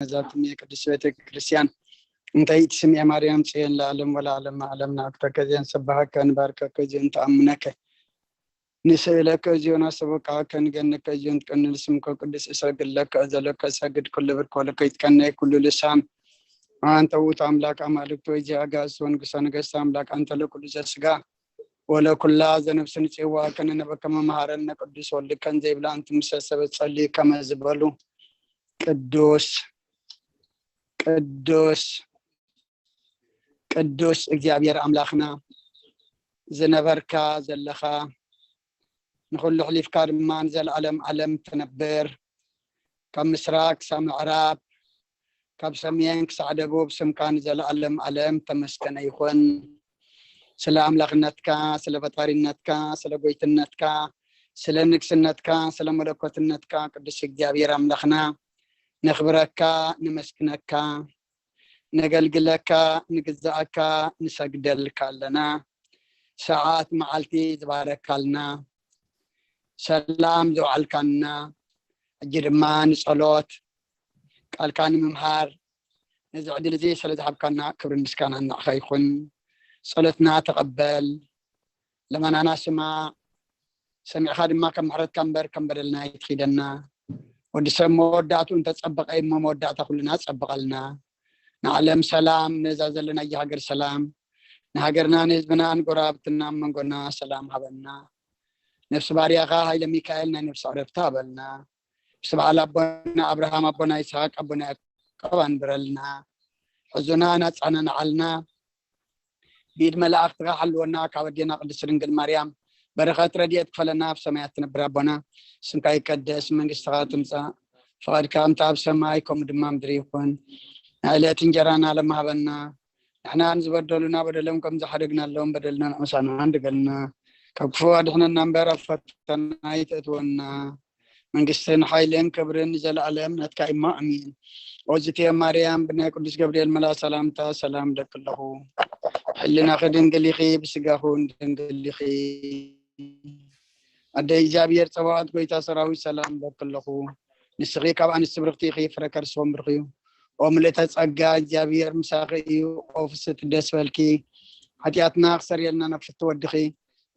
ነዛትም የቅድስ ቤተ ክርስቲያን እንተ ይትስምየ ማርያም ጽዮን ለዓለም ወለዓለም ዓለም። ንኣክብረከ እዚኦ ንሰብሐከ ንባርከከ እዚኦ ንተኣምነከ ንስእለከ እዚኦ ናሰበቃከ ንገነከ እዚኦ ንትቀንል ስምከ ቅዱስ እሰግድ ለከ እዘለከ እሰግድ ኩሉ ብርክ ወለከ ይትቀነይ ኩሉ ልሳን። ኣንተ ውእቱ ኣምላክ ኣማልክት ወእግዚእ ኣጋእዝት ወንጉሰ ነገስት ኣምላክ ኣንተ ለኩሉ ዘስጋ ወለኩላ ዘነፍስ ንጽዋ ከነነበከ መመሃረነ ቅዱስ ወልድከን ዘይብላ ኣንትምሰ ሰበ ጸልዩ ከመ ዝበሉ ቅዱስ ቅዱስ ቅዱስ እግዚኣብሔር ኣምላኽና ዝነበርካ ዘለኻ ንኹሉ ሕሊፍካ ድማ ንዘለዓለም ዓለም ትነብር ካብ ምስራቅ ክሳብ ምዕራብ ካብ ሰሜን ክሳዕ ደቡብ ስምካ ንዘለዓለም ዓለም ተመስገነ ይኹን። ስለ ኣምላኽነትካ ስለ ፈጣሪነትካ ስለ ጎይትነትካ ስለ ንግስነትካ ስለ መለኮትነትካ ቅዱስ እግዚኣብሔር ኣምላኽና ነኽብረካ ንመስግነካ ነገልግለካ ንግዛኣካ ንሰግደልካ ኣለና። ሰዓት መዓልቲ ዝባረካልና ሰላም ዘውዓልካና ሕጂ ድማ ንጸሎት ቃልካ ንምምሃር ነዚ ዕድል እዚ ስለ ዝሃብካና ክብርን ምስጋናን ንዓኻ ይኹን። ጸሎትና ተቐበል፣ ልመናና ስማዕ፣ ሰሚዕኻ ድማ ከም ምሕረትካ እምበር ከም በደልና ኣይትኺደና። ወዲ ሰብ መወዳእቱ እንተጸበቐ እሞ መወዳእታ ኩልና ጸብቐልና። ንዓለም ሰላም፣ ነዛ ዘለናያ ሃገር ሰላም፣ ንሃገርና ንህዝብና ንጎረባብትና መንጎና ሰላም ሃበና። ነፍሲ ባርያኻ ሃይለ ሚካኤል ናይ ነፍሲ ዕረፍቲ ሃበልና። ምስ በዓል ኣቦና ኣብርሃም ኣቦና ይስሐቅ ኣቦና ያዕቆብ ኣንብረልና። ሕዙና ናጻና ንዓልና ብኢድ መላእኽትኻ ሓልወና ካብ ኣዴና ቅድስት ድንግል ማርያም በረኸት ረድኤት ክፈለና ኣብ ሰማያት ትነብር ኣቦና ስምካ ይቀደስ መንግስትኻ ትምጻእ ፈቓድካ ከምታ ኣብ ሰማይ ከምኡ ድማ ምድሪ ይኹን ናይ ዕለት እንጀራና ለማሃበና ንሕና ንዝበደሉና በደሎም ከም ዝሓደግናሎም በደልና ንዕምሳና እንድገልና ካብ ክፉ ኣድሕነና እምበር ኣብ ፈተና ኣይተእትወና መንግስትን ሓይልን ክብርን ንዘለኣለም ናትካ እሞ ኣሜን። ኦዝትዮ ማርያም ብናይ ቅዱስ ገብርኤል መላ ሰላምታ ሰላም ደቂ ኣለኹ። ሕልናኺ ድንግል ኢኺ ብስጋኹ ድንግል ኢኺ። ኣደ እግዚኣብሔር ጸባዖት ጎይታ ሰራዊት ሰላም ደቂ ኣለኹ። ንስኺ ካብ ኣንስቲ ብርኽቲ ኢኺ ፍረ ከርስዎም ብርኽዩ። ኦ ምልእተ ጸጋ እግዚኣብሔር ምሳኺ እዩ። ኦ ፍስቲ ደስ በልኪ። ሓጢኣትና ክሰርየልና ናብ ፍቲ ወድኺ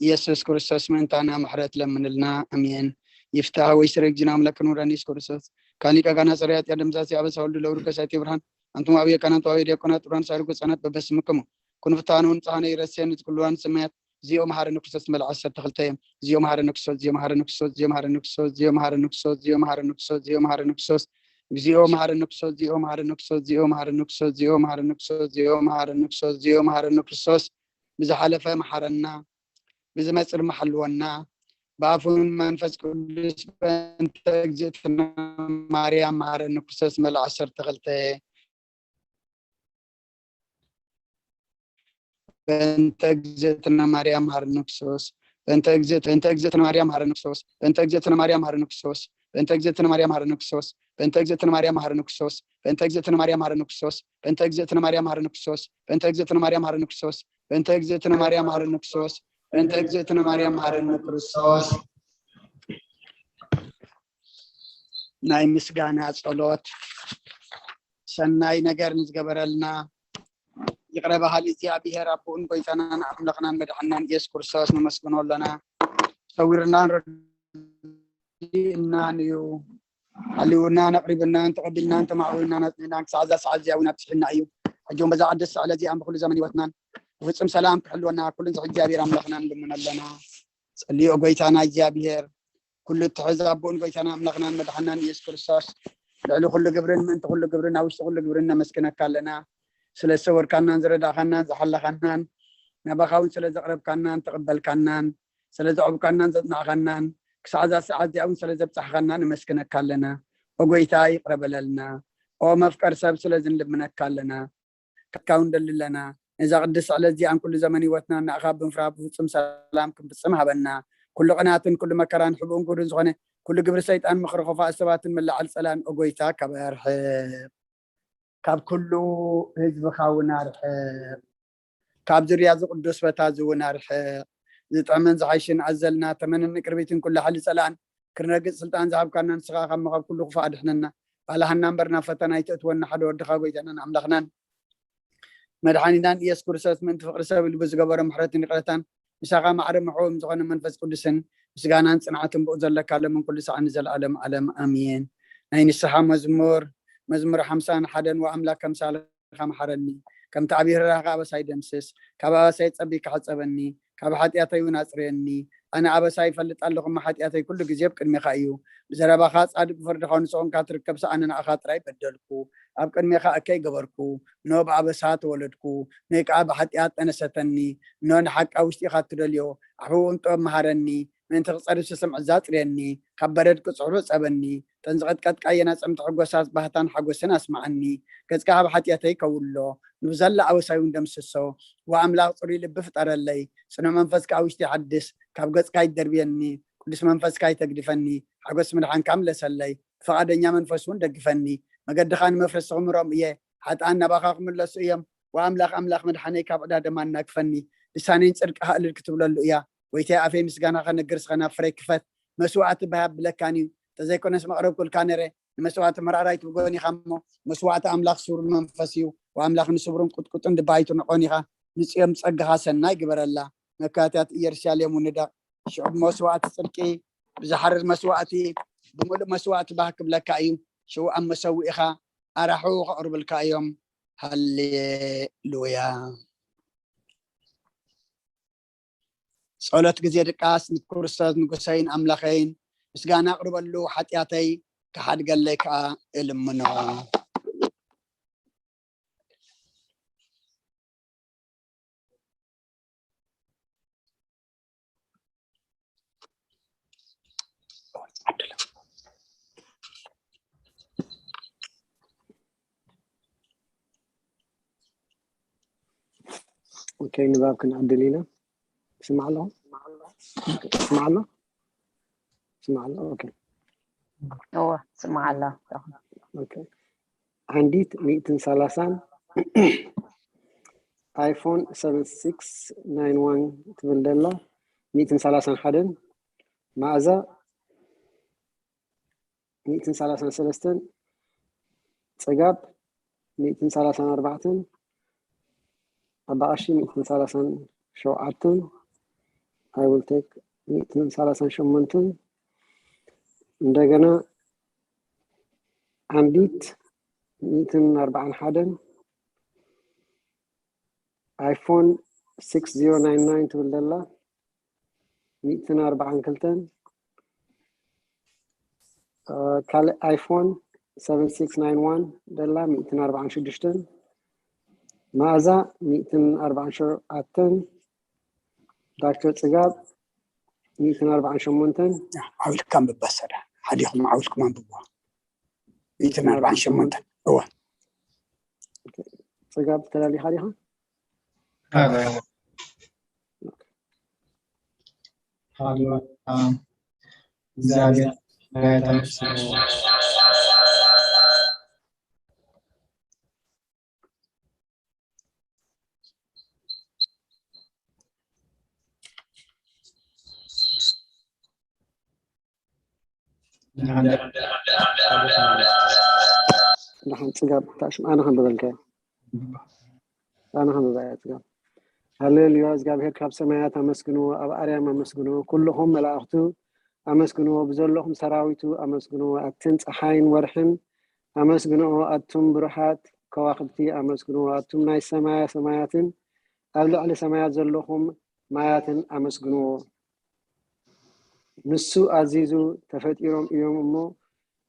ኢየሱስ ክርስቶስ ምእንታና ምሕረት ለምንልና። ኣሜን። ይፍታህ ወይ ስረግጅና አምላክ ኑረን ኢየሱስ ክርስቶስ ካሊቀ ጋና ጸሪያት ያደምዛሲ አበሳ ወልድ ለውሩ ከሳቲ ብርሃን አንቱም አብየ ካህናት ወአብየ ዲያቆናት ጥሩያን ሳይርጉ ህጻናት በበስምክሙ ኩኑ ፍታኑ ንጽሐነ ይረሴ ንጽቅልዋን ስማያት ዚኦ መሐረነ ክርስቶስ መልዓ ዓሰርተ ክልተ እዮም። ዚኦ መሐረነ ክርስቶስ ዚኦ መሐረነ ክርስቶስ ዚኦ መሐረነ ክርስቶስ ዚኦ መሐረነ ክርስቶስ ዚኦ መሐረነ ክርስቶስ ዚኦ መሐረነ ክርስቶስ ዚኦ መሐረነ ክርስቶስ ዚኦ መሐረነ ክርስቶስ ዚኦ መሐረነ ክርስቶስ ዚኦ መሐረነ ክርስቶስ ዚኦ መሐረነ ክርስቶስ ብዝሓለፈ መሓረና፣ ብዝመጽእ ድማ ሓልወና፣ ብኣፉን መንፈስ ቅዱስ በእንተ እግዝእትነ ማርያም መሓረኒ ክርስቶስ መልእ ዓሰርተ ክልተ በእንተ እግዝእትነ ማርያም መሓረኒ ክርስቶስ በእንተ እግዝእት- በእንተ እግዝእትነ ማርያም መሓረኒ ክርስቶስ በእንተ እግዝእትነ ማርያም መሓረኒ ክርስቶስ በእንተ እግዝእትነ ማርያም መሓረኒ ክርስቶስ በእንተ እግዝእትነ ማርያም መሓረኒ ክርስቶስ በእንተ እግዝእትነ ማርያም መሓረኒ ክርስቶስ በእንተ እግዝእትነ ማርያም መሓረኒ ክርስቶስ በእንተ እግዝእትነ ማርያም መሓረኒ ክርስቶስ በእንተ እግዝእትነ ማርያም መሓረኒ ክርስቶስ በእንተ እግዝእትነ ማርያም መሓረኒ ክርስቶስ ናይ ምስጋና ጸሎት ሰናይ ነገር ንዝገበረልና ይቕረ በሃሊ እግዚኣብሔር ኣቦኡን ጎይታናን ኣምላኽናን መድሓናን ኢየሱስ ክርስቶስ ነመስግኖ ኣለና። ሰዊርናን ረዲእናን እዩ። ሃልዩናን ኣቕሪብናን ተቐቢልናን ተማዕዊልናን ኣጽኒዕናን ክሳዕ እዛ ሰዓት እዚኣ እውን ኣብፅሕና እዩ። ሕጂ እውን በዛ ቅድስቲ ዕለት እዚኣ ብኩሉ ዘመን ህይወትናን ብፍጹም ሰላም ክሕልወና ኩሉ ንዝሕ እግዚኣብሔር ኣምላኽና ንልምን ኣለና። ጸልዮ ጎይታና እግዚኣብሔር ኩሉ እትሕዝ ኣቦኡን ጎይታና ኣምላኽናን መድሓናን ኢየሱስ ክርስቶስ ልዕሊ ኩሉ ግብርን ምእንቲ ኩሉ ግብርን ኣብ ውሽጢ ኩሉ ግብርን ነመስግነካ ኣለና። ስለ ዝሰወርካናን ዝረዳእካናን ዝሓለኻናን ናባኻ እውን ስለ ዘቕረብካናን ተቐበልካናን ስለ ዘዕብካናን ዘጽናዕካናን ክሳዕ እዛ ሰዓት እዚኣ እውን ስለ ዘብጻሕካና ነመስግነካ ኣለና። ኦ ጎይታ ይቕረ በለልና። ኦ መፍቀር ሰብ ስለ ዝንልምነካ ኣለና። ካትካ እውን ደሊ ኣለና። ነዛ ቅድስቲ ዕለት እዚኣን ኩሉ ዘመን ህይወትና ንኣኻ ብምፍራህ ብፍጹም ሰላም ክንፍጽም ሃበና። ኩሉ ቅናትን ኩሉ መከራን ሕቡእን ግብርን ዝኾነ ኩሉ ግብሪ ሰይጣን ምኽሪ ኸፋእ ሰባትን መላዓል ጸላን ኦ ጎይታ ካብ ኣርሕቕ። ካብ ኩሉ ህዝብኻ እውን ኣርሕቕ። ካብ ዙርያ እዚ ቅዱስ ቦታ እዚ እውን ኣርሕቕ። ዝጥዕምን ዝሓይሽን ኣዘልና ተመንን ቅርቢትን ኩሉ ሓይሊ ጸላእን ክርነግጽ ስልጣን ዝሃብካና ንስኻ ካብ መኸብ ኩሉ ክፉእ ኣድሕነና። ኣላህና እምበር ናብ ፈተና ኣይትእትወና። ሓደ ወድኻ ጎይታናን ኣምላኽናን መድሓኒናን ኢየሱስ ክርስቶስ ምእንቲ ፍቕሪ ሰብ ኢሉ ብዝገበሮ ምሕረትን ይቕረታን ምሳኻ ማዕረ ምሕዎም ዝኾነ መንፈስ ቅዱስን ምስጋናን ጽንዓትን ብኡ ዘለካ ለምን ኩሉ ሰዓት ንዘለኣለም ኣለም ኣሜን። ናይ ንስሓ መዝሙር። መዝሙር ሓምሳን ሓደን። ወኣምላክ ከምሳለ መሓረኒ፣ ከምቲ ዓብዪ ርህራኸ ኣበሳይ ደምስስ። ካብ ኣበሳይ ጸቢካ ሕጸበኒ፣ ካብ ሓጢኣተይ እውን ኣጽርየኒ። ኣነ ኣበሳይ ይፈልጥ ኣለኹ፣ እሞ ሓጢኣተይ ኩሉ ግዜ ኣብ ቅድሜኻ እዩ። ብዘረባኻ ጻድቅ፣ ብፍርድኻ ንጹሕ ኮንካ ትርከብሲ፣ ኣነ ንኣኻ ጥራይ በደልኩ፣ ኣብ ቅድሜኻ እከይ ገበርኩ። እነሆ ብኣበሳ ተወለድኩ፣ ኖይ ከኣ ብሓጢኣት ጠነሰተኒ። እነሆ ንሓቂ ኣብ ውሽጢኻ እትደልዮ፣ ኣሕብቦም ጥበብ መሃረኒ። ምእንቲ ክጸርብ ስስምዒ ዛጽርየኒ፣ ካብ በረድ ክጽዕሩ ጸበኒ። እተን ዝቐጥቀጥካየን ኣጸምቲ ሕጎሳት ባህታን ሓጎስን ኣስምዓኒ። ገጽካ ካብ ሓጢኣተይ ከውሎ፣ ንብዘላ ኣበሳይ እውን ደምስሶ። ወኣምላኽ ጽሩይ ልቢ ፍጠረለይ፣ ጽኑዕ መንፈስ ከኣ ውሽጢ ሓድስ። ካብ ገጽካ ይደርብየኒ፣ ቅዱስ መንፈስካ ይተግድፈኒ። ሓጎስ ምድሓንካ ምለሰለይ፣ ብፍቓደኛ መንፈስ እውን ደግፈኒ። መገድኻ ንመፍረስቲ ክምህሮም እየ፣ ሓጥኣን ናባኻ ክምለሱ እዮም። ወኣምላኽ ኣምላኽ መድሓነይ ካብ ዕዳ ደማ እናግፈኒ። ልሳነይን ጽድቅኻ እልል ክትብለሉ እያ። ጎይታይ ኣፈይ ምስጋና ከነግር ስኸ ናብ ፍረይ ክፈት። መስዋዕቲ ባህ ኣብለካን እዩ። እንተዘይኮነስ መቕረብኩልካ ነረ። ንመስዋዕቲ መራራይት ብጎን ኢኻ እሞ መስዋዕቲ ኣምላኽ ስሩር መንፈስ እዩ። ወኣምላኽ ንስብሩን ቁጥቁጥን ድባ ኣይትንዖን ኢኻ። ንጽዮን ጸጋኻ ሰናይ ግበረላ። መካትያት ኢየሩሳሌም ውንዳ። ሽዑ ብመስዋዕቲ ጽድቂ ብዝሓርር መስዋዕቲ ብምሉእ መስዋዕቲ ባህ ክብለካ እዩ። ሽዑ ኣብ መሰውኢኻ ኣራሑ ከቕርብልካ እዮም። ሃሌሉያ። ጸሎት ግዜ ድቃስ ንክርስቶስ ንጉሰይን ኣምላኸይን ምስጋና ኣቕርበሉ፣ ሓጢኣተይ ክሓድገለይ ከኣ እልምኖ። ኦኬ፣ ንባብ ክንዕድል ኢና። ስማዕ ኣለኹ? ስማዕ ኣሎ? ስማዕ ኣሎ? ኦኬ። እወ፣ ስማዕ ኣሎ። ኦኬ። ዓንዲት ሚእትን ሰላሳን ኣይፎን ሰቨን ሲክስ ናይን ዋን ትብል ደላ ሚእትን ሰላሳን ሓደን፣ መኣዛ ሚእትን ሰላሳን ሰለስተን፣ ጽጋብ ሚእትን ሰላሳን ኣርባዕተን፣ ኣባቓሺ ሚእትን ሰላሳን ሸውዓተን፣ ኣይውልቴክ ሚእትን ሰላሳን ሸሞንተን፣ እንደገና ዓንዲት ሚእትን ኣርባዓን ሓደን፣ ኣይፎን ሲክስ ዚሮ ናይን ናይን ትብል ደላ ሚእትን ኣርባዓን ክልተን፣ ካልእ ኣይፎን ሰቨን ሲክስ ናይን ዋን ደላ ሚእትን ኣርባዓን ሽዱሽተን፣ መኣዛ ሚእትን ኣርባዓን ሸውዓተን፣ ዳክተር ጽጋብ ሚእትን ኣርባዓን ሸሞንተን። ዓውልካ ኣንብባ ሰዳ ሓዲኹም ዓውልኩም ኣንብብዋ። ሚእትን ኣርባዓን ሸሞንተን። እወ። ጽጋብ ተላሊኻ ዲኻ? ሃሌሉያ። እግዚኣብሔር ደሓን ጽጋብ ታሽም ኣነ ከንብበልካ ኣነ ከንብባ እያ ጽጋብ። ሃሌሉያ እግዚኣብሔር ካብ ሰማያት ኣመስግንዎ፣ ኣብ ኣርያም ኣመስግንዎ፣ ኩልኹም መላእኽቱ ኣመስግንዎ፣ ብዘለኹም ሰራዊቱ ኣመስግንዎ፣ ኣብትን ጸሓይን ወርሕን ኣመስግንዎ፣ ኣቱም ብሩሃት ከዋኽብቲ ኣመስግንዎ፣ ኣቱም ናይ ሰማያ ሰማያትን ኣብ ልዕሊ ሰማያት ዘለኹም ማያትን ኣመስግንዎ። ንሱ ኣዚዙ ተፈጢሮም እዮም እሞ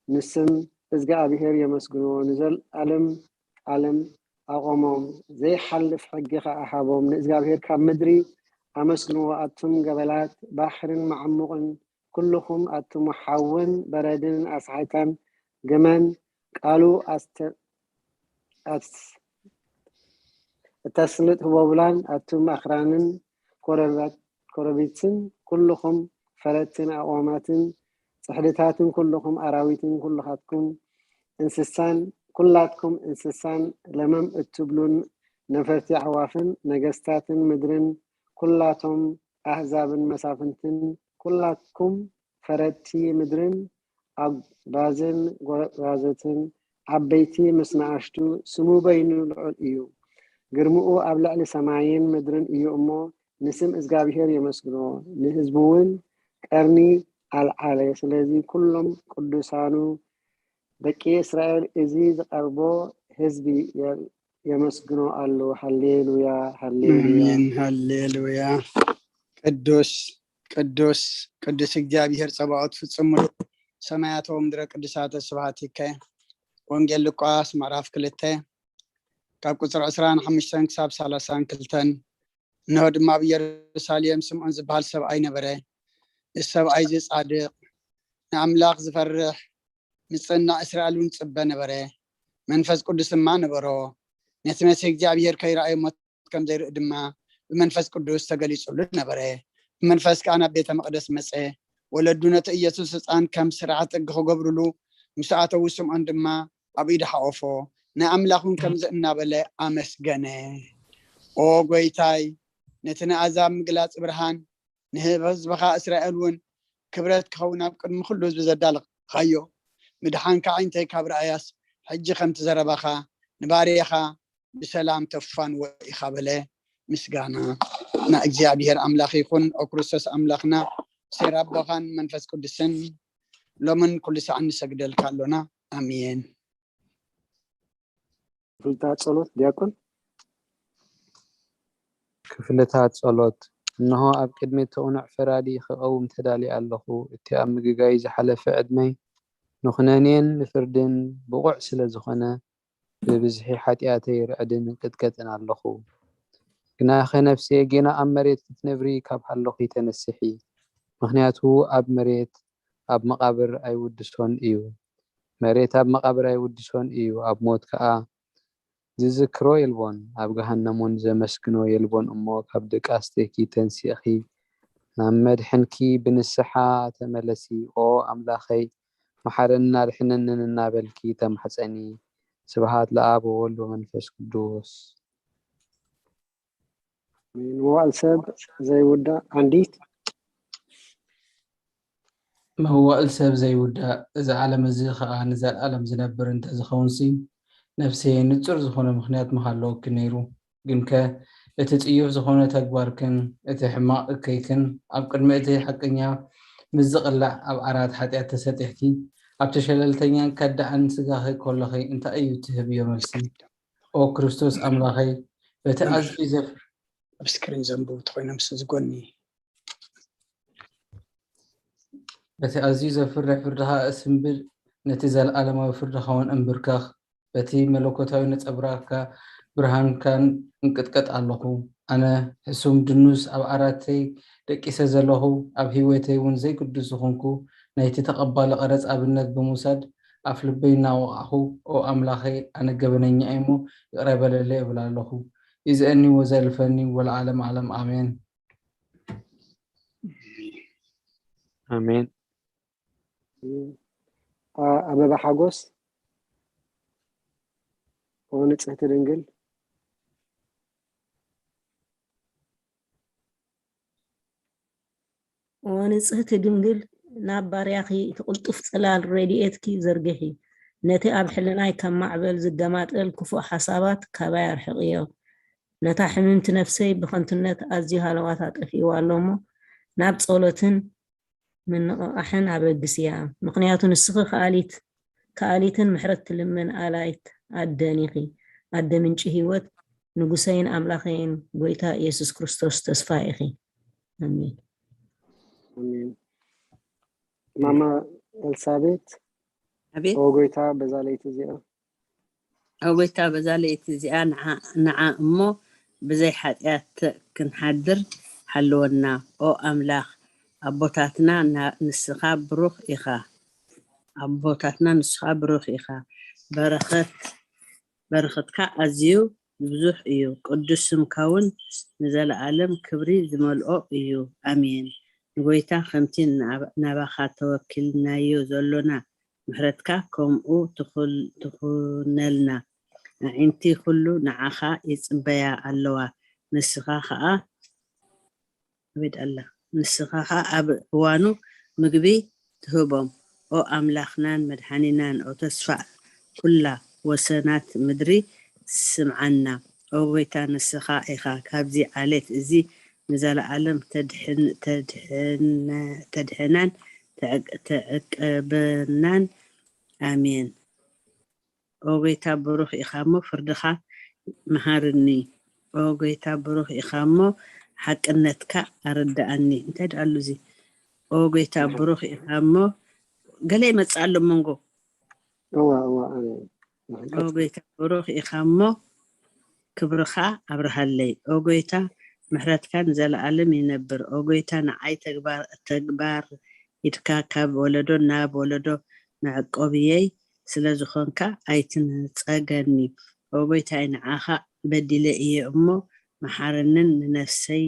ንስም እዝግኣብሄር የመስግንዎ። ንዘልኣለም ኣለም ኣቖሞም፣ ዘይሓልፍ ሕጊ ኸኣ ሃቦም። ንእዝግኣብሄር ካብ ምድሪ ኣመስግንዎ ኣቱም ገበላት ባሕርን መዓሙቕን ኩልኹም ኣቱም ሓውን በረድን ኣስሓይታን ግመን ቃሉ ኣስተስልጥ ህቦብላን ኣቱም ኣኽራንን ኮረቢትን ኩልኹም ፈረድትን ኣእዋማትን ጽሕድታትን ኩልኹም ኣራዊትን ኩልኻትኩም እንስሳን ኩላትኩም እንስሳን ለመም እትብሉን ነፈርቲ ኣዕዋፍን ነገስታትን ምድርን ኩላቶም ኣህዛብን መሳፍንትን ኩላትኩም ፈረድቲ ምድርን ኣጉባዝን ጎበዛዝትን፣ ዓበይቲ ምስ ንኣሽቱ፣ ስሙ በይኑ ልዑል እዩ። ግርምኡ ኣብ ልዕሊ ሰማይን ምድርን እዩ እሞ፣ ንስም እግዚኣብሔር የመስግኖ፣ ንህዝቡ እውን ቀርኒ ኣልዓለ። ስለዚ ኩሎም ቅዱሳኑ ደቂ እስራኤል፣ እዚ ዝቐርቦ ህዝቢ የ-፣ የመስግኖ ኣሎ። ሃሌሉያ፣ ሃሌሉያ። ኣሜን። ሃሌሉያ። ቅዱስ፣ ቅዱስ፣ ቅዱስ እግዚኣብሔር ጸባኦት፣ ፍጹም ምሉእ ሰማያት ወምድረ ቅዱሳተ ስብሐቲከ። ወንጌል ሉቃስ ምዕራፍ ክልተ ካብ ቁጽሪ ዕስራን ሓሙሽተን ክሳብ ሰላሳን ክልተን። እንሆ ድማ ኣብ ኢየሩሳሌም ስምዖን ዝበሃል ሰብኣይ ነበረ። እዚ ሰብኣይ እዚ ጻድቕ፣ ንኣምላኽ ዝፈርሕ፣ ንጽናዕ እስራኤል እውን ጽበ ነበረ። መንፈስ ቅዱስ ድማ ነበሮ። ነቲ መሲሕ እግዚኣብሔር ከይረኣየ ሞት ከም ዘይርኢ ድማ ብመንፈስ ቅዱስ ተገሊጹሉ ነበረ። ብመንፈስ ከኣ ናብ ቤተ መቕደስ መጸ። ወለዱ ነቲ ኢየሱስ ህጻን ከም ስራሕ ጽድቂ ክገብሩሉ ምስ ኣተዉ፣ ስምዖን ድማ ኣብ ኢዱ ሓቆፎ፣ ንኣምላኽ እውን ከምዚ እናበለ ኣመስገነ። ኦ ጐይታይ፣ ነቲ ንኣሕዛብ ምግላጽ ብርሃን፣ ንህዝብኻ እስራኤል እውን ክብረት ክኸውን ኣብ ቅድሚ ኩሉ ህዝቢ ዘዳለኻዮ፣ ምድሓንካ ኣዒንተይ ካብ ረኣያስ፣ ሕጂ ከምቲ ዘረባኻ ንባርያኻ ብሰላም ተፋንዎ ኢኻ በለ። ምስጋና ንእግዚኣብሔር ኣምላኽ ይኹን። ኦ ክርስቶስ ኣምላኽና፣ ሴር ኣቦኻን መንፈስ ቅዱስን ሎምን ኩሉ ሰዓት ንሰግደልካ ኣሎና። ኣሜን። ክፍልታት ጸሎት ዲያቆን። ክፍልታት ጸሎት። እንሆ ኣብ ቅድሚ እቲ ቅኑዕ ፈራዲ ክቐውም ተዳልየ ኣለኹ። እቲ ኣብ ምግጋይ ዝሓለፈ ዕድመይ ንኹነኔን ንፍርድን ብቑዕ ስለ ዝኾነ፣ ብብዝሒ ሓጢኣተይ ርዕድን እንቅጥቀጥን ኣለኹ። ግናኸ ነፍሴ፣ ጌና ኣብ መሬት ክትነብሪ ካብ ሃለኹ ተነስሒ። ምኽንያቱ ኣብ መሬት ኣብ መቓብር ኣይውድሶን እዩ። መሬት ኣብ መቓብር ኣይውድሶን እዩ፣ ኣብ ሞት ከኣ ዝዝክሮ የልቦን፣ ኣብ ገሃነም እውን ዘመስግኖ የልቦን። እሞ ካብ ድቃስኪ ተንሲእኺ ናብ መድሕንኪ ብንስሓ ተመለሲ። ኦ ኣምላኸይ፣ መሓረንን ኣድሕነንን እናበልኪ ተማሕጸኒ። ስብሃት ለኣብ ወወልድ ወመንፈስ ቅዱስ። መዋእል ሰብ ዘይውዳእ ኣንዲት። መዋእል ሰብ ዘይውዳእ፣ እዚ ዓለም እዚ ኸኣ ንዘለኣለም ዝነብር እንተዝኸውንሲ፣ ነፍሰይ ንጹር ዝኾነ ምኽንያት ምሃለወኪ ነይሩ። ግንከ እቲ ጽዩፍ ዝኾነ ተግባርክን እቲ ሕማቕ እከይክን ኣብ ቅድሚ እቲ ሓቀኛ ምስ ዝቕላዕ ኣብ ዓራት ሓጢኣት ተሰጢሕኪ፣ ኣብቲ ሸለልተኛን ከዳዕን ስጋኺ ከሎኺ እንታይ እዩ እትህብዮ መልሲ? ኦ ክርስቶስ ኣምላኸይ፣ በቲ ኣዝዩ ዘፍ- ኣብ ስክሪን ዘንብቡ ተኾይኖም ስ ዝጎኒ በቲ ኣዝዩ ዘፍርሕ ፍርድኻ እስንብድ፣ ነቲ ዘለኣለማዊ ፍርድኻ እውን እንብርከኽ። በቲ መለኮታዊ ነጸብራቕካ ብርሃንካን እንቅጥቀጥ ኣለኹ። ኣነ ሕሱም ድኑስ ኣብ ዓራተይ ደቂሰ ዘለኹ፣ ኣብ ህይወተይ እውን ዘይግዱስ ዝኾንኩ፣ ናይቲ ተቐባሊ ቀረጽ ኣብነት ብምውሳድ ኣፍ ልበይ እናወቓዕኹ፣ ኦ ኣምላኸይ፣ ኣነ ገበነኛ እየ እሞ ይቕረ በለለይ እብል ኣለኹ። ይእዘኒ ወዘልፈኒ ወለዓለም ዓለም ኣሜን። ኣሜን። ኣ-፣ ኣበባ ሓጎስ፣ ኦ ንጽህቲ ድንግል። ኦ ንጽህቲ ድንግል፣ ናብ ባርያኺ እቲ ቅልጡፍ ጽላል ረድኤትኪ ዘርግሒ። ነቲ ኣብ ሕልናይ ከም ማዕበል ዝገማጠል ክፉእ ሓሳባት ካባይ ኣርሕቕዮ። ነታ ሕምምቲ ነፍሰይ ብኸንቱነት ኣዝዩ ሃለዋታ ጠፊእዋ ኣሎ እሞ፣ ናብ ጸሎትን ምንቕቓሕን ኣበግስያ። ምኽንያቱ ንስኺ ከኣሊት፣ ከኣሊትን ምሕረት ትልምን ኣላይት ኣደን ኢኺ። ኣደ ምንጪ ህይወት፣ ንጉሰይን ኣምላኸይን፣ ጐይታ ኢየሱስ ክርስቶስ ተስፋ ኢኺ። ኣሜን። ኣሜን። ማማ ኤልሳቤት፣ ኣቤት። ኦ ጐይታ፣ በዛ ለይቲ እዚኣ ኦ ጐይታ፣ በዛ ለይቲ እዚኣ ንዓ፣ ንዓ እሞ ብዘይ ሓጢኣት ክንሓድር ሓልወና። ኦ ኣምላኽ ኣቦታትና፣ ና-፣ ንስኻ ብሩኽ ኢኻ። ኣቦታትና፣ ንስኻ ብሩኽ ኢኻ። በረኸት፣ በረኸትካ ኣዝዩ ብዙሕ እዩ። ቅዱስ ስምካ እውን ንዘለኣለም ክብሪ ዝመልኦ እዩ። ኣሜን። ንጐይታ፣ ከምቲ ናብ-፣ ናባኻ ተወኪልናዮ ዘሎና ምሕረትካ ከምኡ ትኹል-፣ ትኹነልና። ኣዒንቲ ኩሉ ንዓኻ ይጽበያ ኣለዋ። ንስኻ ኸኣ፣ ኣቤት ኣላ። ንስኻ ኸኣ ኣብ እዋኑ ምግቢ ትህቦም። ኦ ኣምላኽናን መድሓኒናን፣ ኦ ተስፋ ኩላ ወሰናት ምድሪ፣ ስምዓና። ኦ ጎይታ፣ ንስኻ ኢኻ ካብዚ ዓሌት እዚ ንዘለኣለም ተድሕን-፣ ተድሕነ-፣ ተድሕናን ተዕቅ-፣ ተዕቅበናን። ኣሜን። ኦ ጎይታ፣ ብሩኽ ኢኻ እሞ ፍርድኻ መሃርኒ። ኦ ጎይታ፣ ብሩኽ ኢኻ እሞ ሓቅነትካ ኣረድኣኒ። እንታይ ደኣ ኣሉ እዚ? ኦ ጎይታ፣ ብሩኽ ኢኻ እሞ፣ ገለ ይመጽእ ኣሎ መንጎ። እዋ፣ እዋ፣ ኣነ ኦ ጎይታ፣ ብሩኽ ኢኻ እሞ ክብርኻ ኣብርሃለይ። ኦ ጎይታ፣ ምሕረትካ ንዘለኣለም ይነብር። ኦ ጎይታ፣ ንዓይ ተግባር፣ ተግባር ኢድካ ካብ ወለዶ ናብ ወለዶ መዕቆብየይ ስለ ዝኾንካ ኣይትንጸገኒ። ኦ ጎይታይ፣ ንዓኻ በዲለ እየ እሞ መሓረንን ንነፍሰይ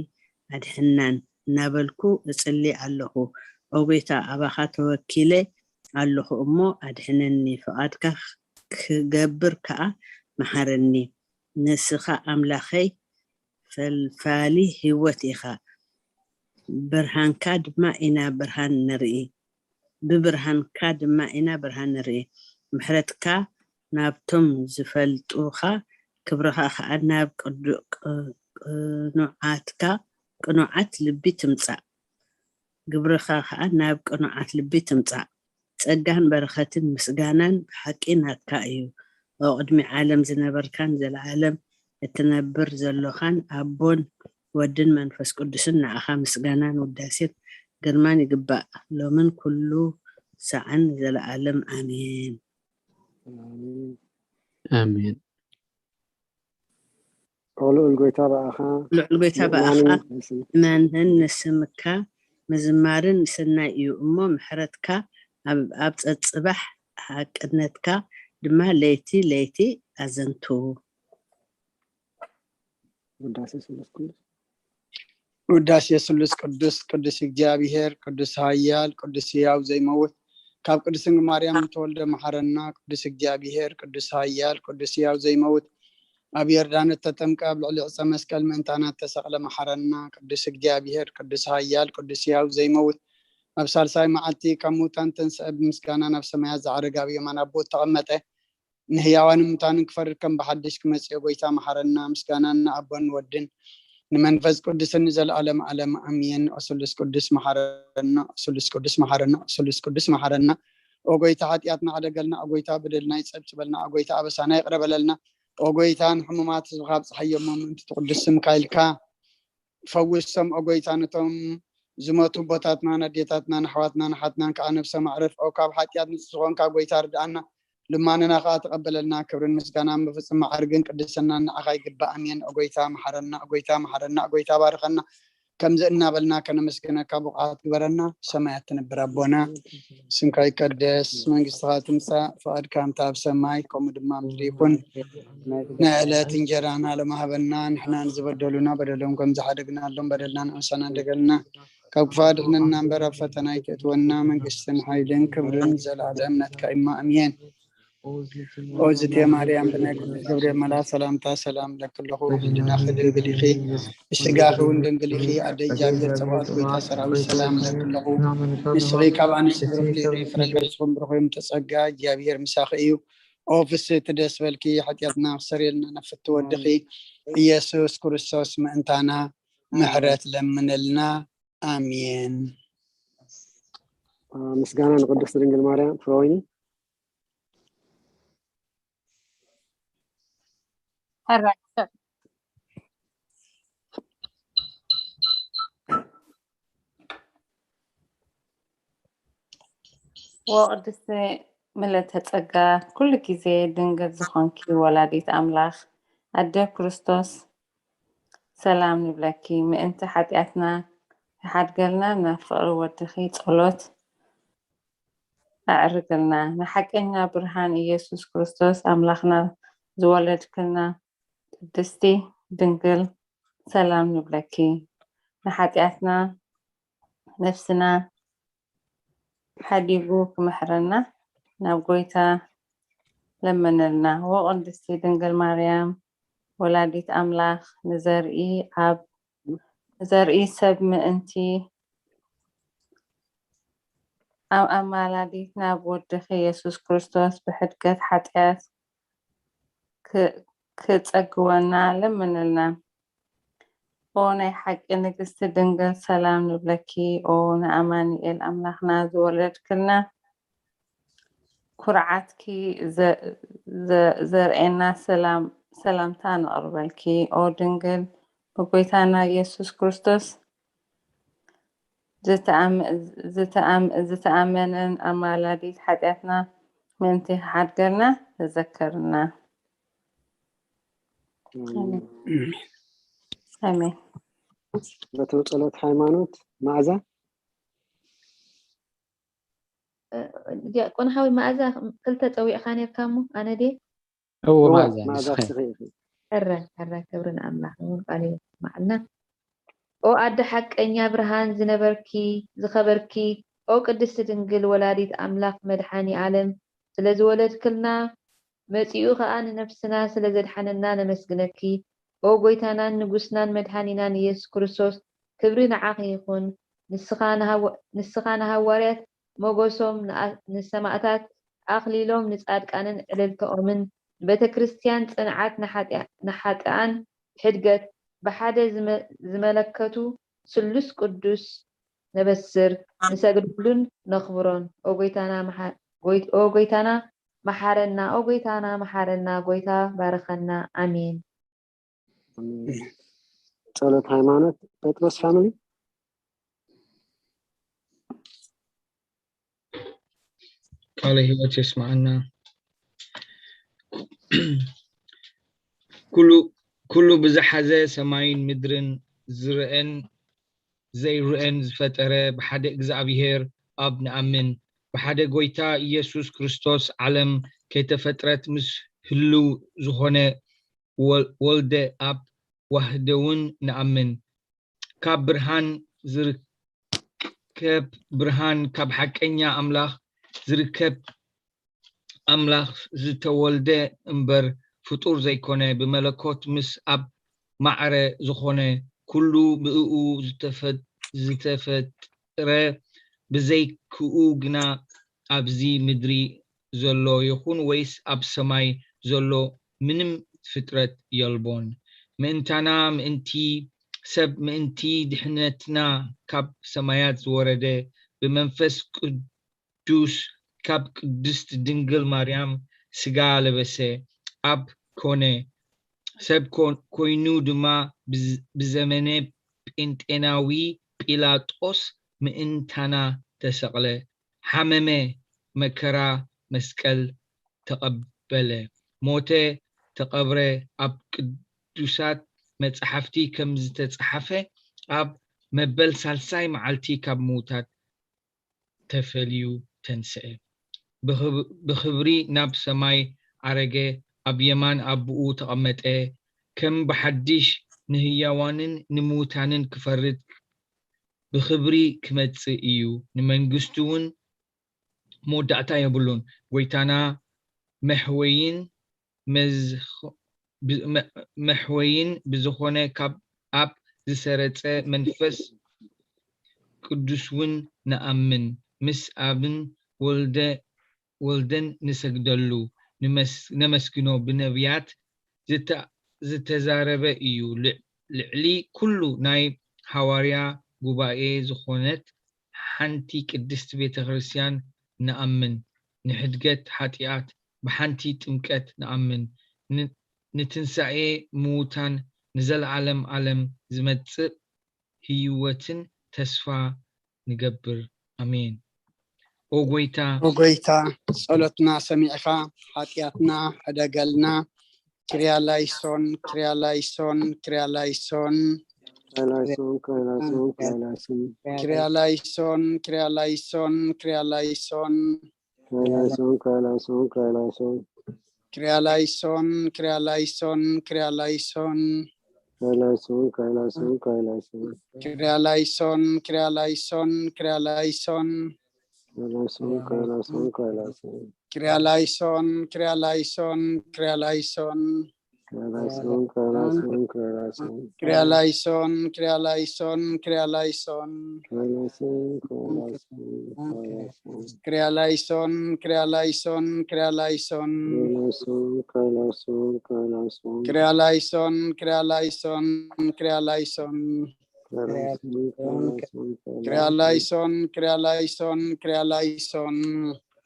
ኣድሕናን እናበልኩ እጽሊ ኣለኹ። ኦ ጎይታ፣ ኣባኻ ተወኪለ ኣለኹ እሞ ኣድሕነኒ፣ ፍቓድካ ክገብር ከኣ መሓረኒ። ንስኻ ኣምላኸይ ፈልፋሊ ህይወት ኢኻ፣ ብርሃንካ ድማ ኢና ብርሃን ንርኢ፣ ብብርሃንካ ድማ ኢና ብርሃን ንርኢ። ምሕረትካ ናብቶም ዝፈልጡኻ፣ ክብርኻ ከኣ ናብ ቅዱ-፣ ቅ-፣ ቅኑዓትካ፣ ቅኑዓት ልቢ ትምጻእ። ግብርኻ ከኣ ናብ ቅኑዓት ልቢ ትምጻእ። ጸጋን በረኸትን ምስጋናን ብሓቂ ናትካ እዩ። ኣብ ቅድሚ ዓለም ዝነበርካን ዘለዓለም እትነብር ዘሎኻን ኣቦን ወድን መንፈስ ቅዱስን ንዓኻ ምስጋናን ውዳሴን ግርማን ይግባእ፣ ሎምን ኩሉ ሳዕን ዘለዓለም ኣሜን። ኣሜን። ኦ ልዑል ጎይታ ብኣኻ ልዑል ጎይታ ብኣኻ ምእማንን ንስምካ ምዝማርን ሰናይ እዩ እሞ፣ ምሕረትካ ኣብ፣ ኣብ ጸጽባሕ ሓቅነትካ ድማ ለይቲ ለይቲ ኣዘንትዉ። ውዳሴ ስሉስ ቅዱስ። ውዳሴ ስሉስ ቅዱስ፣ ቅዱስ እግዚኣብሔር፣ ቅዱስ ኃያል፣ ቅዱስ ሕያው ዘይመውት፣ ካብ ቅድስት ድንግል ማርያም እተወልደ መሓረና። ቅዱስ እግዚኣብሔር፣ ቅዱስ ኃያል፣ ቅዱስ ሕያው ዘይመውት፣ ኣብ ዮርዳኖስ ተጠምቀ፣ ኣብ ልዕሊ ዕፀ መስቀል ምእንታና እተሰቕለ መሓረና። ቅዱስ እግዚኣብሔር፣ ቅዱስ ኃያል፣ ቅዱስ ሕያው ዘይመውት፣ ኣብ ሳልሳይ መዓልቲ ካብ ምውታን ተንስአ፣ ብምስጋና ናብ ሰማያት ዝዓረገ፣ ኣብ የማን ኣቦ እተቐመጠ፣ ንህያዋንን ሙታንን ክፈርድ ከም ብሓድሽ ክመጽእ ጎይታ መሓረና። ምስጋና ንኣቦን ንወድን ንመንፈስ ቅዱስን ንዘለኣለም ኣለም ኣሜን። ኦ ስሉስ ቅዱስ መሓረና፣ ኦ ስሉስ ቅዱስ መሓረና፣ ኦ ስሉስ ቅዱስ መሓረና። ኦ ጎይታ ሓጢኣትና ዕደገልና፣ ኦ ጎይታ በደልና ይጸብጽበልና፣ ኦ ጎይታ ኣበሳና ይቕረ በለልና። ኦ ጎይታ ንሕሙማት ህዝብኻ ኣብጽሓዮሞ፣ ምእንቲ እቲ ቅዱስ ስምካ ኢልካ ፈውሶም። ኦ ጎይታ ነቶም ዝሞቱ ኣቦታትናን ኣዴታትናን ኣሕዋትናን ኣሓትናን ከዓ ነብሶም ኣዕርፍ። ኦ ካብ ሓጢኣት ንጹህ ዝኾንካ ጎይታ ርድኣና፣ ልማንና ከዓ ተቐበለልና። ክብርን ምስጋናን ብፍጹም መዓርግን ቅድስናን ንዓኻ ይግባእ። ኣሜን። ኦ ጎይታ መሓረና፣ ኦ ጎይታ መሓረና፣ ኦ ጎይታ ባርኸና። ከምዚ እናበልና ከነመስግነካ ብቑዓት ግበረና። ሰማያት ትነብር ኣቦና፣ ስምካ ይቀደስ፣ መንግስትኻ ትምጻእ፣ ፍቓድካ ከምታ ኣብ ሰማይ ከምኡ ድማ ኣብ ምድሪ ይኹን። ናይ ዕለት እንጀራና ሎሚ ሃበና፣ ንሕና ንዝበደሉና በደሎም ከም ዝሓደግናሎም በደልና ንዕሰና እንደገልና፣ ካብ ክፉእ ኣድሕነና እምበር ኣብ ፈተና ኣይተእትወና፣ መንግስትን ሓይልን ክብርን ዘለኣለም ናትካ እማ ኣሜን። ኦ ዝቴ ማርያም ብናይ ቅዱስ ገብርኤል መልኣክ ሰላምታ ሰላም እለኪ ኣለኹ፣ ብህልናኺ ድንግል ኢኺ፣ ብስጋኺ እውን ድንግል ኢኺ፣ ኣደ እግዚኣብሔር ጸባኦት ጎይታ ሰራዊት ሰላም እለኪ ኣለኹ። ንስኺ ካብ ኣንስቲ ብሩኽቲ ኢኺ፣ ፍረ ከርስኺ እውን ብሩኽ እዩ፣ ምልእቲ ጸጋ እግዚኣብሔር ምሳኺ እዩ። ኦ ፍስሕቲ ደስ በልኪ፣ ሓጢኣትና ክሰርየልና ናብ ፍትው ወድኺ ኢየሱስ ክርስቶስ ምእንታና ምሕረት ለምንልና። ኣሜን። ምስጋና ንቅድስት ድንግል ማርያም። ፍረወይኒ ሕራይ ወቅድስቲ ምልእተ ጸጋ ኩሉ ግዜ ድንግል ዝኾንኪ ወላዲት ኣምላኽ ኣደ ክርስቶስ ሰላም ንብለኪ። ምእንቲ ሓጢኣትና ይሓድገልና ናብ ፍቕሪ ወድኺ ጸሎት ኣዕርግልና። ንሓቀኛ ብርሃን ኢየሱስ ክርስቶስ ኣምላኽና ዝወለድክልና ቅድስቲ ድንግል ሰላም ንብለኪ። ንሓጢኣትና ነፍስና ሓዲጉ ክምሕረና ናብ ጎይታ ለምንልና። ወቅድስቲ ድንግል ማርያም ወላዲት ኣምላኽ ንዘርኢ ኣብ ንዘርኢ ሰብ ምእንቲ ኣብ ኣማላዲት ናብ ወድኺ የሱስ ክርስቶስ ብሕድገት ሓጢኣት ክ- ክጸግወና ለምንልና። ኦ ናይ ሓቂ ንግስቲ ድንግል ሰላም ንብለኪ። ኦ ንኣማኑኤል ኣምላኽና ዝወለድክልና ኩርዓትኪ ዘ- ዘ- ዘርእየና ሰላም ሰላምታ ነቕርበልኪ። ኦ ድንግል ብጎይታና ኢየሱስ ክርስቶስ ዝተኣመነን ኣማላዲት ሓጢኣትና ምእንቲ ክሓድገልና ተዘከርና። ኣሜን። በተው ጸሎት ሃይማኖት መዓዛ ዲያቆን ሓዊ መኣዛ ክልተ ፀዊዕካ ነርካ እሞ ኣነ ድየ እዎ እወ፣ መኣዛ መኣዛ ንስኺ ንስኺ ኢኺ። ሕረ ሕረ ክብሪ ንኣምላኽ ይኹን ቃል ህይወት መዓልና ኦ ኣደ ሓቀኛ ብርሃን ዝነበርኪ ዝኸበርኪ ኦ ቅድስቲ ድንግል ወላዲት ኣምላኽ መድሓኒ ዓለም ስለ ዝወለድክልና መጺኡ ኸኣ ንነፍስና ስለ ዘድሓነና ነመስግነኪ ኦ ጎይታናን ንጉስናን መድሓኒናን ኢየሱስ ክርስቶስ ክብሪ ንዓኺ ይኹን ንስኻ ንሃዋርያት ሞገሶም ንሰማእታት ኣኽሊሎም ንጻድቃንን ዕልልተኦምን ንቤተ ክርስቲያን ጽንዓት ንሓጥኣን ሕድገት ብሓደ ዝመለከቱ ስሉስ ቅዱስ ነበስር ንሰግደሉን ነኽብሮን ኦ ጎይታና መሓረና ኦ ጎይታና መሓረና ጎይታ ባርኸና ኣሜን። ጸሎት ሃይማኖት ጴጥሮስ ፋሚሊ ቃለ ህይወት የስማዓና። ኩሉ ኩሉ ብዝሓዘ ሰማይን ምድርን ዝርአን ዘይርአን ዝፈጠረ ብሓደ እግዚኣብሔር ኣብ ንኣምን፣ ብሓደ ጎይታ ኢየሱስ ክርስቶስ ዓለም ከይተፈጥረት ምስ ህልው ዝኾነ ወልደ ኣብ ዋህደውን ንኣምን። ካብ ብርሃን ዝርከብ ብርሃን ካብ ሓቀኛ ኣምላኽ ዝርከብ ኣምላኽ ዝተወልደ እምበር ፍጡር ዘይኮነ ብመለኮት ምስ ኣብ ማዕረ ዝኾነ ኩሉ ብእኡ ዝተፈጥረ ብዘይክኡ ግና ኣብዚ ምድሪ ዘሎ ይኹን ወይስ ኣብ ሰማይ ዘሎ ምንም ፍጥረት የልቦን። ምእንታና ምእንቲ ሰብ ምእንቲ ድሕነትና ካብ ሰማያት ዝወረደ ብመንፈስ ቅዱስ ካብ ቅድስት ድንግል ማርያም ስጋ ለበሰ ኣብ ኮነ ሰብ ኮይኑ ድማ ብዘመነ ጴንጤናዊ ጲላጦስ ምእንታና ተሰቕለ፣ ሓመመ፣ መከራ መስቀል ተቐበለ፣ ሞተ፣ ተቐብረ፣ ኣብ ቅዱሳት መጻሕፍቲ ከም ዝተጻሕፈ ኣብ መበል ሳልሳይ መዓልቲ ካብ ምዉታት ተፈልዩ ተንስአ፣ ብኽብሪ ናብ ሰማይ ዓረገ፣ ኣብ የማን ኣቦኡ ተቐመጠ፣ ከም ብሓድሽ ንህያዋንን ንምዉታንን ክፈርድ ብኽብሪ ክመጽእ እዩ፣ ንመንግስቱ እውን መወዳእታ የብሉን። ጐይታና መሕወይን መሕወይን ብዝኾነ ካብ ኣብ ዝሰረጸ መንፈስ ቅዱስውን ንኣምን፣ ምስ ኣብን ወልደን ንሰግደሉ፣ ነመስግኖ፣ ብነብያት ዝተዛረበ እዩ። ልዕሊ ኩሉ ናይ ሃዋርያ ጉባኤ ዝኾነት ሓንቲ ቅድስት ቤተ ክርስቲያን ንኣምን፣ ንሕድገት ሓጢኣት ብሓንቲ ጥምቀት ንኣምን፣ ንትንሳኤ ምዉታን ንዘለዓለም ዓለም ዝመጽእ ህይወትን ተስፋ ንገብር። ኣሜን። ኦ ጎይታ ኦ ጎይታ ጸሎትና ሰሚዕኻ ሓጢኣትና ሕደገልና። ክሪያ ላይሶን ክሪያ ላይሶን ክሪያ ላይሶን ላይሶን ላይሶን ላይሶን ክሪያ ላይሶን ክሪያ ላይሶን ክሪያ ላይሶን ላይሶን ላይሶን ላይሶን ክሪያ ላይሶን ክሪያ ላይሶን ክሪያ ላይሶን ላይሶን ላይሶን ላይሶን ክሪያ ላይሶን ክሪያ ላይሶን ክሪያ ላይሶን ላይሶን ላይሶን ላይሶን ክሪያ ላይሶን ክሪያ ላይሶን ክሪያ ላይሶን Kyrieleison, Kyrieleison, Kyrieleison, Kyrieleison. Kyrieleison, Kyrieleison, Kyrieleison. Kyrieleison, Kyrieleison, Kyrieleison. Kyrieleison, Kyrieleison, Kyrieleison. Kyrieleison, Kyrieleison, Kyrieleison. Kyrieleison, Kyrieleison, Kyrieleison.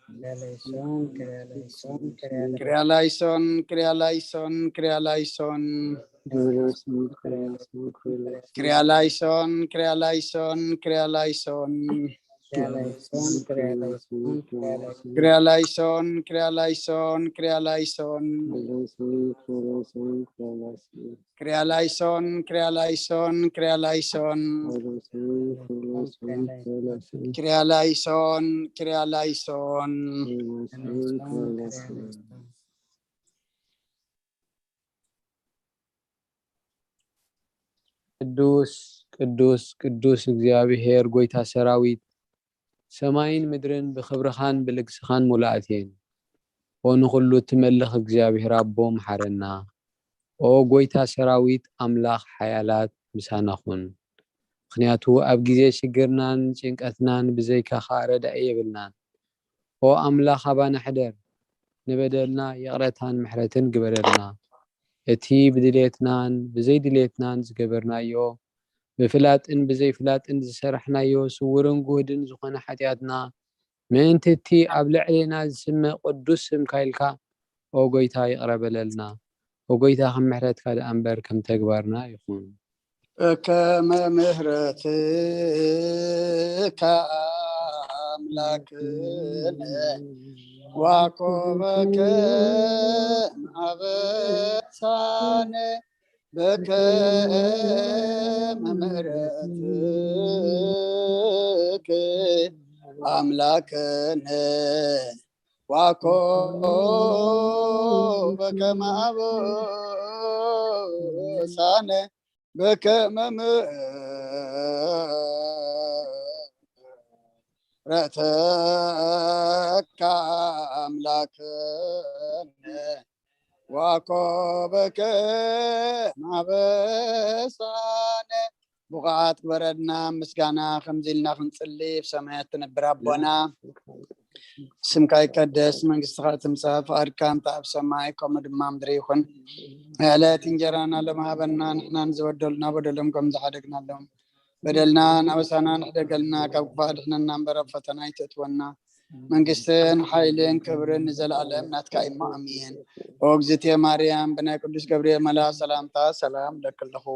Kyrieleison, Kyrieleison, Kyrieleison. Kyrieleison, Kyrieleison, Kyrieleison. Kyrieleison, Kyrieleison, Kyrieleison. Kyrieleison, Kyrieleison, Kyrieleison, Kyrieleison. Kyrieleison, Kyrieleison, Kyrieleison. Kyrieleison, Kyrieleison, Kyrieleison. Kyrieleison, Kyrieleison, Kyrieleison. Kyrieleison, Kyrieleison, Kyrieleison. Kyrieleison, Kyrieleison. ቅዱስ፣ ቅዱስ፣ ቅዱስ እግዚኣብሔር ጐይታ ሰራዊት፣ ሰማይን ምድርን ብኽብርኻን ብልግስኻን ምሉኣት እየን። ኦ ንኹሉ እትመልኽ እግዚኣብሔር ኣቦ፣ መሓረና። ኦ ጐይታ ሰራዊት፣ ኣምላኽ ሓያላት፣ ምሳና ኹን። ምኽንያቱ ኣብ ግዜ ሽግርናን ጭንቀትናን ብዘይካኻ ረዳኢ የብልናን። ኦ ኣምላኽ፣ ኣባና ሕደር፣ ንበደልና ይቕረታን ምሕረትን ግበረልና። እቲ ብድሌትናን ብዘይድሌትናን ዝገበርናዮ፣ ብፍላጥን ብዘይፍላጥን ዝሰራሕናዮ ስውርን ጉህድን ዝኾነ ሓጢኣትና፣ ምእንቲ እቲ ኣብ ልዕሌና ዝስመ ቅዱስ ስምካ ኢልካ፣ ኦ ጐይታ፣ ይቕረ በለልና። ኦ ጐይታ፣ ከም ምሕረትካ ደኣ እምበር ከም ተግባርና ይኹን። በከመ ምሕረትከ ኣምላክነ ዋኮ በከመ ኣበሳነ በከመ ምሕረትከ ኣምላክነ ዋኮ በከመ ኣበሳነ በከመ ምሕረትከ ኣምላክነ ዋኮ በከመ ኣበሳነ። ብቑዓት ግበረና ምስጋና ከምዚ ኢልና ክንጽሊ። ኣብ ሰማያት ትነብር ኣቦና፣ ስምካ ይቀደስ፣ መንግስትኻ ትምጻእ፣ ፍቓድካ እንተ ኣብ ሰማይ ከምኡ ድማ ምድሪ ይኹን። ዕለት እንጀራና ሎም ሃበና፣ ንሕና ንዝበደሉና በደሎም ከም ዝሓደግናሎም በደልና ናበሳና ንሕደገልና፣ ካብ ክፉእ ኣድሕነና እምበር ኣብ ፈተና ኣይተእትወና። መንግስትን ሓይልን ክብርን ንዘለኣለም ናትካ እዩ እሞ ኣሜን። ኦ እግዝእትየ ማርያም፣ ብናይ ቅዱስ ገብርኤል መልኣኽ ሰላምታ ሰላም እለኪ ኣለኹ።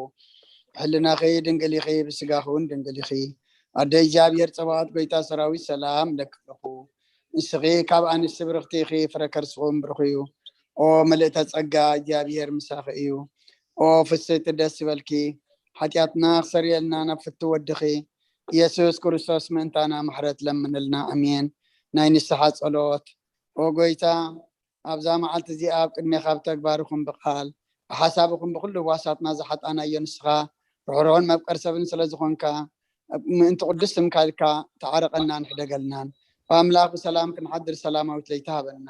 ብሕልናኺ ድንግል ኢኺ፣ ብስጋኺ እውን ድንግል ኢኺ። ኣደ እግዚኣብሔር ጸባኦት፣ ጎይታ ሰራዊት፣ ሰላም እለኪ ኣለኹ። ንስኺ ካብ ኣንስቲ ብርኽቲ ኢኺ፣ ፍረ ከርስኺ እውን ብሩኽ እዩ። ኦ ምልእተ ጸጋ፣ እግዚኣብሔር ምሳኺ እዩ። ኦ ፍስሕቲ፣ ደስ ይበልኪ፣ ሓጢኣትና ክሰርየልና ናብ ፍቱ ወድኺ ኢየሱስ ክርስቶስ ምእንታና ምሕረት ለምንልና። ኣሜን። ናይ ንስሓ ጸሎት። ኦ ጎይታ፣ ኣብዛ መዓልቲ እዚኣ ኣብ ቅድሜኻ ብተግባር ይኹን ብቓል፣ ብሓሳብ ይኹን ብኹሉ ህዋሳትና ዝሓጣናዮ ንስኻ ርሕሩሕን መፍቀር ሰብን ስለ ዝኾንካ፣ ምእንቲ ቅዱስ ስምካ ኢልካ ተዓረቐናን ሕደገልናን። ብኣምላኽ ብሰላም ክንሓድር ሰላማዊት ለይቲ ሃበና።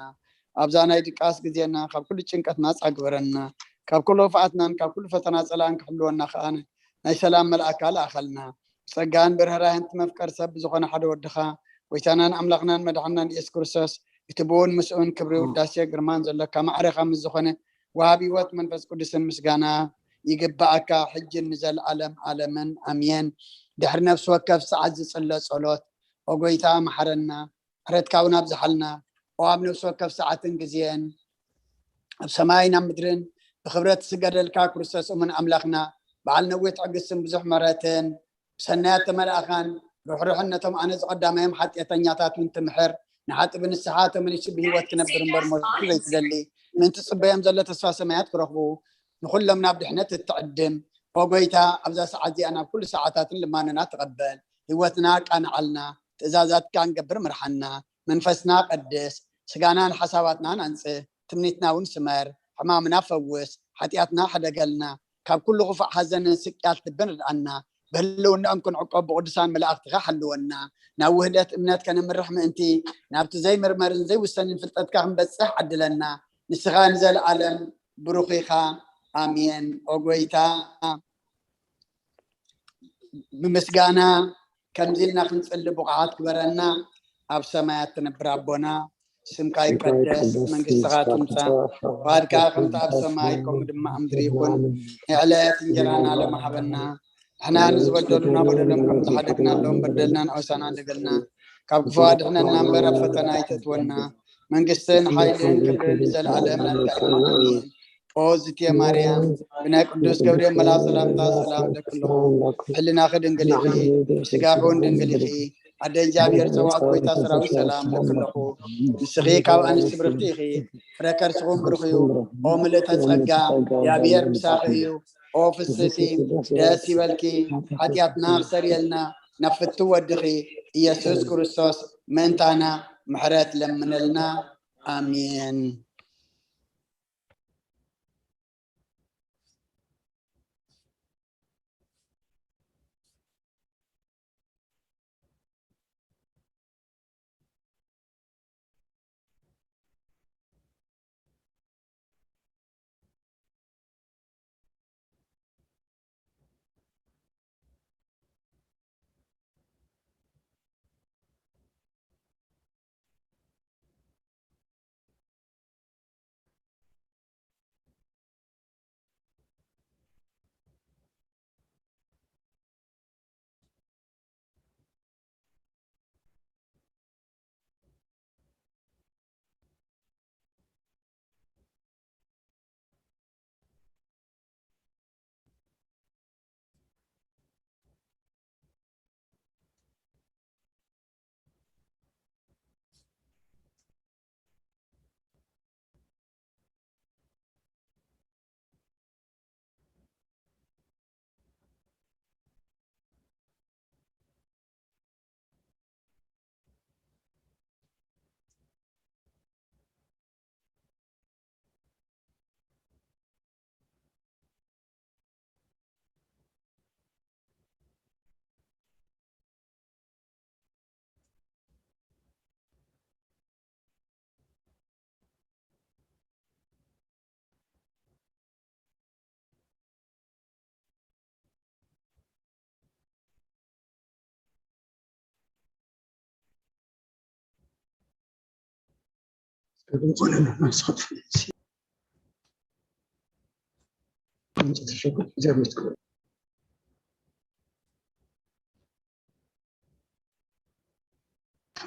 ኣብዛ ናይ ድቃስ ግዜና ካብ ኩሉ ጭንቀት ናጻ ግበረና። ካብ ኩሉ ክፍኣትናን ካብ ኩሉ ፈተና ጸላእን ክሕልወና ከኣ ናይ ሰላም መልኣካ ለኣኸልና። ብጸጋን ብርህራሄን እቲ መፍቀር ሰብ ብዝኾነ ሓደ ወድኻ፣ ጎይታናን ኣምላኽናን መድሓንናን ኢየሱስ ክርስቶስ፣ እቲ ብኡን ምስኡን ክብሪ፣ ውዳሴ፣ ግርማን ዘሎካ ማዕረኻ ምስ ዝኾነ ወሃቢ ህይወት መንፈስ ቅዱስን ምስጋና ይግብኣካ፣ ሕጅን ንዘለኣለም ዓለምን ኣሜን። ድሕሪ ነፍሲ ወከፍ ሰዓት ዝጽለ ጸሎት፣ ኦ ጎይታ መሓረና፣ ምሕረትካ እውን ኣብዝሓልና። ኦ ኣብ ነፍሲ ወከፍ ሰዓትን ግዜን ኣብ ሰማይን ኣብ ምድርን ብኽብረት ትስገደልካ ክርስቶስ እሙን ኣምላኽና፣ በዓል ነዊሕ ትዕግስትን ብዙሕ ምሕረትን፣ ብሰናያት ተመላእኻን ርሕሩሕን ነቶም ኣነ ዝቐዳማዮም ሓጢኣተኛታት እውን ትምሕር፣ ንሓጢ ብንስሓ ተመሊሱ ብህይወት ክነብር እምበር ሞት ዘይትደሊ፣ ምእንቲ ትጽበዮም ዘሎ ተስፋ ሰማያት ክረኽቡ ንኹሎም ናብ ድሕነት እትዕድም። ኦ ጎይታ፣ ኣብዛ ሰዓት እዚኣ ናብ ኩሉ ሰዓታትን ልማኖና ተቐበል። ህይወትና ኣቃንዓልና፣ ትእዛዛትካ ንገብር ምርሓና። መንፈስና ቀድስ፣ ስጋናን ሓሳባትናን ኣንጽህ፣ ትምኒትና እውን ስመር። ሕማምና ፈውስ፣ ሓጢኣትና ሕደገልና፣ ካብ ኩሉ ክፉእ ሓዘንን ስቅያት ልብን ርድኣና። ብህልውናኦም ክንዕቆብ ብቅዱሳን መላእኽትኻ ሓልወና። ናብ ውህደት እምነት ከነምርሕ ምእንቲ፣ ናብቲ ዘይምርመርን ዘይውሰንን ፍልጠትካ ክንበጽሕ ዓድለና። ንስኻ ንዘለኣለም ብሩኽ ኢኻ፣ ኣሜን። ኦ ጎይታ፣ ብምስጋና ከምዚ ኢልና ክንጽሊ ብቑዓት ግበረና። ኣብ ሰማያት ትነብር ኣቦና፣ ስምካ ይቀደስ፣ መንግስትኻ ትምጻእ፣ ፍቓድካ ከምቲ ኣብ ሰማይ ከምኡ ድማ ኣብ ምድሪ ይኹን። ንዕለት እንጀራና ሎሚ ሃበና፣ ንሕና ንዝበደሉና በደሎም ከም ዝሓደግናሎም በደልና ንኣውሳና ንበልና፣ ካብ ክፉ ኣድሕነና እምበር ኣብ ፈተና ኣይተእትወና። መንግስትን ሓይልን ክብርን ንዘለኣለም ናትካ እዩ። ኣሜን። ኦ ዝቴ ማርያም፣ ብናይ ቅዱስ ገብርኤል መልኣኽ ሰላምታ ሰላም እብለኪ ኣለኹ። ሕልናኺ ድንግል ኢኺ፣ ስጋኺ እውን ድንግል ኢኺ። ኣደ እግዚኣብሔር ጸባኦት ጎይታ ሰራዊት ሰላም እብለኪ ኣለኹ። ንስኺ ካብ ኣንስቲ ብርኽቲ ኢኺ፣ ፍረ ከርስኹም ብሩኽ እዩ። ኦ ምልእተ ጸጋ፣ እግዚኣብሔር ምሳኺ እዩ። ኦ ፍስቲ፣ ደስ ይበልኪ፣ ሓጢኣትና ክሰርየልና ናብ ፍቱ ወድኺ ኢየሱስ ክርስቶስ ምእንታና ምሕረት ለምነልና። ኣሜን።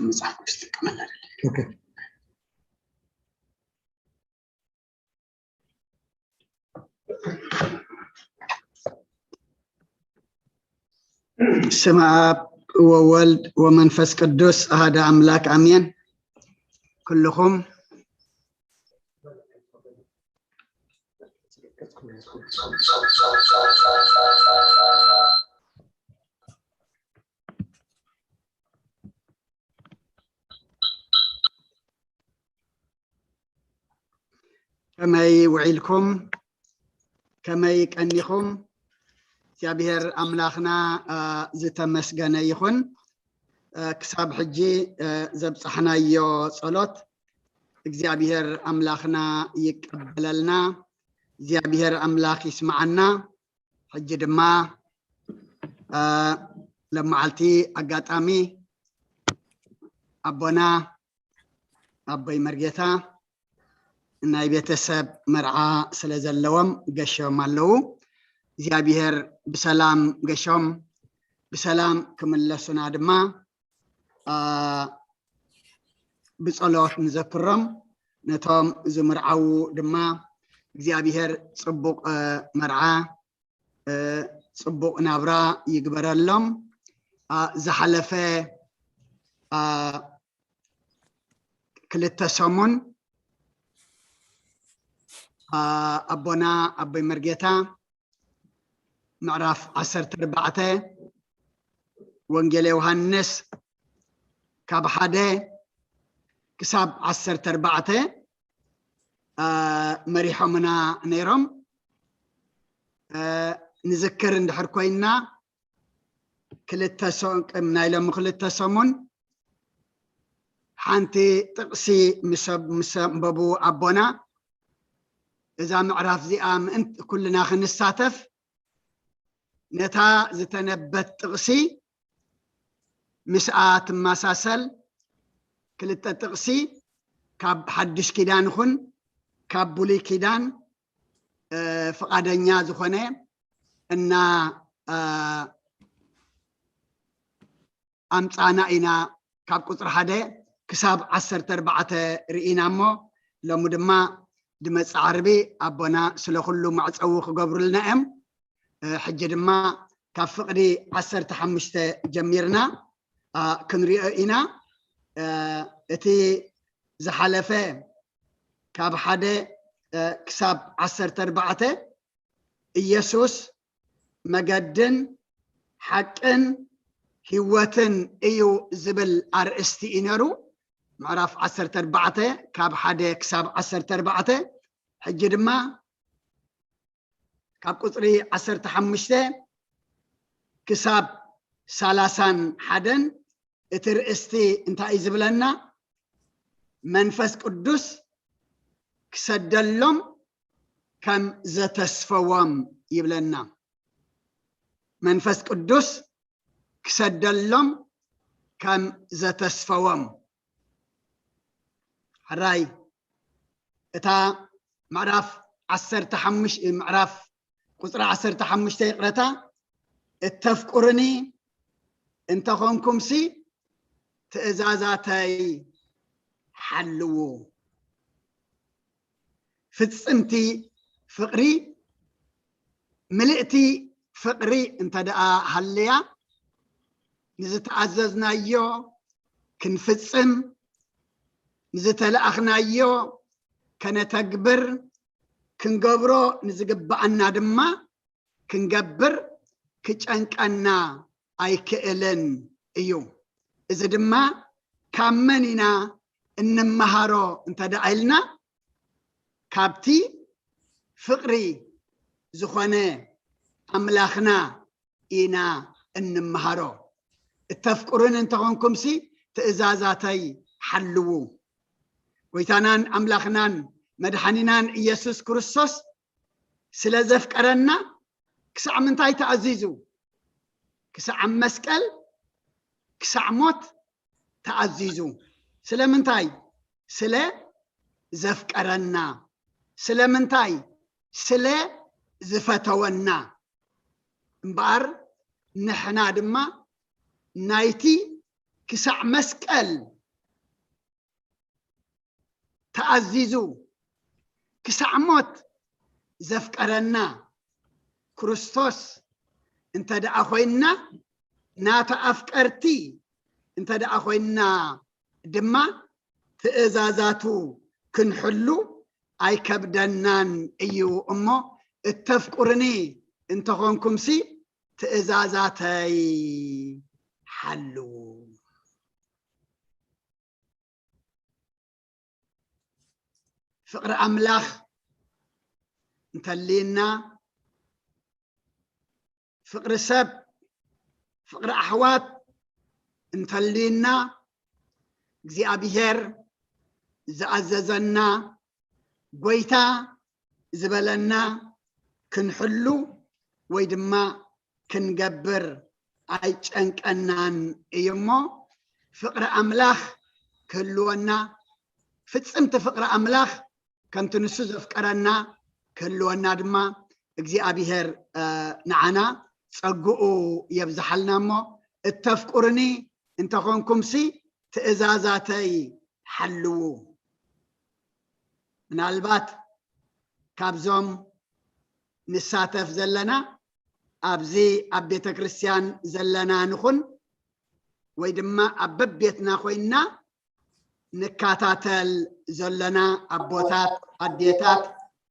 መጽሓፍ ቅዱስ ትጥቀመላ። ስመ ኣብ ወወልድ ወመንፈስ ቅዱስ ኣሃደ ኣምላክ ኣሜን። ኩልኹም ከመይ ውዒልኩም? ከመይ ቀኒኹም? እግዚኣብሔር ኣምላኽና ዝተመስገነ ይኹን። ክሳብ ሕጂ ዘብጻሕናዮ ጸሎት እግዚኣብሔር ኣምላኽና ይቀበለልና። እግዚኣብሔር ኣምላኽ ይስምዓና። ሕጂ ድማ ሎመዓልቲ ኣጋጣሚ ኣቦና ኣቦይ መርጌታ ናይ ቤተሰብ መርዓ ስለ ዘለዎም ገሾም ኣለዉ። እግዚኣብሔር ብሰላም ገሾም ብሰላም ክምለሱና ድማ ብጸሎት ንዘክሮም። ነቶም ዝምርዓዉ ድማ እግዚኣብሔር ጽቡቕ መርዓ፣ ጽቡቕ ናብራ ይግበረሎም። ዝሓለፈ ክልተ ሰሙን ኣቦና ኣቦይ መርጌታ ምዕራፍ ዓሰርተ ኣርባዕተ ወንጌል ዮሃንስ ካብ ሓደ ክሳብ ዓሰርተ ኣርባዕተ መሪሖምና ነይሮም። ንዝክር እንድሕር ኮይና ክልተ ሰ-፣ ቅድሚ ናይ ሎሚ ክልተ ሰሙን ሓንቲ ጥቕሲ ምስ፣ ምስ ኣንበቡ ኣቦና እዛ ምዕራፍ እዚኣ ምእንቲ ኩልና ክንሳተፍ፣ ነታ ዝተነበት ጥቕሲ ምስኣ ትመሳሰል ክልተ ጥቕሲ ካብ ሓድሽ ኪዳን ይኹን ካብ ብሉይ ኪዳን፣ እ፣ ፍቓደኛ ዝኾነ እና፣ እ፣ ኣምጻና ኢና። ካብ ቁጽሪ ሓደ ክሳብ ዓሰርተ ኣርባዕተ ርኢና እሞ፣ ሎሚ ድማ ድመጽ ዓርቢ ኣቦና ስለ ኩሉ መዕጸዊ ክገብሩልና እዮም። እ፣ ሕጂ ድማ ካብ ፍቕዲ ዓሰርተ ሓሙሽተ ጀሚርና፣ እ፣ ክንሪኦ ኢና። እ፣ እቲ ዝሓለፈ ካብ ሓደ፣ እ፣ ክሳብ ዓሰርተ ኣርባዕተ፣ ኢየሱስ መገድን ሓቅን ህይወትን እዩ ዝብል ኣርእስቲ እዩ ነይሩ። ምዕራፍ ዓሰርተ ኣርባዕተ ካብ ሓደ ክሳብ ዓሰርተ ኣርባዕተ። ሕጂ ድማ ካብ ቁጽሪ ዓሰርተ ሓሙሽተ ክሳብ ሰላሳን ሓደን እቲ ርእስቲ እንታይ እዩ ዝብለና? መንፈስ ቅዱስ ክሰደሎም ከም ዘተስፈዎም ይብለና። መንፈስ ቅዱስ ክሰደሎም ከም ዘተስፈዎም። ሕራይ እታ ምዕራፍ ዓሰርተ ሓሙሽተ፣ ምዕራፍ ቁጽሪ ዓሰርተ ሓሙሽተ፣ ይቕረታ፣ እተፍቅሩኒ እንተኾንኩምሲ ትእዛዛተይ ሓልዉ። ፍጽምቲ ፍቕሪ፣ ምልእቲ ፍቕሪ እንተ ደኣ ሃልያ፣ ንዝተኣዘዝናዮ ክንፍጽም፣ ንዝተለኣኽናዮ ከነተግብር፣ ክንገብሮ ንዝግብኣና ድማ ክንገብር ክጨንቀና ኣይክእልን እዩ። እዚ ድማ ካብ መን ኢና እንመሃሮ እንተ ደኣ ኢልና፣ ካብቲ ፍቕሪ ዝኾነ ኣምላኽና ኢና እንመሃሮ። እተፍቅሩኒ እንተኾንኩምሲ ትእዛዛተይ ሓልዉ። ጎይታናን ኣምላኽናን መድሓኒናን ኢየሱስ ክርስቶስ ስለ ዘፍቀረና ክሳዕ ምንታይ ተኣዚዙ? ክሳዕ ኣብ መስቀል፣ ክሳዕ ሞት ተኣዚዙ። ስለምንታይ? ስለ ዘፍቀረና። ስለምንታይ? ስለ ዝፈተወና። እምበኣር ንሕና ድማ ናይቲ ክሳዕ መስቀል ተኣዚዙ ክሳዕ ሞት ዘፍቀረና ክርስቶስ እንተ ደኣ ኮይንና፣ ናቱ ኣፍቀርቲ እንተ ደኣ ኮይንና ድማ፣ ትእዛዛቱ ክንሕሉ ኣይከብደናን እዩ። እሞ እተፍቅሩኒ እንተኾንኩምሲ ትእዛዛተይ ሓልዉ። ፍቕሪ ኣምላኽ እንተልይና፣ ፍቕሪ ሰብ፣ ፍቕሪ ኣሕዋት እንተልይና፣ እግዚኣብሔር ዝኣዘዘና፣ ጎይታ ዝበለና ክንሕሉ ወይ ድማ ክንገብር ኣይጨንቀናን እዩ እሞ፣ ፍቕሪ ኣምላኽ ክህልወና፣ ፍጽምቲ ፍቕሪ ኣምላኽ ከምቲ ንሱ ዘፍቀረና ክህልወና ድማ እግዚኣብሔር፣ እ፣ ንዓና ጸግኡ የብዝሓልና እሞ፣ እተፍቅሩኒ እንተኾንኩምሲ ትእዛዛተይ ሓልዉ። ምናልባት ካብዞም ንሳተፍ ዘለና፣ ኣብዚ ኣብ ቤተ ክርስቲያን ዘለና ንኹን፣ ወይ ድማ ኣብ በቤትና ኮይንና ንከታተል ዘለና ኣቦታት፣ ኣዴታት፣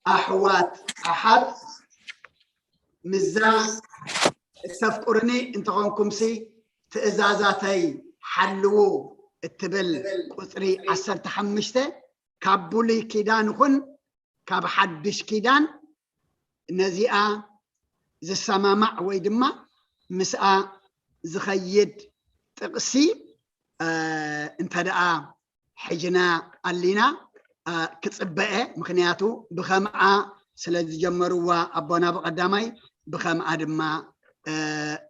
ኣሕዋት፣ ኣሓት፣ ምዛ እተፍቅሩኒ እንተኾንኩምሲ ትእዛዛተይ ሓልዉ እትብል ቁጽሪ ዓሰርተ ሓሙሽተ ካብ ብሉይ ኪዳን ይኹን ካብ ሓድሽ ኪዳን ነዚኣ ዝሰማማዕ ወይ ድማ ምስኣ ዝኸይድ ጥቕሲ፣ እ፣ እንተ ደኣ ሒዝና ኣሊና፣ ክፅበአ፣ ምክንያቱ ብከምኣ ስለ ዝጀመርዋ ኣቦና ብቀዳማይ ብከምኣ ድማ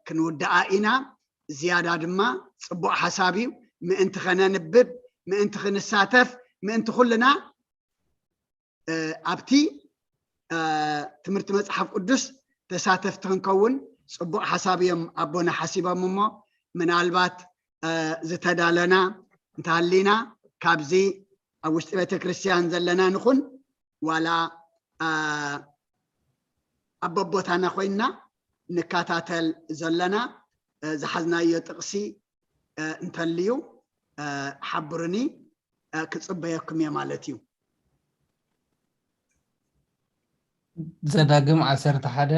ክንውድኣ ኢና። ዝያዳ ድማ ፅቡቅ ሓሳብ እዩ። ምእንቲ ከነንብብ፣ ምእንቲ ክንሳተፍ፣ ምእንቲ ኩልና ኣብቲ ትምህርቲ መፅሓፍ ቅዱስ ተሳተፍቲ ክንከውን ፅቡቅ ሓሳብ እዮም ኣቦና ሓሲቦም። እሞ ምናልባት ዝተዳለና እንተሃሊና፣ ካብዚ ኣብ ውሽጢ ቤተክርስትያን ዘለና ንኹን ዋላ ኣብ በቦታና ኮይንና ንከታተል ዘለና ዝሓዝናዮ ጥቕሲ እንተልዩ ሓብሩኒ፣ ክፅበየኩም እየ ማለት እዩ። ዘዳግም ዓሰርተ ሓደ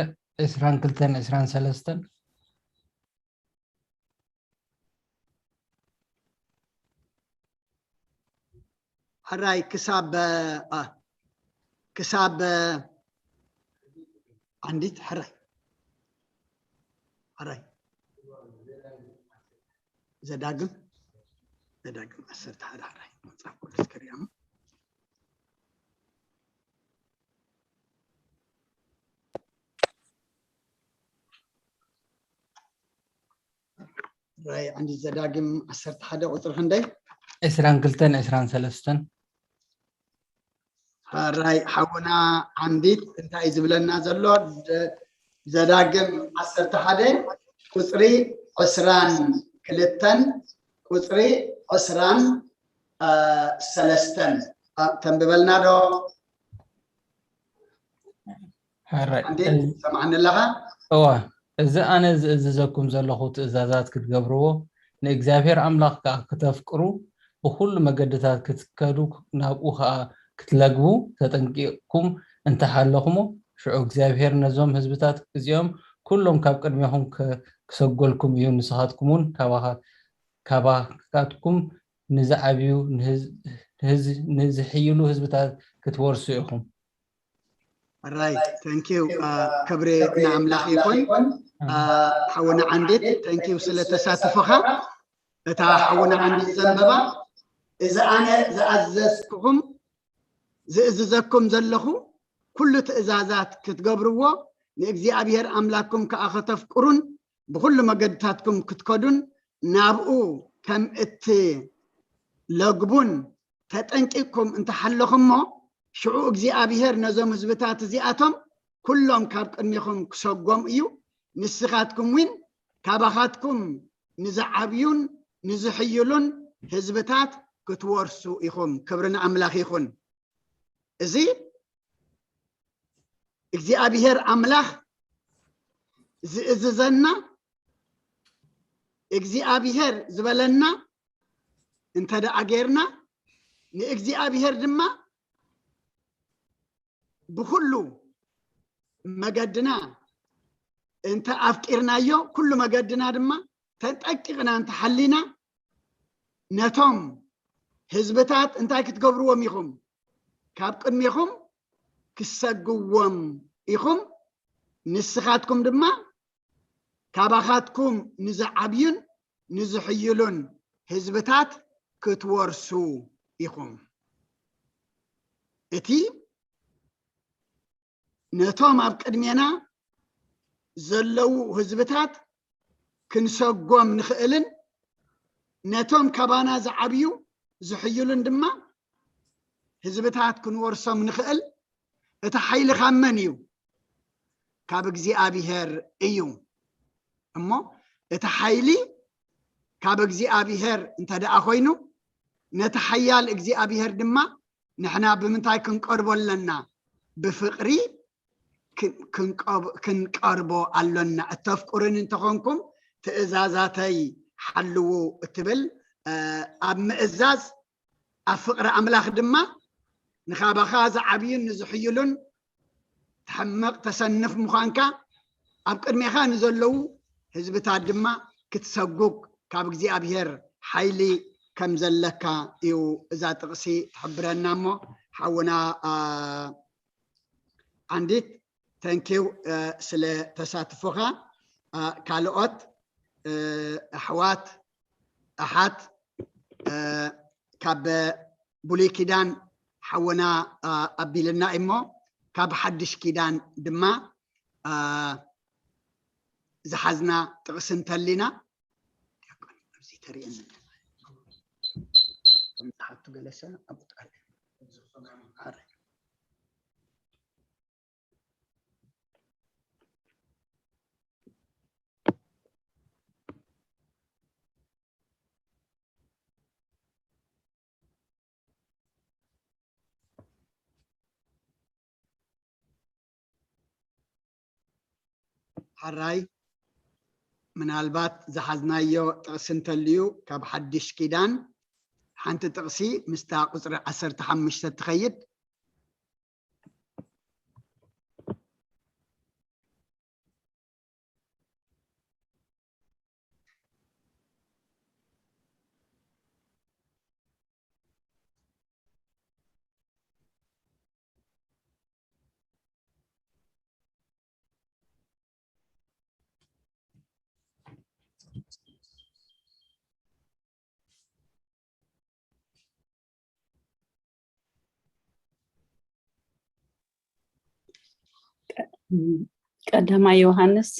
ዕስራን ክልተን ዕስራን ሰለስተን። ሕራይ ክሳብ ክሳብ ዓንዲት ሕራይ ሕራይ ዘዳግም ዘዳግም ዓሰርተ ሓደ ሕራይ መፅሓፍ ቅዱስ ክሪኦም ራይ ዓንዲት ዘዳግም ዓሰርተ ሓደ ቁፅሪ ክንደይ? ዕስራን ክልተን ዕስራን ሰለስተን። ራይ ሓውና ዓንዲት እንታይ ዝብለና ዘሎ? ዘዳግም ዓሰርተ ሓደ ቁፅሪ ዕስራን ክልተን ቁፅሪ ዕስራን ሰለስተን ተንብበልና ዶ? ሕራይ ሰማዕኒ ኣለኻ? እዋ፣ እዚ ኣነ ዝእዝዘኩም ዘለኹ ትእዛዛት ክትገብርዎ፣ ንእግዚኣብሔር ኣምላኽ ከኣ ክተፍቅሩ፣ ብኹሉ መገድታት ክትከዱ፣ ናብኡ ኸኣ ክትለግቡ ተጠንቂቕኩም እንተ ሓለኹሞ፣ ሽዑ እግዚኣብሔር ነዞም ህዝብታት እዚኦም ኩሎም ካብ ቅድሜኹም ክሰጎልኩም እዩ፣ ንስኻትኩም እውን ካባኻትኩም ንዝዓብዩ ንዝሕይሉ ህዝብታት ክትወርሱ ኢኹም። ራይ ተንኪው ክብሪ ንኣምላኽ ይኹን። ሓውና ዓንዲት ተንኪው ስለ ተሳትፎኻ። እታ ሓውና ዓንዲት ዘንበባ እዚ ኣነ ዝኣዘዝኩኹም ዝእዝዘኩም ዘለኹ ኩሉ ትእዛዛት ክትገብርዎ ንእግዚኣብሔር ኣምላክኩም ከኣ ከተፍቅሩን ብኹሉ መገድታትኩም ክትከዱን ናብኡ ከም እትለግቡን ተጠንቂቕኩም እንተሓለኹሞ ሽዑ እግዚኣብሔር ነዞም ህዝብታት እዚኣቶም ኩሎም ካብ ቅድሚኹም ክሰጎም እዩ። ንስኻትኩም እውን ካባኻትኩም ንዝዓብዩን ንዝሕይሉን ህዝብታት ክትወርሱ ኢኹም። ክብሪ ንኣምላኽ ይኹን። እዚ እግዚኣብሔር ኣምላኽ ዝእዝዘና እግዚኣብሔር ዝበለና እንተ ደኣ ጌርና ንእግዚኣብሔር ድማ ብኹሉ መገድና እንተ ኣፍቂርናዮ ኩሉ መገድና ድማ ተጠቂቕና እንተሓሊና ነቶም ህዝብታት እንታይ ክትገብርዎም ኢኹም? ካብ ቅድሚኹም ክሰግዎም ኢኹም። ንስኻትኩም ድማ ካባኻትኩም ንዝዓብዩን ንዝሕይሉን ህዝብታት ክትወርሱ ኢኹም። እቲ ነቶም ኣብ ቅድሜና ዘለዉ ህዝብታት ክንሰጎም ንኽእልን ነቶም ካባና ዝዓብዩ ዝሕይሉን ድማ ህዝብታት ክንወርሶም ንኽእል እቲ ሓይሊ ካብ መን እዩ? ካብ እግዚኣብሔር እዩ። እሞ እቲ ሓይሊ ካብ እግዚኣብሔር እንተ ደኣ ኮይኑ ነቲ ሓያል እግዚኣብሔር ድማ ንሕና ብምንታይ ክንቀርቦ ኣለና? ብፍቕሪ ክንቀርቦ ኣሎና። እተፍቅሩኒ እንተኾንኩም ትእዛዛተይ ሓልዉ እትብል ኣብ ምእዛዝ ኣብ ፍቕሪ ኣምላኽ ድማ ንኻባኻ ዝዓብዩን ንዝሕይሉን ትሕመቕ ተሰንፍ ምዃንካ ኣብ ቅድሜኻ ንዘለዉ ህዝብታት ድማ ክትሰጉግ ካብ እግዚኣብሔር ሓይሊ ከም ዘለካ እዩ እዛ ጥቕሲ ትሕብረና። እሞ ሓውና ዓንዲት ተንኪው ስለ ተሳትፎኻ። ካልኦት ኣሕዋት ኣሓት ካብ ብሉይ ኪዳን ሓወና ኣቢልና እሞ፣ ካብ ሓድሽ ኪዳን ድማ ዝሓዝና ጥቕሲ እንተሊና፣ ዲያቆን ኣብዚ ተርእየኒ። ከምዝሓቱ ገለሰ ኣብኡ ጥቃ። ሓራይ፣ ምናልባት ዝሓዝናዮ ጥቕሲ እንተልዩ፣ ካብ ሓድሽ ኪዳን ሓንቲ ጥቕሲ ምስታ ቁፅሪ ዓሰርተ ሓሙሽተ ትኸይድ። ቀዳማይ ዮሃንስ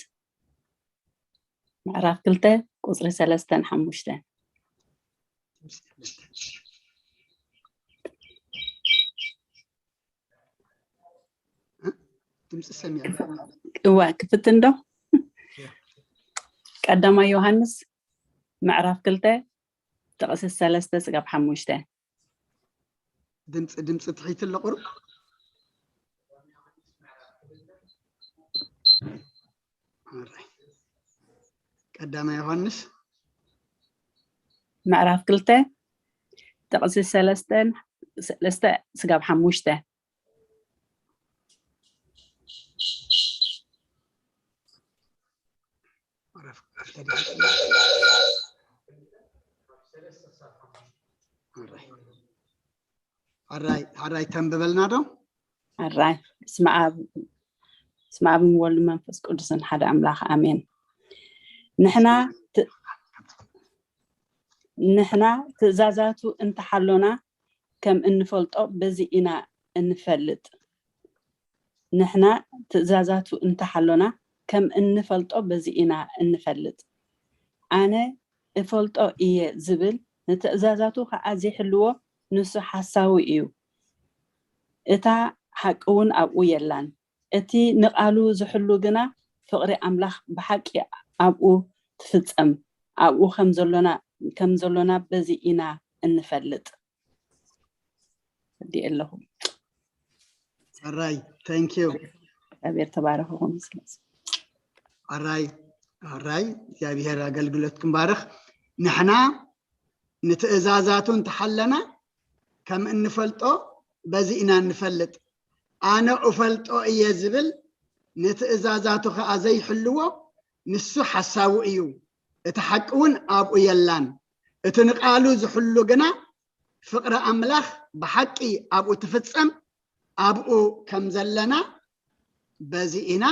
ምዕራፍ ክልተ ቁፅሪ ሰለስተን ሓሙሽተን። ድምፂ ሰሚዐ። እዋ፣ ክፍትን ዶ? ቀዳማይ ዮሃንስ ምዕራፍ ክልተ ጥቕሲ ሰለስተ ስጋብ ሓሙሽተ። ድምፂ፣ ድምፂ ትሒት ኣሎ ቁሩብ። ኣራይ። ቀዳማይ ዮሃንስ ምዕራፍ ክልተ ጥቕሲ ሰለስተን፣ ሰለስተ ስጋብ ሓሙሽተ። ኣራይ፣ ኣራይ ተንብበልና ዶ? ኣራይ። እስመ ኣብ፣ እስመ ኣብን ወልድ መንፈስ ቅዱስን ሓደ ኣምላኽ ኣሜን። ንሕና ት-፣ ንሕና ትእዛዛቱ እንተሓሎና ከም እንፈልጦ በዚ ኢና እንፈልጥ። ንሕና ትእዛዛቱ እንተሓሎና ከም እንፈልጦ በዚ ኢና እንፈልጥ። ኣነ እፈልጦ እየ ዝብል፣ ንትእዛዛቱ ኸዓ ዘይሕልዎ፣ ንሱ ሓሳዊ እዩ። እታ ሓቂ እውን ኣብኡ የላን። እቲ ንቓሉ ዝሕሉ ግና ፍቕሪ ኣምላኽ ብሓቂ ኣብኡ ትፍጸም። ኣብኡ ከም ዘሎና፣ ከም ዘሎና በዚ ኢና እንፈልጥ። ወዲኤ ኣለኹ። ኣራይ፣ thank you። እግዚኣብሔር ተባረኹ። ስለዚ ኣራይ፣ ኣራይ፣ እግዚኣብሔር ኣገልግሎትኩም ባርኽ። ንሕና ንትእዛዛቱ እንተሓለና ከም እንፈልጦ በዚ ኢና እንፈልጥ። ኣነ እፈልጦ እየ ዝብል፣ ንትእዛዛቱ ኸዓ ዘይሕልዎ፣ ንሱ ሓሳዊ እዩ፣ እቲ ሓቂ እውን ኣብኡ የላን። እቲ ንቓሉ ዝሕሉ ግና ፍቕሪ ኣምላኽ ብሓቂ ኣብኡ ትፍጸም፣ ኣብኡ ከም ዘለና በዚ ኢና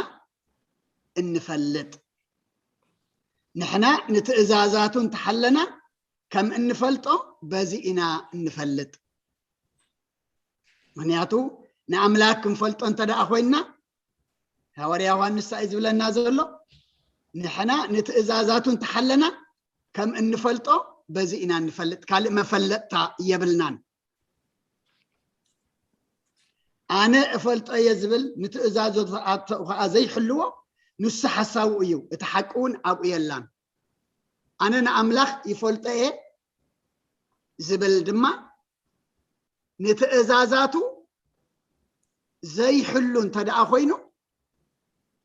እንፈልጥ። ንሕና ንትእዛዛቱ እንተሓለና ከም እንፈልጦ በዚ ኢና እንፈልጥ። ምኽንያቱ ንኣምላኽ ክንፈልጦ እንተ ደኣ ኮይንና፣ ሃዋርያ ዮሃንስ እንታይ እዩ ዝብለና ዘሎ? ንሕና ንትእዛዛቱ እንተሓለና ከም እንፈልጦ በዚ ኢና እንፈልጥ፣ ካልእ መፈለጥታ የብልናን። ኣነ እፈልጦ እየ ዝብል፣ ንትእዛዛቱ ኸኣ ዘይሕልዎ፣ ንሱ ሓሳዊ እዩ፣ እቲ ሓቂ እውን ኣብኡ የላን። ኣነ ንኣምላኽ ይፈልጦ እየ ዝብል ድማ፣ ንትእዛዛቱ ዘይሕሉ እንተ ደኣ ኮይኑ፣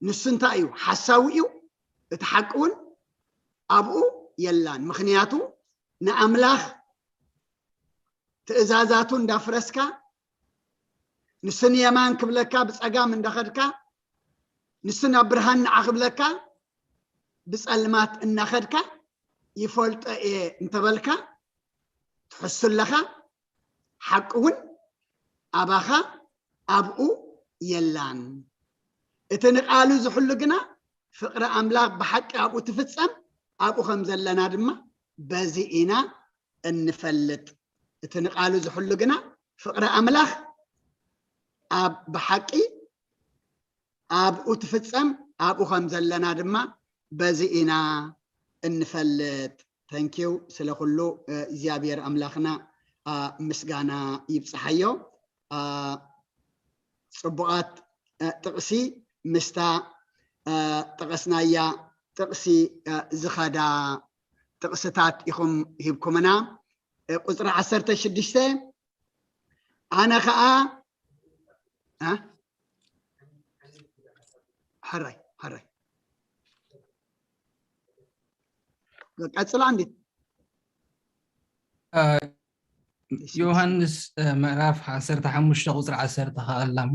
ንሱ እንታይ እዩ? ሓሳዊ እዩ፣ እቲ ሓቂ እውን ኣብኡ የላን። ምኽንያቱ ንኣምላኽ ትእዛዛቱ እንዳፍረስካ፣ ንሱ ንየማን ክብለካ ብጸጋም እንዳኸድካ፣ ንሱ ናብ ብርሃን ንዓ ክብለካ ብጸልማት እናኸድካ፣ ይፈልጦ እየ እንተበልካ ትሕሱ ኣለኻ። ሓቂ እውን ኣባኻ ኣብኡ የላን። እቲ ንቓሉ ዝሕሉ ግና ፍቕሪ ኣምላኽ ብሓቂ ኣብኡ ትፍጸም፣ ኣብኡ ከም ዘለና ድማ በዚ ኢና እንፈልጥ። እቲ ንቓሉ ዝሕሉ ግና ፍቕሪ ኣምላኽ ኣብ ብሓቂ ኣብኡ ትፍጸም፣ ኣብኡ ከም ዘለና ድማ በዚ ኢና እንፈልጥ። ተንኪው ስለ ኩሉ እግዚኣብሔር ኣምላኽና ምስጋና ይብጽሓዮ። ጽቡቓት ጥቕሲ ምስታ ጠቐስናያ ጥቕሲ ዝኸዳ ጥቕስታት ኢኹም ሂብኩምና። ቁፅሪ ዓሰርተ ሽዱሽተ ኣነ ኸዓ እ? ሕራይ ሕራይ ቀፅላ እንዴት ዮሃንስ ምዕራፍ ዓሰርተ ሓሙሽተ ቁፅሪ ዓሰርተ ከኣላሙ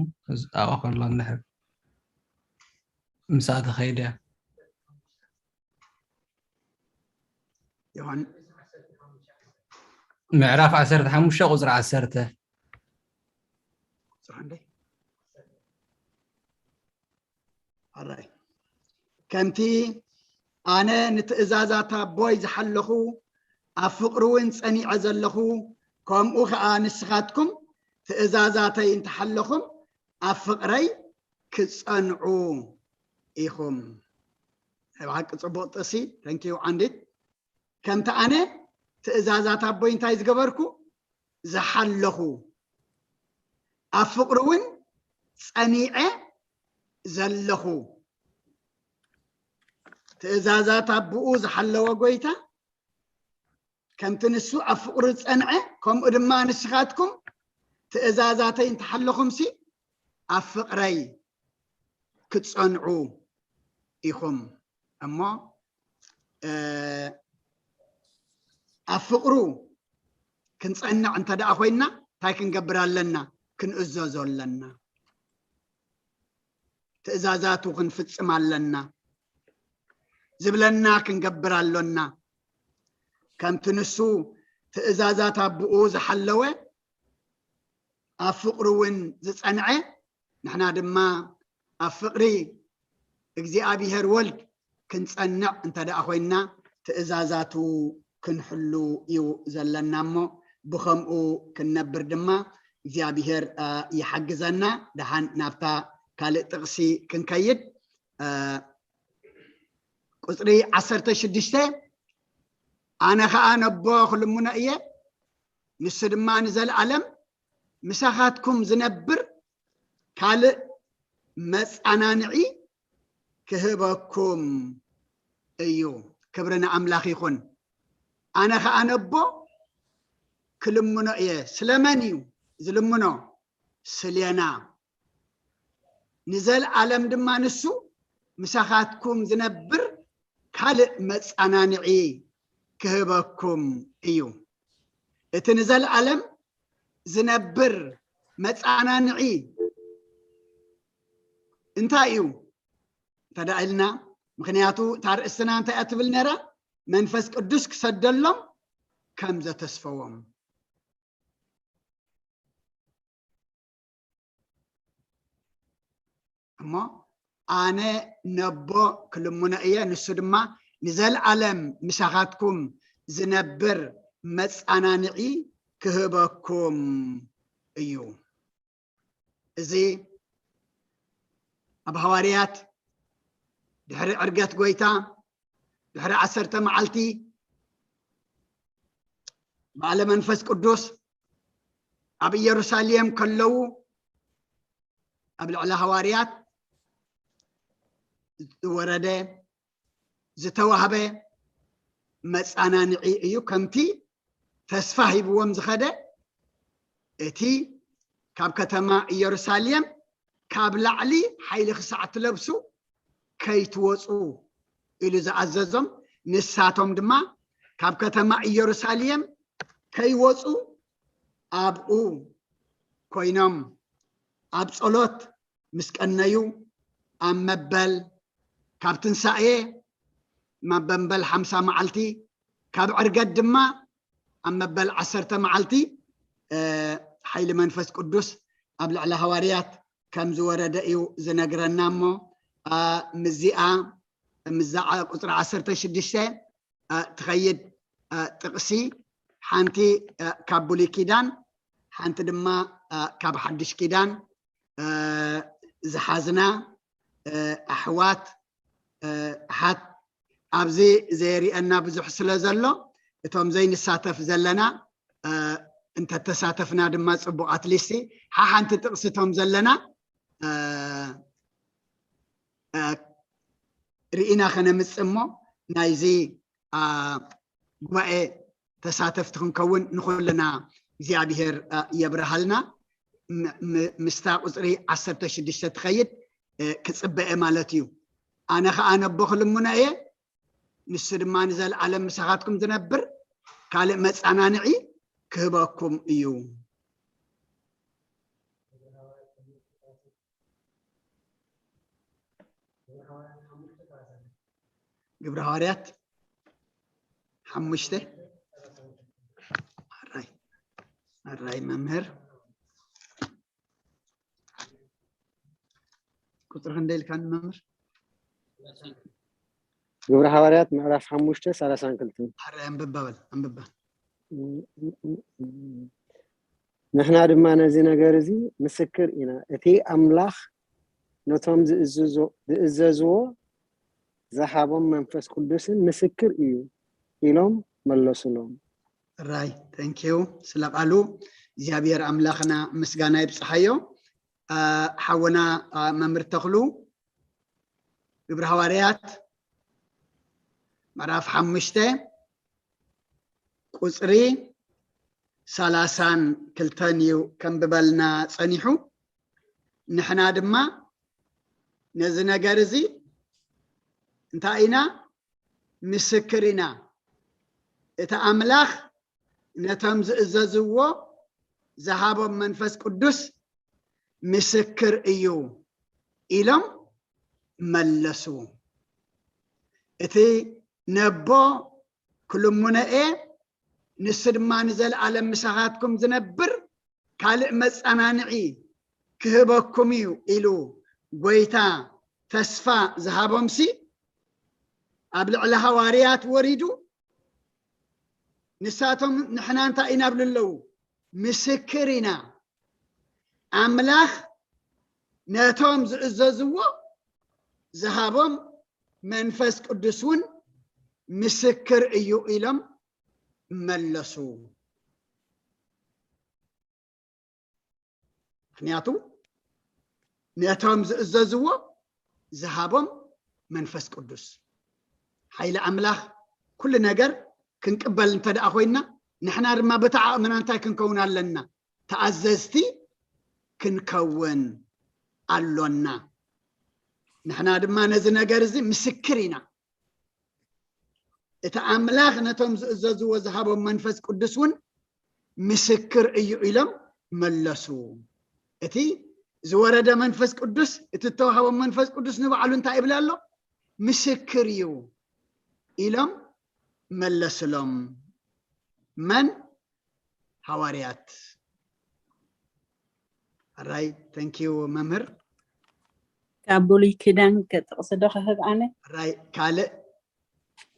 ኣብኣ ከሎ እንድሕር ምሳኣ ተኸይደ ዮሃን ምዕራፍ ዓሰርተ ሓሙሽተ ቁፅሪ ዓሰርተ ቁፅሪ ክንደይ ኣራይ ከምቲ ኣነ ንትእዛዛት ኣቦይ ዝሓለኹ ኣብ ፍቕሪ እውን ጸኒዐ ዘለኹ ከምኡ ኸኣ ንስኻትኩም ትእዛዛተይ እንተሓለኹም ኣብ ፍቕረይ ክጸንዑ ኢኹም። ናይ ብሓቂ ጽቡቕ ጥቕሲ። ተንኪዩ ዓንዲት። ከምቲ ኣነ ትእዛዛት ኣቦይ እንታይ ዝገበርኩ ዝሓለኹ ኣብ ፍቕሪ እውን ጸኒዐ ዘለኹ ትእዛዛት ኣቦኡ ዝሓለወ ጎይታ ከምቲ ንሱ ኣብ ፍቕሩ ዝጸንዐ ከምኡ ድማ ንስኻትኩም ትእዛዛተይ እንተሓለኹምሲ ኣብ ፍቕረይ ክትጸንዑ ኢኹም እሞ ኣብ ፍቕሩ ክንጸንዕ እንተ ደኣ ኮይንና እንታይ ክንገብር ኣለና? ክንእዘዞ ኣለና። ትእዛዛቱ ክንፍጽም ኣለና። ዝብለና ክንገብር ኣሎና። ከምቲ ንሱ ትእዛዛት ኣቦኡ ዝሓለወ ኣብ ፍቕሩ እውን ዝጸንዐ ንሕና ድማ ኣብ ፍቕሪ እግዚኣብሔር ወልድ ክንጸንዕ እንተ ደኣ ኮይንና ትእዛዛቱ ክንሕሉ እዩ ዘለና እሞ ብኸምኡ ክንነብር ድማ እግዚኣብሔር ይሓግዘና። ደሓን ናብታ ካልእ ጥቕሲ ክንከይድ ቁፅሪ ዓሰርተ ሽዱሽተ ኣነ ኸዓ ነቦ ክልምኖ እየ ንሱ ድማ ንዘለኣለም ምሳኻትኩም ዝነብር ካልእ መፃናንዒ ክህበኩም እዩ። ክብሪ ንኣምላኽ ይኹን። ኣነ ኸዓ ነቦ ክልምኖ እየ። ስለመን እዩ ዝልምኖ? ስሌና። ንዘለኣለም ድማ ንሱ ምሳኻትኩም ዝነብር ካልእ መፃናንዒ ክህበኩም እዩ። እቲ ንዘለኣለም ዝነብር መፃናንዒ እንታይ እዩ እንተዳ ኢልና፣ ምክንያቱ እታ ርእስና እንታይ እያ ትብል ነራ? መንፈስ ቅዱስ ክሰደሎም ከም ዘተስፈዎም እሞ ኣነ ነቦ ክልምኖ እየ፣ ንሱ ድማ ንዘለኣለም ምሳኻትኩም ዝነብር መፃናንዒ ክህበኩም እዩ። እዚ ኣብ ሃዋርያት ድሕሪ ዕርገት ጎይታ ድሕሪ ዓሰርተ መዓልቲ በዓለ መንፈስ ቅዱስ ኣብ ኢየሩሳሌም ከለዉ ኣብ ልዕሊ ሃዋርያት ዝወረደ ዝተዋህበ መፃናንዒ እዩ። ከምቲ ተስፋ ሂብዎም ዝኸደ እቲ ካብ ከተማ ኢየሩሳሌም ካብ ላዕሊ ሓይሊ ክሳዕ ትለብሱ ከይትወፁ ኢሉ ዝኣዘዞም ንሳቶም ድማ ካብ ከተማ ኢየሩሳሌም ከይወፁ ኣብኡ ኮይኖም ኣብ ጸሎት ምስ ቀነዩ ኣብ መበል ካብ ትንሳኤ መበንበል ሓምሳ መዓልቲ ካብ ዕርገት ድማ ኣብ መበል ዓሰርተ መዓልቲ ሓይሊ መንፈስ ቅዱስ ኣብ ልዕሊ ሃዋርያት ከም ዝወረደ እዩ ዝነግረና እሞ ምዚኣ ምዛዓ ቁፅሪ ዓሰርተ ሽዱሽተ ትኸይድ ጥቕሲ ሓንቲ ካብ ብሉይ ኪዳን ሓንቲ ድማ ካብ ሓድሽ ኪዳን ዝሓዝና ኣሕዋት ኣሓት ኣብዚ ዘየሪአና ብዙሕ ስለ ዘሎ እቶም ዘይንሳተፍ ዘለና እንተተሳተፍና ድማ ፅቡቅ ኣትሊስቲ ሓሓንቲ ጥቅሲ እቶም ዘለና ርኢና ከነምፅእ እሞ ናይዚ ጉባኤ ተሳተፍቲ ክንከውን ንኩልና እግዚኣብሔር የብርሃልና። ምስታ ቁፅሪ ዓሰርተ ሽዱሽተ ትኸይድ ክፅበኤ ማለት እዩ። ኣነ ከዓ ነቦ ክልምኖ እየ፣ ንሱ ድማ ንዘለኣለም ምሳኻትኩም ዝነብር ካልእ መፃናንዒ ክህበኩም እዩ። ግብረ ሃዋርያት ሓሙሽተ ኣራይ ኣራይ መምህር ቁፅሪ ክንደይ ኢልካኒ መምህር? ግብረ ሃዋርያት ምዕራፍ ሓሙሽተ ሰላሳን ክልተን። ሓራይ ኣንብባ በል ኣንብባ። ንሕና ድማ ነዚ ነገር እዚ ምስክር ኢና፣ እቲ ኣምላኽ ነቶም ዝእዝዝዎ ዝሃቦም መንፈስ ቅዱስን ምስክር እዩ ኢሎም መለሱሎም። ራይ thank you ስለ ቃሉ እግዚኣብሔር ኣምላኽና ምስጋና ይብፅሓዮ። ሓወና መምህር ተኽሉ ግብረ ሃዋርያት ምዕራፍ ሓሙሽተ ቁፅሪ ሰላሳን ክልተን እዩ ከንብበልና ፀኒሑ። ንሕና ድማ ነዚ ነገር እዚ እንታይ ኢና ምስክር ኢና፣ እቲ ኣምላኽ ነቶም ዝእዘዝዎ ዝሃቦም መንፈስ ቅዱስ ምስክር እዩ ኢሎም መለሱ። እቲ ነቦ ክልምኖ እየ፣ ንሱ ድማ ንዘለኣለም ምሳኻትኩም ዝነብር ካልእ መጸናንዒ ክህበኩም እዩ ኢሉ ጎይታ ተስፋ ዝሃቦምሲ ኣብ ልዕሊ ሃዋርያት ወሪዱ ንሳቶም ንሕና እንታይ ኢና ብሉ ኣለዉ? ምስክር ኢና። ኣምላኽ ነቶም ዝእዘዝዎ ዝሃቦም መንፈስ ቅዱስ እውን ምስክር እዩ ኢሎም መለሱ። ምክንያቱ ነቶም ዝእዘዝዎ ዝሃቦም መንፈስ ቅዱስ ሓይሊ ኣምላኽ ኩሉ ነገር ክንቅበል እንተ ደኣ ኮይንና ንሕና ድማ በቲ ዓቕምና እንታይ ክንከውን ኣለና? ተኣዘዝቲ ክንከውን ኣሎና። ንሕና ድማ ነዚ ነገር እዚ ምስክር ኢና። እቲ ኣምላኽ ነቶም ዝእዘዝዎ ዝሃቦም መንፈስ ቅዱስ እውን ምስክር እዩ ኢሎም መለሱ። እቲ ዝወረደ መንፈስ ቅዱስ እቲ እተዋሃቦም መንፈስ ቅዱስ ንባዕሉ እንታይ ይብል ኣሎ? ምስክር እዩ ኢሎም መለስሎም። መን? ሃዋርያት። ኣራይ thank you መምህር። ካብ ብሉይ ኪዳን ከጥቕሲ ዶ ክህብ ኣነ? ኣራይ ካልእ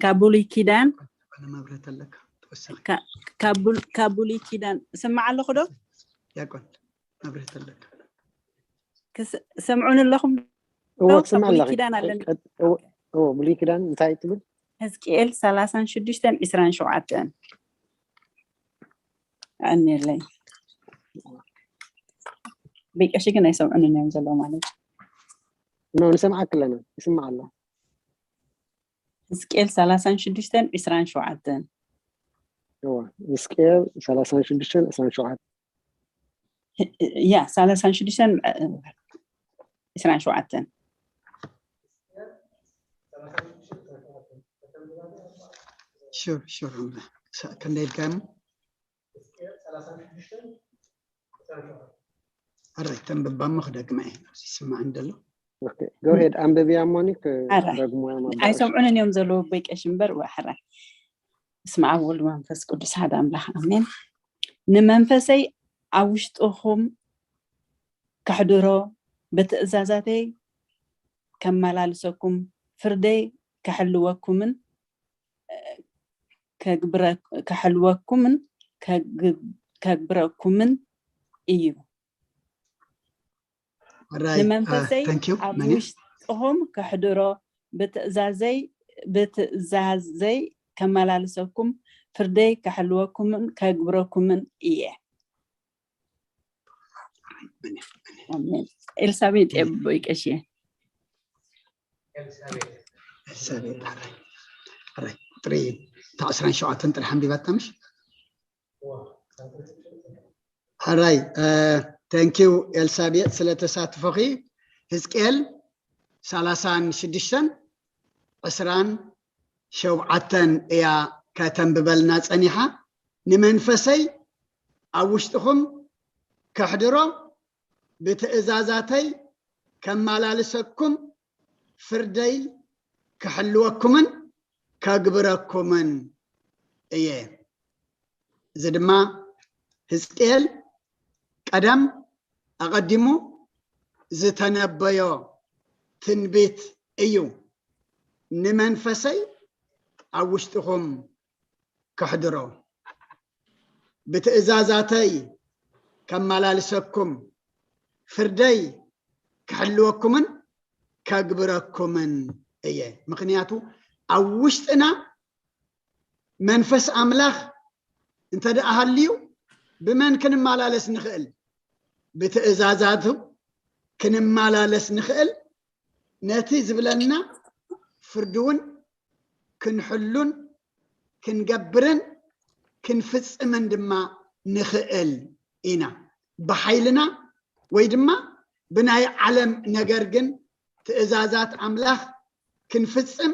ካብ ብሉይ ኪዳን መብርህ ተለካ ተወሰኺ ካብ ብሉይ ኪዳን ስማዕ ኣለኹ ዶ? ያቆን መብርህ ተለካ ሰምዑን ኣለኹም? እዎ ትስማዕ ኣለኺ። ኪዳን ኣለኒ። እዎ ብሉይ ኪዳን እንታይ ትብል? ህዝቅኤል ሰላሳን ሽዱሽተን ዒስራን ሸውዓተን ኣኔለይ ብቀሺ ግን ኣይሰምዑንን እዮም ዘለዉ ማለት ነው። ንሰምዓክ ኣለና ይስማዕ ኣሎ። ህዝቅኤል ሰላሳን ሽዱሽተን ዒስራን ሸውዓተን እዎ ህዝቅኤል ሰላሳን ሽዱሽተን ዒስራን ሸውዓተን ያ ሰላሳን ሽዱሽተን ዒስራን ሸውዓተን ሹር ሹር ክንደይ ኢልካ እሞ ኣራይ ተንብባ እሞ ክደግማ እየ ኣብዚ ይስማዕ እንደሎ ጎሄድ ኣንብብያ እሞኒ ክደግሙያ ኣይሰምዑንን እዮም ዘለዉ ኣቦይ ቀሺ እምበር ወ ሕራይ እስመ ኣብ ወልድ መንፈስ ቅዱስ ሓደ ኣምላኽ ኣሜን። ንመንፈሰይ ኣብ ውሽጥኹም ከሕድሮ ብትእዛዛተይ ከመላልሰኩም ፍርደይ ከሕልወኩምን ከሕልወኩምን ከግብ- ከግብረኩምን እዩ። Right. ንመንፈሰይ Uh, thank you. ኣብ Many. ውሽጥኹም ከሕድሮ ብትእዛዘይ ብትእዛዘይ ከመላልሰኩም ፍርደይ ከሕልወኩምን ከግብረኩምን እየ። ኣሜን። ኤልሳቤጥ የቦይ ቀሺ ኤልሳቤጥ፣ ሕራይ፣ ሕራይ፣ ቁፅሪ እታ ዕስራን ሸውዓተን ጥራሕ ኣንቢባታ ምሽ? ሕራይ፣ thank you ኤልሳቤጥ ስለ ተሳትፎኺ። ህዝቅኤል ሰላሳን ሽዱሽተን ዕስራን ሸውዓተን እያ ከተንብበልና ጸኒሓ። ንመንፈሰይ ኣብ ውሽጥኹም ከሕድሮ፣ ብትእዛዛተይ ከመላልሰኩም፣ ፍርደይ ክሕልወኩምን ከግብረኩምን እየ። እዚ ድማ ህዝቅኤል ቀደም ኣቐዲሙ ዝተነበዮ ትንቢት እዩ። ንመንፈሰይ ኣብ ውሽጥኹም ከሕድሮ፣ ብትእዛዛተይ ከመላልሰኩም፣ ፍርደይ ክሕልወኩምን ከግብረኩምን እየ። ምክንያቱ ኣብ ውሽጥና መንፈስ ኣምላኽ እንተ ደኣ ሃልዩ ብመን ክንመላለስ ንኽእል? ብትእዛዛቱ ክንመላለስ ንኽእል። ነቲ ዝብለና ፍርዲ እውን ክንሕሉን ክንገብርን ክንፍጽምን ድማ ንኽእል ኢና። ብሓይልና ወይ ድማ ብናይ ዓለም ነገር ግን ትእዛዛት ኣምላኽ ክንፍጽም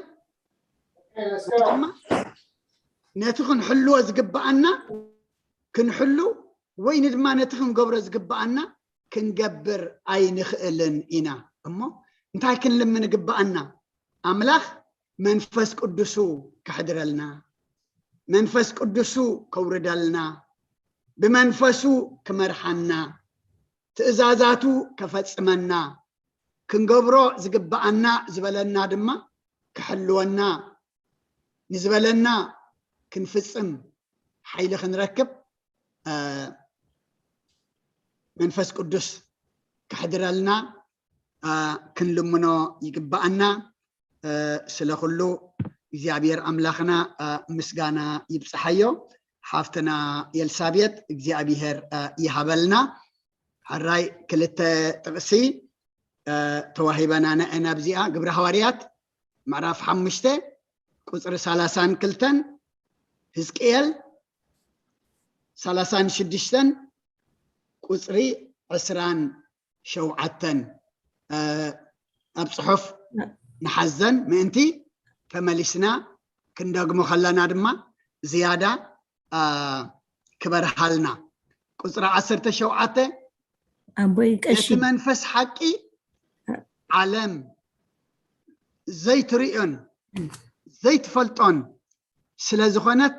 ወይ ድማ ነቲ ክንሕልዎ ዝግብኣና ክንሕሉ ወይ ንድማ ነቲ ክንገብሮ ዝግብኣና ክንገብር ኣይንኽእልን ኢና። እሞ እንታይ ክንልምን ይግብኣና? ኣምላኽ መንፈስ ቅዱሱ ከሕድረልና፣ መንፈስ ቅዱሱ ከውርደልና፣ ብመንፈሱ ክመርሓና፣ ትእዛዛቱ ከፈጽመና፣ ክንገብሮ ዝግብኣና ዝበለና ድማ ክሕልወና፣ ንዝበለና ክንፍጽም ሓይሊ ክንረክብ፣ እ፣ መንፈስ ቅዱስ ከሕድረልና፣ እ፣ ክንልምኖ ይግብኣና። እ፣ ስለ ኩሉ እግዚኣብሔር ኣምላኽና፣ እ፣ ምስጋና ይብጽሓዮ። ሓፍትና ኤልሳቤጥ እግዚኣብሔር፣ እ፣ ይሃበልና። ሕራይ ክልተ ጥቕሲ፣ እ፣ ተዋሂበና ንዕን ኣብዚኣ ግብረ ሃዋርያት ምዕራፍ ሓሙሽተ ቁጽሪ ሰላሳን ክልተን፣ ህዝቅኤል ሰላሳን ሽዱሽተን ቁጽሪ ዕስራን ሸውዓተን፣ እ፣ ኣብ ጽሑፍ ንሓዘን ምእንቲ ተመሊስና ክንደግሞ ከለና ድማ ዝያዳ፣ እ፣ ክበርሃልና። ቁጽሪ ዓሰርተ ሸውዓተ፣ ኣቦይ ቀሺ ነቲ መንፈስ ሓቂ ዓለም ዘይትርእዮን ዘይትፈልጦን ስለ ዝኾነት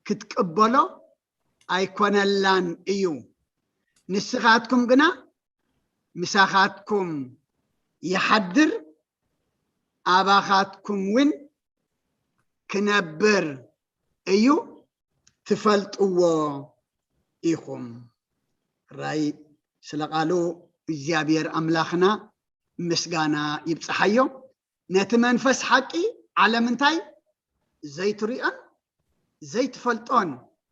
ክትቅበሎ ኣይኮነላን እዩ። ንስኻትኩም ግና ምሳኻትኩም ይሓድር፣ ኣባኻትኩም እውን ክነብር እዩ፣ ትፈልጥዎ ኢኹም። ራይ ስለ ቃሉ እግዚኣብሔር ኣምላኽና ምስጋና ይብጽሓዮ። ነቲ መንፈስ ሓቂ ዓለም እንታይ ዘይትሪኦን ዘይትፈልጦን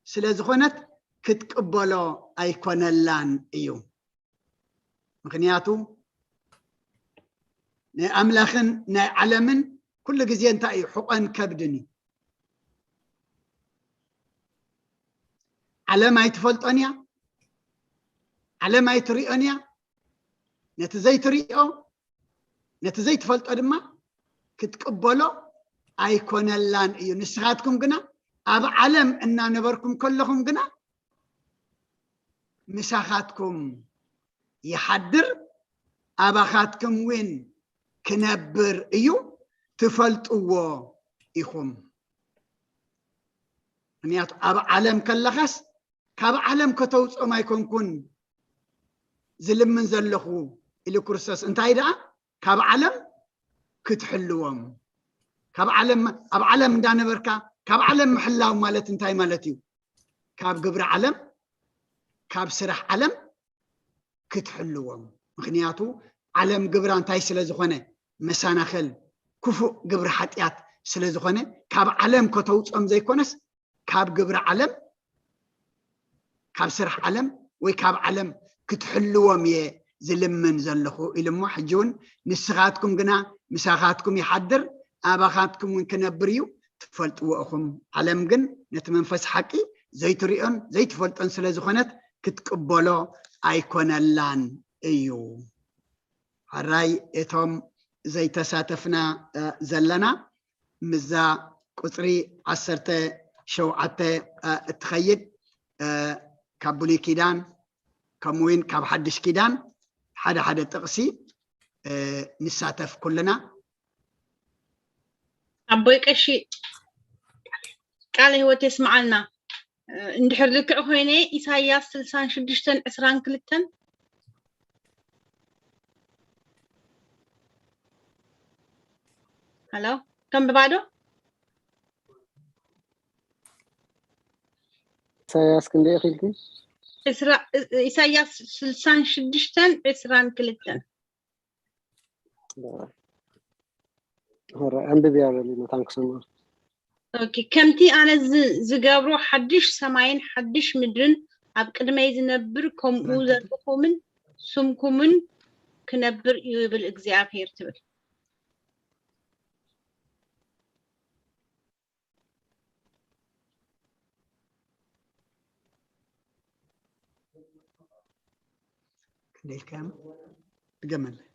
ስለ ዝኾነት ክትቅበሎ ኣይኮነላን እዩ። ምኽንያቱ ናይ ኣምላኽን ናይ ዓለምን ኩሉ ግዜ እንታይ እዩ? ሕቆን ከብድን እዩ። ዓለም ኣይትፈልጦን እያ፣ ዓለም ኣይትሪኦን እያ። ነቲ ዘይትሪኦ ነቲ ዘይትፈልጦ ድማ ክትቅበሎ ኣይኮነላን እዩ። ንስኻትኩም ግና ኣብ ዓለም እናነበርኩም ከለኹም ግና ምሳኻትኩም ይሓድር፣ ኣባኻትኩም እውን ክነብር እዩ፣ ትፈልጥዎ ኢኹም። ምኽንያቱ ኣብ ዓለም ከለኻስ ካብ ዓለም ከተውፅኦም ኣይኮንኩን ዝልምን ዘለኹ ኢሉ ክርስቶስ። እንታይ ደኣ ካብ ዓለም ክትሕልዎም። ካብ ዓለም፣ ኣብ ዓለም እንዳነበርካ ካብ ዓለም ምሕላው ማለት እንታይ ማለት እዩ? ካብ ግብሪ ዓለም፣ ካብ ስራሕ ዓለም፣ ክትሕልዎም። ምኽንያቱ ዓለም ግብራ እንታይ ስለ ዝኾነ፣ መሰናኸል ክፉእ ግብሪ ሓጢኣት ስለ ዝኾነ፣ ካብ ዓለም ከተውፅኦም ዘይኮነስ ካብ ግብሪ ዓለም፣ ካብ ስራሕ ዓለም ወይ ካብ ዓለም ክትሕልዎም እየ ዝልምን ዘለኹ ኢሉ እሞ፣ ሕጂ እውን ንስኻትኩም ግና ምሳኻትኩም ይሓድር፣ ኣባኻትኩም እውን ክነብር እዩ፣ ትፈልጥዎ ኢኹም። ዓለም ግን ነቲ መንፈስ ሓቂ ዘይትሪኦን ዘይትፈልጦን ስለ ዝኾነት ክትቅበሎ ኣይኮነላን እዩ። ሕራይ እቶም ዘይተሳተፍና ዘለና፣ ምዛ ቁፅሪ ዓሰርተ ሸውዓተ እትኸይድ፣ ካብ ብሉይ ኪዳን ከምኡ እውን ካብ ሓድሽ ኪዳን ሓደ ሓደ ጥቕሲ ንሳተፍ ኩልና። ኣቦይ ቀሺ፣ ቃለ ህይወት የስምዓልና። እንድሕር ልክዕ ኮይነ፣ ኢሳያስ ስልሳን ሽዱሽተን ዕስራን ክልተን። ሃሎ፣ ከም ብባዶ። ኢሳያስ ክንደይ ኢኺልኪ? ኢሳያስ ስልሳን ሽዱሽተን ዕስራን ክልተን። ሕራይ፣ ኣንብብያ በሊ መታን ክሰምዖ። ኦኬ። ከምቲ ኣነ ዝገብሮ ሓድሽ ሰማይን ሓድሽ ምድርን ኣብ ቅድመይ ዝነብር፣ ከምኡ ዘርእኹምን ስምኩምን ክነብር እዩ ይብል እግዚኣብሔር ትብል። ክንደይ ኢልካዮም? ድገመለይ።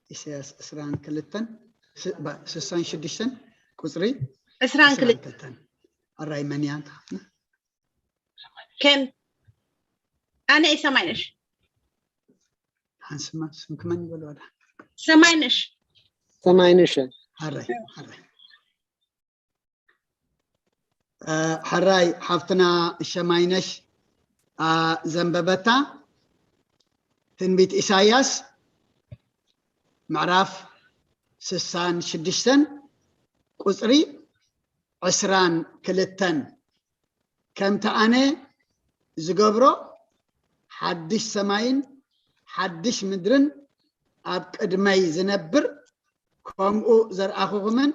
ኢሳያስ ዕስራን ክልተን፣ ስሳን ሽዱሽተን ቁፅሪ ዕስራን ክልተን። ኣራይ መን እያ እንተ ሓፍትና? ከም ኣነ እየ ሰማይነሽ። ሓንስማ ስምኪ መን ይበልዋ? ሰማይነሽ። ሰማይነሽ። ኣራይ ኣራይ ሕራይ ሓፍትና ሸማይነሽ ዘንበበታ ትንቢት ኢሳያስ ምዕራፍ ስሳን ሽዱሽተን ቁፅሪ ዕስራን ክልተን። ከምቲ ኣነ ዝገብሮ ሓድሽ ሰማይን ሓድሽ ምድርን ኣብ ቅድመይ ዝነብር፣ ከምኡ ዘርኣኹኹምን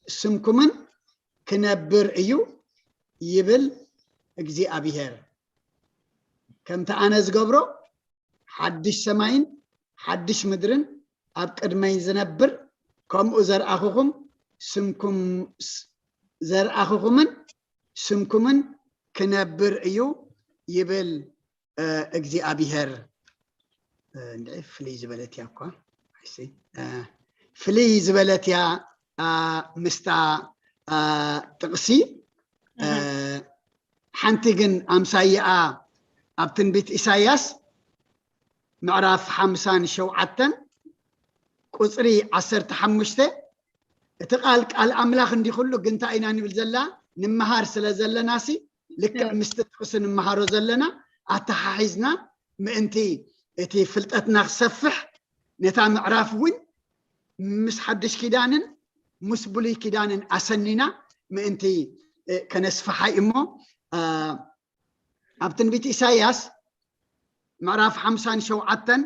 ስምኩምን ክነብር እዩ ይብል እግዚኣብሄር። ከምቲ ኣነ ዝገብሮ ሓድሽ ሰማይን ሓድሽ ምድርን ኣብ ቅድመይ ዝነብር፣ ከምኡ ዘርኣኹኹም ስምኩም ዘርኣኹኹምን ስምኩምን ክነብር እዩ ይብል እግዚኣብሄር። እንድዒ ፍልይ ዝበለት እያ እኳ። ፍልይ ዝበለት እያ ምስታ ጥቕሲ። ሓንቲ ግን ኣምሳያኣ ኣብ ትንቢት ኢሳያስ ምዕራፍ ሓምሳን ሸውዓተን ቁፅሪ ዓሰርተ ሓሙሽተ፣ እቲ ቃል ቃል ኣምላኽ እንዲ ኩሉ፣ ግንታ ኢና ንብል ዘላ፣ ንምሃር ስለ ዘለናሲ ልክዕ ምስቲ ጥቕሲ ንምሃሮ ዘለና ኣተሓሒዝና ምእንቲ እቲ ፍልጠትና ክሰፍሕ፣ ነታ ምዕራፍ እውን ምስ ሓድሽ ኪዳንን ምስ ብሉይ ኪዳንን ኣሰኒና ምእንቲ ከነስፍሓይ እሞ፣ ኣብ ትንቢት ኢሳያስ ምዕራፍ ሓምሳን ሸውዓተን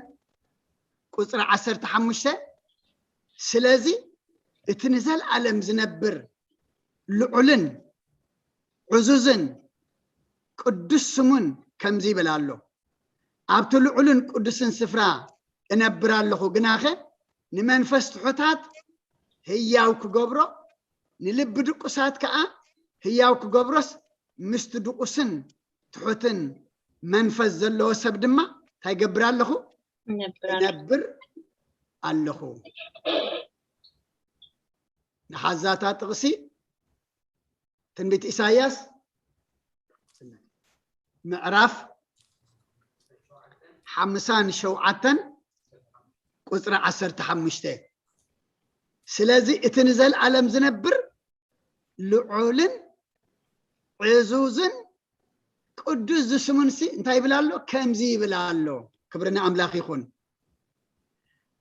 ቁፅሪ ዓሰርተ ሓሙሽተ፣ ስለዚ እቲ ንዘለኣለም ዝነብር ልዑልን ዕዙዝን ቅዱስ ስሙን ከምዚ ይብል ኣሎ፣ ኣብቲ ልዑልን ቅዱስን ስፍራ እነብር ኣለኹ፣ ግናኸ ንመንፈስ ትሑታት ህያው ክገብሮ፣ ንልቢ ድቁሳት ከዓ ህያው ክገብሮስ፣ ምስቲ ድቁስን ትሑትን መንፈስ ዘለዎ ሰብ ድማ እንታይ ገብር ኣለኹ? እነብር ኣለኹ። ንሓዛታ ጥቕሲ ትንቢት ኢሳያስ ምዕራፍ ሓምሳን ሸውዓተን ቁፅሪ ዓሰርተ ሓሙሽተ። ስለዚ እቲ ንዘለኣለም ዝነብር ልዑልን ዕዙዝን ቅዱስ ዝስሙንሲ እንታይ ይብል ኣሎ? ከምዚ ይብል ኣሎ። ክብሪ ንኣምላኽ ይኹን።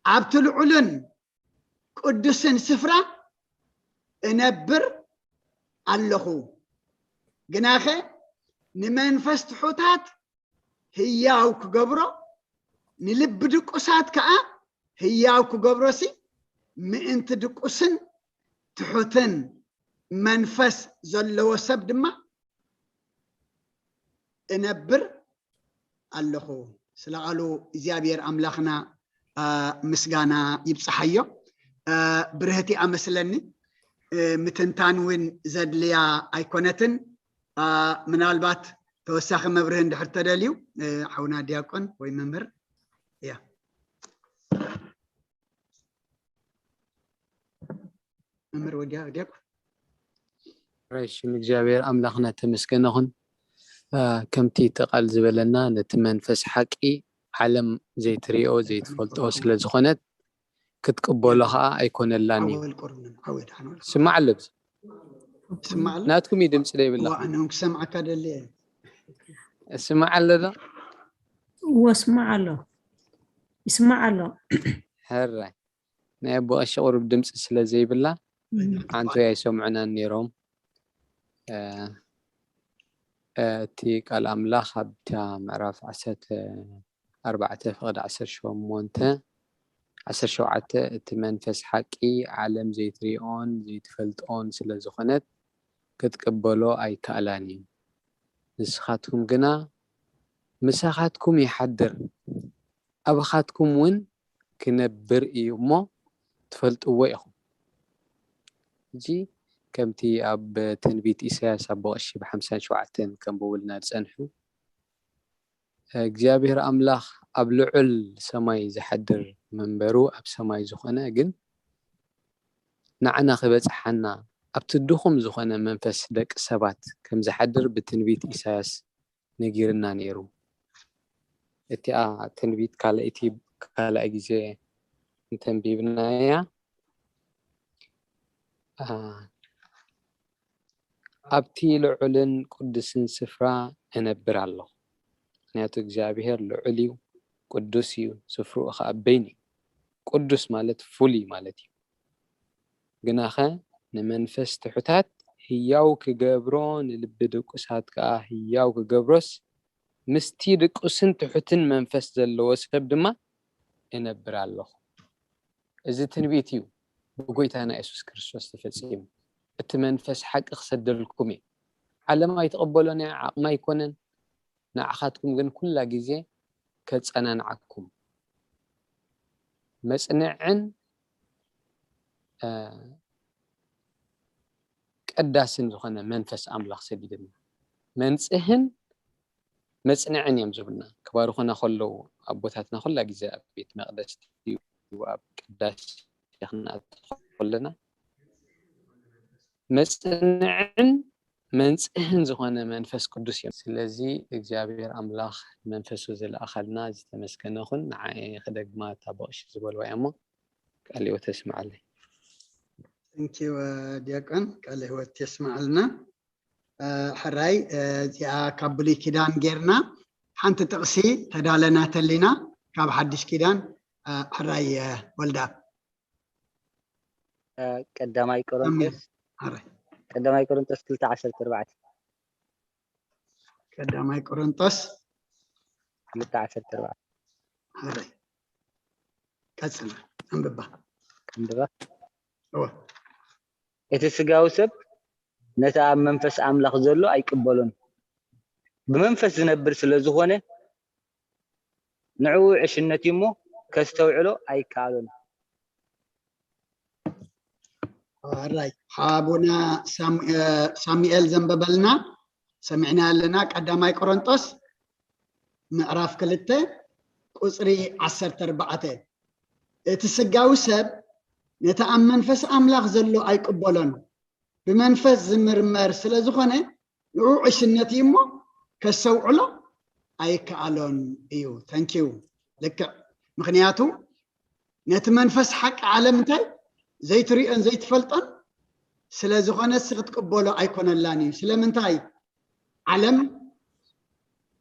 ኣብቲ ልዑልን ቅዱስን ስፍራ እነብር ኣለኹ፣ ግናኸ ንመንፈስ ትሑታት ህያው ክገብሮ፣ ንልቢ ድቁሳት ከዓ ህያው ክገብሮሲ፣ ምእንቲ ድቁስን ትሑትን መንፈስ ዘለዎ ሰብ ድማ እነብር ኣለኹ። ስለ ቃሉ እግዚኣብሔር ኣምላኽና ምስጋና ይብፅሓዮ። ብርህቲ ኣመስለኒ። ምትንታን እውን ዘድልያ ኣይኮነትን። ምናልባት ተወሳኺ መብርህ እንድሕር ተደልዩ ሓውና ዲያቆን ወይ መምህር እያ። መምህር ወዲያ ዲያቆን። ሽም እግዚኣብሔር ኣምላኽና ተመስገነ ኹን። ከምቲ እቲ ቃል ዝበለና ነቲ መንፈስ ሓቂ ዓለም ዘይትሪኦ ዘይትፈልጦ ስለ ዝኾነት ክትቅበሎ ከዓ ኣይኮነላን እዩ። ስማዕ ኣሎ ናትኩም እዩ ድምፂ ዘይብላ። ክሰምዓካ ደሊ ስማዕ ኣሎ ዶ? ወስማዕ ኣሎ ይስማዕ ኣሎ። ሕራይ ናይ ኣቦ ቀሺ ቁሩብ ድምፂ ስለ ዘይብላ ዓንቶ ኣይሰምዑናን ነይሮም። እቲ ቃል ኣምላኽ ኣብታ ምዕራፍ ዓሰርተ ኣርባዕተ ፍቕዲ ዓሰርተ ሸሞንተ ዓሰርተ ሸውዓተ እቲ መንፈስ ሓቂ ዓለም ዘይትሪኦን ዘይትፈልጦን ስለ ዝኾነት ክትቅበሎ ኣይከኣላን እዩ። ንስኻትኩም ግና ምሳኻትኩም ይሓድር ኣባኻትኩም እውን ክነብር እዩ እሞ ትፈልጥዎ ኢኹም። ሕጂ ከምቲ ኣብ ትንቢት ኢሳያስ ኣቦ ቀሺ ብሓምሳን ሸውዓተን ከንብቡልና ዝጸንሑ እግዚኣብሔር ኣምላኽ ኣብ ልዑል ሰማይ ዝሓድር መንበሩ ኣብ ሰማይ ዝኾነ ግን ንዓና ክበጽሓና ኣብቲ ድኹም ዝኾነ መንፈስ ደቂ ሰባት ከም ዝሓድር ብትንቢት ኢሳያስ ነጊርና ነይሩ። እቲኣ ትንቢት ካልኣይቲ ካልኣይ ግዜ እንተንቢብናያ ኣብቲ ልዑልን ቅዱስን ስፍራ እነብር ኣለኹ። ምክንያቱ እግዚኣብሔር ልዑል እዩ፣ ቅዱስ እዩ፣ ስፍርኡ ከዓ በይኑ እዩ። ቅዱስ ማለት ፍሉይ ማለት እዩ። ግናኸ ንመንፈስ ትሑታት ህያው ክገብሮ ንልቢ ድቁሳት ከዓ ህያው ክገብሮስ ምስቲ ድቁስን ትሑትን መንፈስ ዘለዎ ሰብ ድማ እነብር ኣለኹ። እዚ ትንቢት እዩ ብጎይታና የሱስ ክርስቶስ ተፈጺሙ። እቲ መንፈስ ሓቂ ክሰደልኩም እየ። ዓለም ኣይትቐበሎን እያ፣ ዓቕሚ ኣይኮነን። ንዓኻትኩም ግን ኩላ ግዜ ከጸናንዓኩም መጽንዕን ቀዳስን ዝኾነ መንፈስ ኣምላኽ ሰዲድና። መንጽህን መጽንዕን እዮም ዝብልና። ክባርኹና ከለዉ ኣቦታትና ኩላ ግዜ ኣብ ቤት መቕደስ ድዩ ኣብ ቅዳሴ ክንኣቱ ከለና መጽንዕን መንጽህን ዝኾነ መንፈስ ቅዱስ እዮም። ስለዚ እግዚኣብሔር ኣምላኽ መንፈሱ ዝለኣኸልና ዝተመስገነ ይኹን። ንዓይ ክደግማ እታ ኣቦ ቀሺ ዝበልዋ እያ እሞ ቃለ ህይወት የስምዓለይ። Thank you ዲያቆን ቃለ ህይወት የስምዓልና። ሕራይ እዚኣ ካብ ብሉይ ኪዳን ጌርና ሓንቲ ጥቕሲ ተዳለናተሊና ካብ ሓድሽ ኪዳን ሕራይ ወልዳ ቀዳማይ ቆሮንቶስ ሕራይ ቀዳማይ ቆሮንቶስ ክልተ ዓሰርተ ኣርባዕተ ቀዳማይ ቆሮንቶስ ክልተ ዓሰርተ ኣርባዕተ ሕራይ ቀጽላ ኣንብባ ክንድባ እወ እቲ ስጋዊ ሰብ ነቲ ኣብ መንፈስ ኣምላኽ ዘሎ ኣይቅበሎን። ብመንፈስ ዝነብር ስለ ዝኾነ ንዕኡ ዕሽነት እዩ እሞ ከስተውዕሎ ኣይከኣሎን። ሕራይ ሓቡና ሳሙኤል ዘንበበልና ሰሚዕና ኣለና። ቀዳማይ ቆሮንጦስ ምዕራፍ ክልተ ቁፅሪ ዓሰርተ ኣርባዕተ እቲ ስጋዊ ሰብ ነቲ ኣብ መንፈስ ኣምላኽ ዘሎ ኣይቅበሎን፣ ብመንፈስ ዝምርመር ስለ ዝኾነ ንዑ ዕሽነት እዩ እሞ ከሰውዕሎ ኣይከኣሎን እዩ። ተንኪዩ ልክዕ ምክንያቱ ነቲ መንፈስ ሓቂ ዓለም እንታይ ዘይትሪኦን ዘይትፈልጦን ስለ ዝኾነ ክትቅበሎ ኣይኮነላን እዩ። ስለምንታይ ዓለም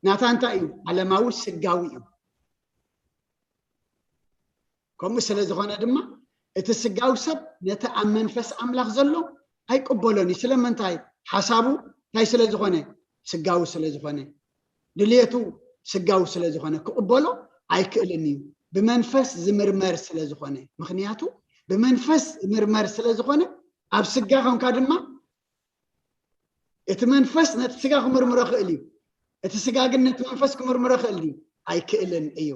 ናታ እንታይ እዩ? ዓለማዊ ስጋዊ እዩ። ከምኡ ስለ ዝኾነ ድማ እቲ ስጋዊ ሰብ ነቲ ኣብ መንፈስ ኣምላኽ ዘሎ ኣይቅበሎን እዩ። ስለምንታይ? ሓሳቡ እንታይ ስለ ዝኾነ? ስጋዊ ስለ ዝኾነ፣ ድልየቱ ስጋዊ ስለ ዝኾነ ክቕበሎ ኣይክእልን እዩ። ብመንፈስ ዝምርመር ስለ ዝኾነ፣ ምኽንያቱ ብመንፈስ ዝምርመር ስለ ዝኾነ፣ ኣብ ስጋ ኮንካ ድማ እቲ መንፈስ ነቲ ስጋ ክምርምሮ ክእል እዩ። እቲ ስጋ ግን ነቲ መንፈስ ክምርምሮ ክእል እዩ? ኣይክእልን እዩ።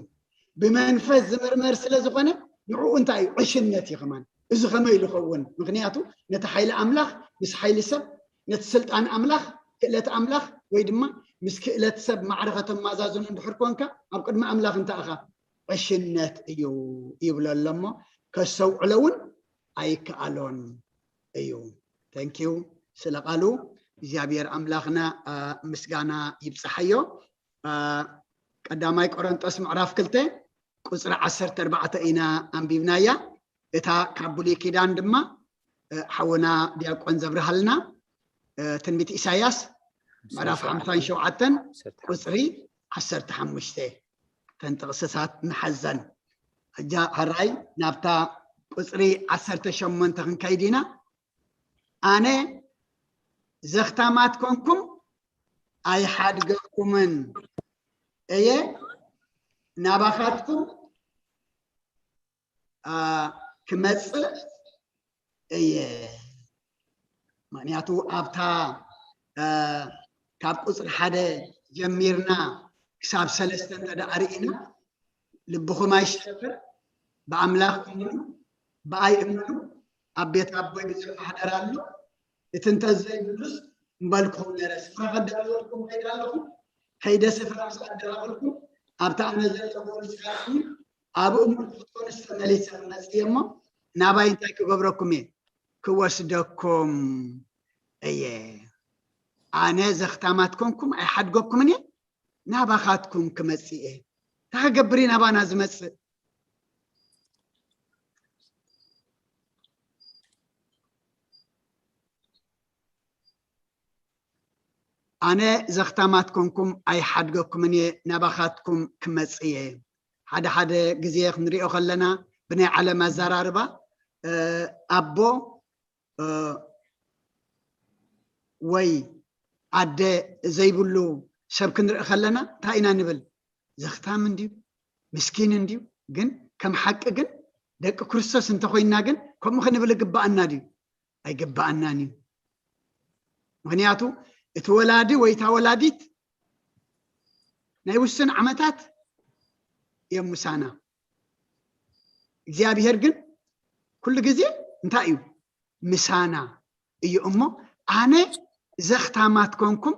ብመንፈስ ዝምርመር ስለ ዝኾነ፣ ንዕኡ እንታይ እዩ? ዕሽነት እዩ ከማን። እዚ ከመይ ኢሉ ይኸውን? ምኽንያቱ ነቲ ሓይሊ ኣምላኽ ምስ ሓይሊ ሰብ፣ ነቲ ስልጣን ኣምላኽ፣ ክእለት ኣምላኽ ወይ ድማ ምስ ክእለት ሰብ ማዕረ ከተማዛዝኖ እንድሕር ኮንካ፣ ኣብ ቅድሚ ኣምላኽ እንታይ ኢኻ? ዕሽነት እዩ ይብሎ ኣሎ እሞ፣ ከስተውዕሎ እውን ኣይከኣሎን እዩ። Thank you ስለ ቃሉ እግዚኣብሔር ኣምላኽና ምስጋና ይብፅሓዮ። ቀዳማይ ቆሮንጦስ ምዕራፍ ክልተ ቁፅሪ ዓሰርተ ኣርባዕተ ኢና ኣንቢብናያ። እታ ካብ ብሉይ ኪዳን ድማ ሓውና ዲያቆን ዘብርሃልና ትንቢት ኢሳያስ ምዕራፍ ሓምሳን ሸውዓተን ቁፅሪ ዓሰርተ ሓሙሽተ ተን ጥቕስታት ንሓዘን። ሕጃ ሕራይ ናብታ ቁፅሪ ዓሰርተ ሸሞንተ ክንከይድ ኢና። ኣነ ዘኽታማት ኮንኩም ኣይሓድገኩምን እየ፣ ናባኻትኩም ክመፅእ እየ። ምክንያቱ ኣብታ ካብ ቁፅሪ ሓደ ጀሚርና ክሳብ ሰለስተ እንተ ደኣ ርኢና፣ ልብኹም ኣይሸፍር፣ ብኣምላኽ እምኑ፣ ብኣይ እምኑ፣ ኣብ ቤት ኣቦይ ብዙሕ ማሕደር ኣሎ፣ እቲ እንተዘይብሉስ እምበልኩኹም ነይረ። ስፍራ ከዳልወልኩም ከይደ ኣለኹ፣ ከይደ ስፍራ ምስ ኣዳለኹልኩም፣ ኣብቲ ኣነ ዘለኹ ንስኻትኩም ኣብኡ ምልክት ክትኮኑ ዝተመሊሰ ክመጽእ እየ እሞ፣ ናባይ እንታይ ክገብረኩም እየ? ክወስደኩም እየ። ኣነ ዘኽታማት ኮንኩም ኣይሓድገኩምን እየ፣ ናባኻትኩም ክመጽእ እየ። እንታይ ክገብር እዩ ናባና ዝመጽእ? ኣነ ዘኽታማት ኮንኩም ኣይሓድገኩምን እየ፣ ናባኻትኩም ክመጽእ እየ። ሓደ ሓደ ግዜ ክንሪኦ ከለና ብናይ ዓለም ኣዘራርባ ኣቦ ወይ ኣደ ዘይብሉ ሰብ ክንርኢ ከለና እንታይ ኢና ንብል? ዘኽታም እንድዩ፣ ምስኪን እንድዩ። ግን ከም ሓቂ ግን ደቂ ክርስቶስ እንተኮይንና ግን ከምኡ ክንብል ይግባኣና ድዩ? ኣይግባኣናን እዩ። ምክንያቱ እቲ ወላዲ ወይ እታ ወላዲት ናይ ውሱን ዓመታት እዮም ምሳና። እግዚኣብሔር ግን ኩሉ ግዜ እንታይ እዩ? ምሳና እዩ እሞ፣ ኣነ ዘኽታማት ኮንኩም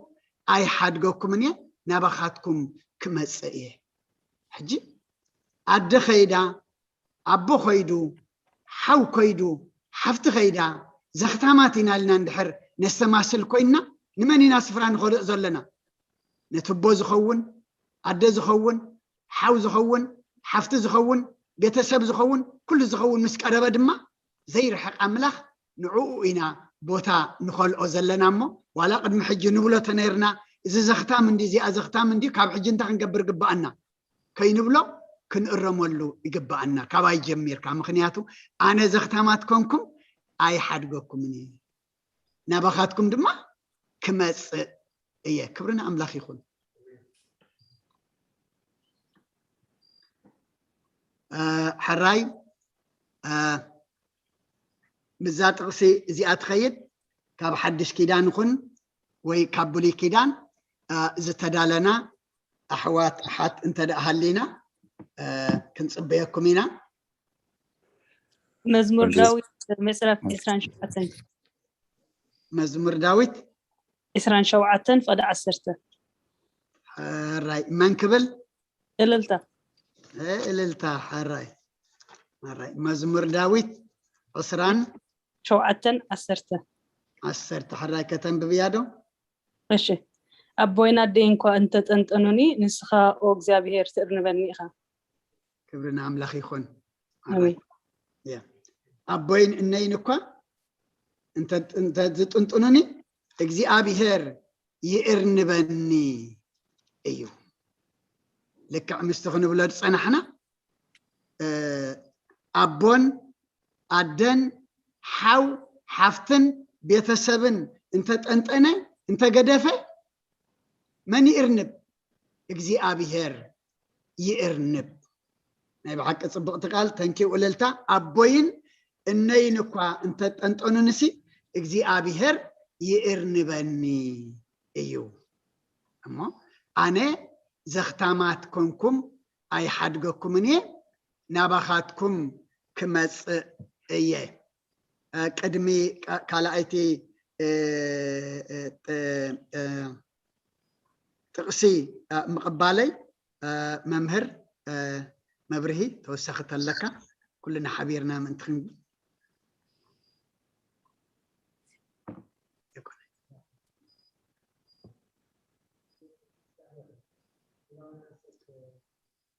ኣይሓድገኩምን እየ፣ ናባኻትኩም ክመጽእ እየ። ሕጂ ኣደ ኸይዳ፣ ኣቦ ኸይዱ፣ ሓው ከይዱ፣ ሓፍቲ ኸይዳ፣ ዘኽታማት ኢና ኢልና እንድሕር ነስተማስል ኮይንና፣ ንመን ኢና ስፍራ ንኸልእ ዘለና? ነቲ ኣቦ ዝኸውን፣ ኣደ ዝኸውን፣ ሓው ዝኸውን፣ ሓፍቲ ዝኸውን፣ ቤተሰብ ዝኸውን፣ ኩሉ ዝኸውን ምስ ቀረበ ድማ ዘይርሕቕ ኣምላኽ ንዕኡ ኢና ቦታ ንኸልኦ ዘለና እሞ፣ ዋላ ቅድሚ ሕጂ ንብሎ ተነይርና፣ እዚ ዘኽታም እንዲ፣ እዚኣ ዘኽታም እንዲ፣ ካብ ሕጂ እንታይ ክንገብር ግብኣና? ከይንብሎ ክንእረመሉ ይግብኣና፣ ካባይ ጀሚርካ። ምኽንያቱ ኣነ ዘኽታማት ኮንኩም ኣይሓድገኩምን እየ፣ ናባኻትኩም ድማ ክመጽእ እየ። ክብሪ ንኣምላኽ ይኹን። እ፣ ሕራይ፣ እ፣ ምስዛ ጥቕሲ እዚኣ ትኸይድ፣ ካብ ሓድሽ ኪዳን ይኹን ወይ ካብ ብሉይ ኪዳን፣ እ፣ ዝተዳለና ኣሕዋት ኣሓት እንተ ደኣ ሃሊና፣ እ፣ ክንጽበየኩም ኢና። መዝሙር ዳዊት ምዕራፍ ዕስራን ሸውዓተን። መዝሙር ዳዊት ዕስራን ሸውዓተን ፍቕዲ ዓሰርተ። ሕራይ መን ክብል? እልልታ። እ፣ እልልታ። ሕራይ፣ ሕራይ። መዝሙር ዳዊት ዕስራን ሸውዓተን ዓሰርተ። ዓሰርተ። ሕራይ ከተንብብያ ዶ? እሺ። ኣቦይን ኣደይን እኳ እንተጠንጠኑኒ፣ ንስኻ ኦ እግዚኣብሄር ትእርንበኒ ኢኻ። ክብሪ ንኣምላኽ ይኹን። ኣሜን። ያ። ኣቦይን እነይን እኳ እንተ፣ እንተ ዝጥንጥኑኒ፣ እግዚኣብሄር ይእርንበኒ እዩ። ልክዕ ምስቲ ክንብሎ ዝጸናሕና፣ እ፣ ኣቦን ኣደን ሓው ሓፍትን ቤተሰብን እንተጠንጠነ፣ እንተገደፈ፣ መን ይእርንብ? እግዚኣብሔር ይእርንብ። ናይ ብሓቂ ጽብቕቲ ቃል። ተንኪው እልልታ። ኣቦይን እነይን እኳ እንተጠንጠኑንሲ እግዚኣብሔር ይእርንበኒ እዩ። እሞ ኣነ ዘኽታማት ኮንኩም ኣይሓድገኩምን እየ፣ ናባኻትኩም ክመጽእ እየ። እ፣ ቅድሚ ቃ-፣ ካልኣይቲ፣ እ፣ እ፣ ጥ-፣ እ፣ ጥቕሲ፣ እ፣ ምቕባለይ፣ እ፣ መምህር፣ እ፣ መብርሂ ተወሳኺ ተለካ ኩልና ሓቢርና ምእንቲ ክን-፣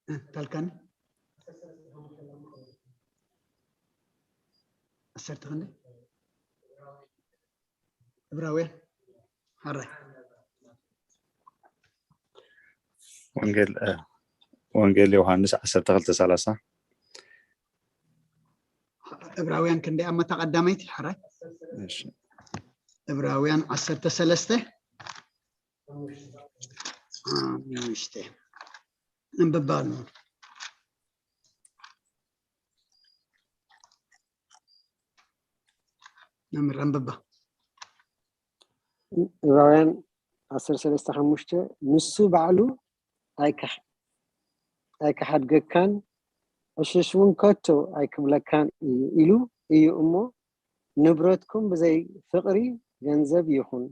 እ፣ ታልካኒ ዓሰርተ ክንደይ? ዕብራውያን ሓራይ ወንጌል እ፣ ወንጌል ዮሃንስ ዓሰርተ ክልተ ሰላሳ። ዕብራውያን ክንደይ ኣመታ ቀዳመይቲ ሓራይ? እሺ። ዕብራውያን ዓሰርተ ሰለስተ ሓሙሽተ። ኣንብባ ኣሎ። መምህር ኣንብባ። ዕብራውያን ዓሰርተ ሰለስተ ሓሙሽተ ንሱ ባዕሉ ኣይክሕ-፣ ኣይክሓድገካን ዕሽሽ እውን ከቶ ኣይክብለካን እዩ ኢሉ እዩ እሞ ንብረትኩም ብዘይ ፍቕሪ ገንዘብ ይኹን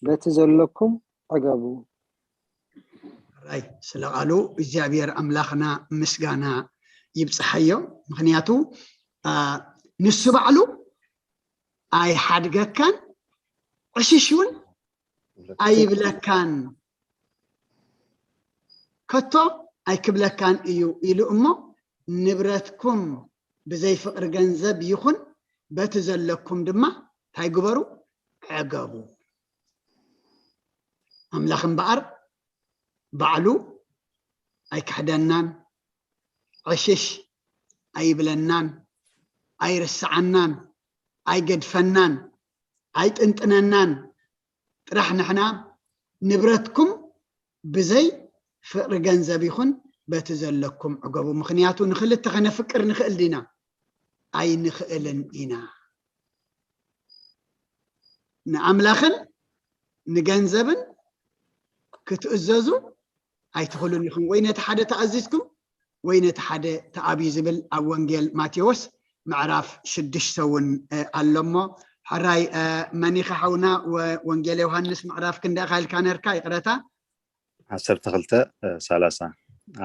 በቲ ዘለኩም ዕገቡ። ራይ ስለ ቃሉ እግዚኣብሔር ኣምላኽና ምስጋና ይብፅሓዮ። ምክንያቱ አ፣ ንሱ ባዕሉ ኣይሓድገካን ዕሽሽ እውን ኣይብለካን ከቶ ኣይክብለካን እዩ ኢሉ እሞ ንብረትኩም ብዘይ ፍቕሪ ገንዘብ ይኹን በቲ ዘለኩም ድማ እንታይ ግበሩ? ዕገቡ። ኣምላኽ እምበኣር ባዕሉ ኣይክሕደናን፣ ዕሽሽ ኣይብለናን፣ ኣይርስዓናን፣ ኣይገድፈናን፣ ኣይጥንጥነናን። ጥራሕ ንሕና ንብረትኩም ብዘይ ፍቕሪ ገንዘብ ይኹን በቲ ዘለኩም ዕገቡ። ምኽንያቱ ንኽልተ ከነፍቅር ንኽእል ዲና? ኣይንኽእልን ኢና። ንኣምላኽን ንገንዘብን ክትእዘዙ ኣይትኽእሉን ኢኹም። ወይ ነቲ ሓደ ተኣዚዝኩም ወይ ነቲ ሓደ ተኣብዩ ዝብል ኣብ ወንጌል ማቴዎስ ምዕራፍ ሽዱሽተ እውን፣ እ፣ ኣሎ እሞ፣ ሕራይ፣ እ፣ መኒኻ ሓውና፣ ወ-፣ ወንጌል ዮሃንስ ምዕራፍ ክንደይ ኢኻ ኢልካ ነርካ? ይቕረታ። ዓሰርተ ክልተ፣ እ፣ ሰላሳ።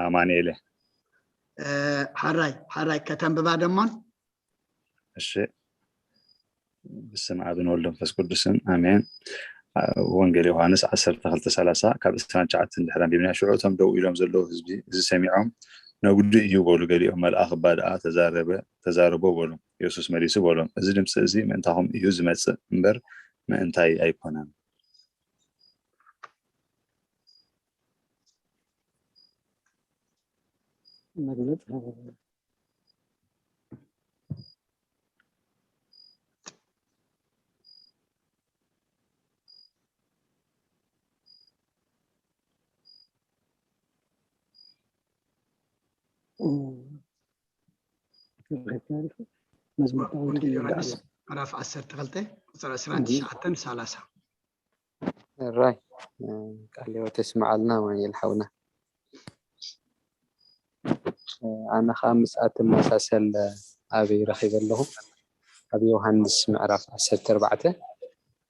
ኣማኑኤል። እ፣ ሕራይ፣ ሕራይ ከተንብባ ደሞን? እሺ። ብስም ኣብን ወልድ መንፈስ ቅዱስን ኣሜን። አ፣ ወንጌል ዮሃንስ ዓሰርተ ክልተ ሰላሳ ካብ ዕስራን ትሽዓተን ድሕሪ ኣንቢብና፣ ሽዑ እቶም ደው ኢሎም ዘለዉ ህዝቢ እዚ ሰሚዖም ነጉዲ እዩ በሉ። ገሊኦም መልኣኽ እባ ደኣ ተዛረበ፣ ተዛረቦ በሉ። የሱስ መሊሱ በሎም፣ እዚ ድምፂ እዚ ምእንታኹም እዩ ዝመፅእ እምበር ምእንታይ ኣይኮነን። መግለጽ መዝሙር ዳዊት ወንጌል ይበል። ዮሃንስ ምዕራፍ ዓሰርተ ክልተ ቁፅሪ ዕስራን ትሽዓተን ሰላሳ። ሕራይ ቃለ ሕይወት የስምዓልና ወንጌል ሓውና። ኣነ ከዓ ምስኣ ትመሳሰል ኣበይ ረኺበ ኣለኹ? ኣብ ዮሃንስ ምዕራፍ ዓሰርተ ኣርባዕተ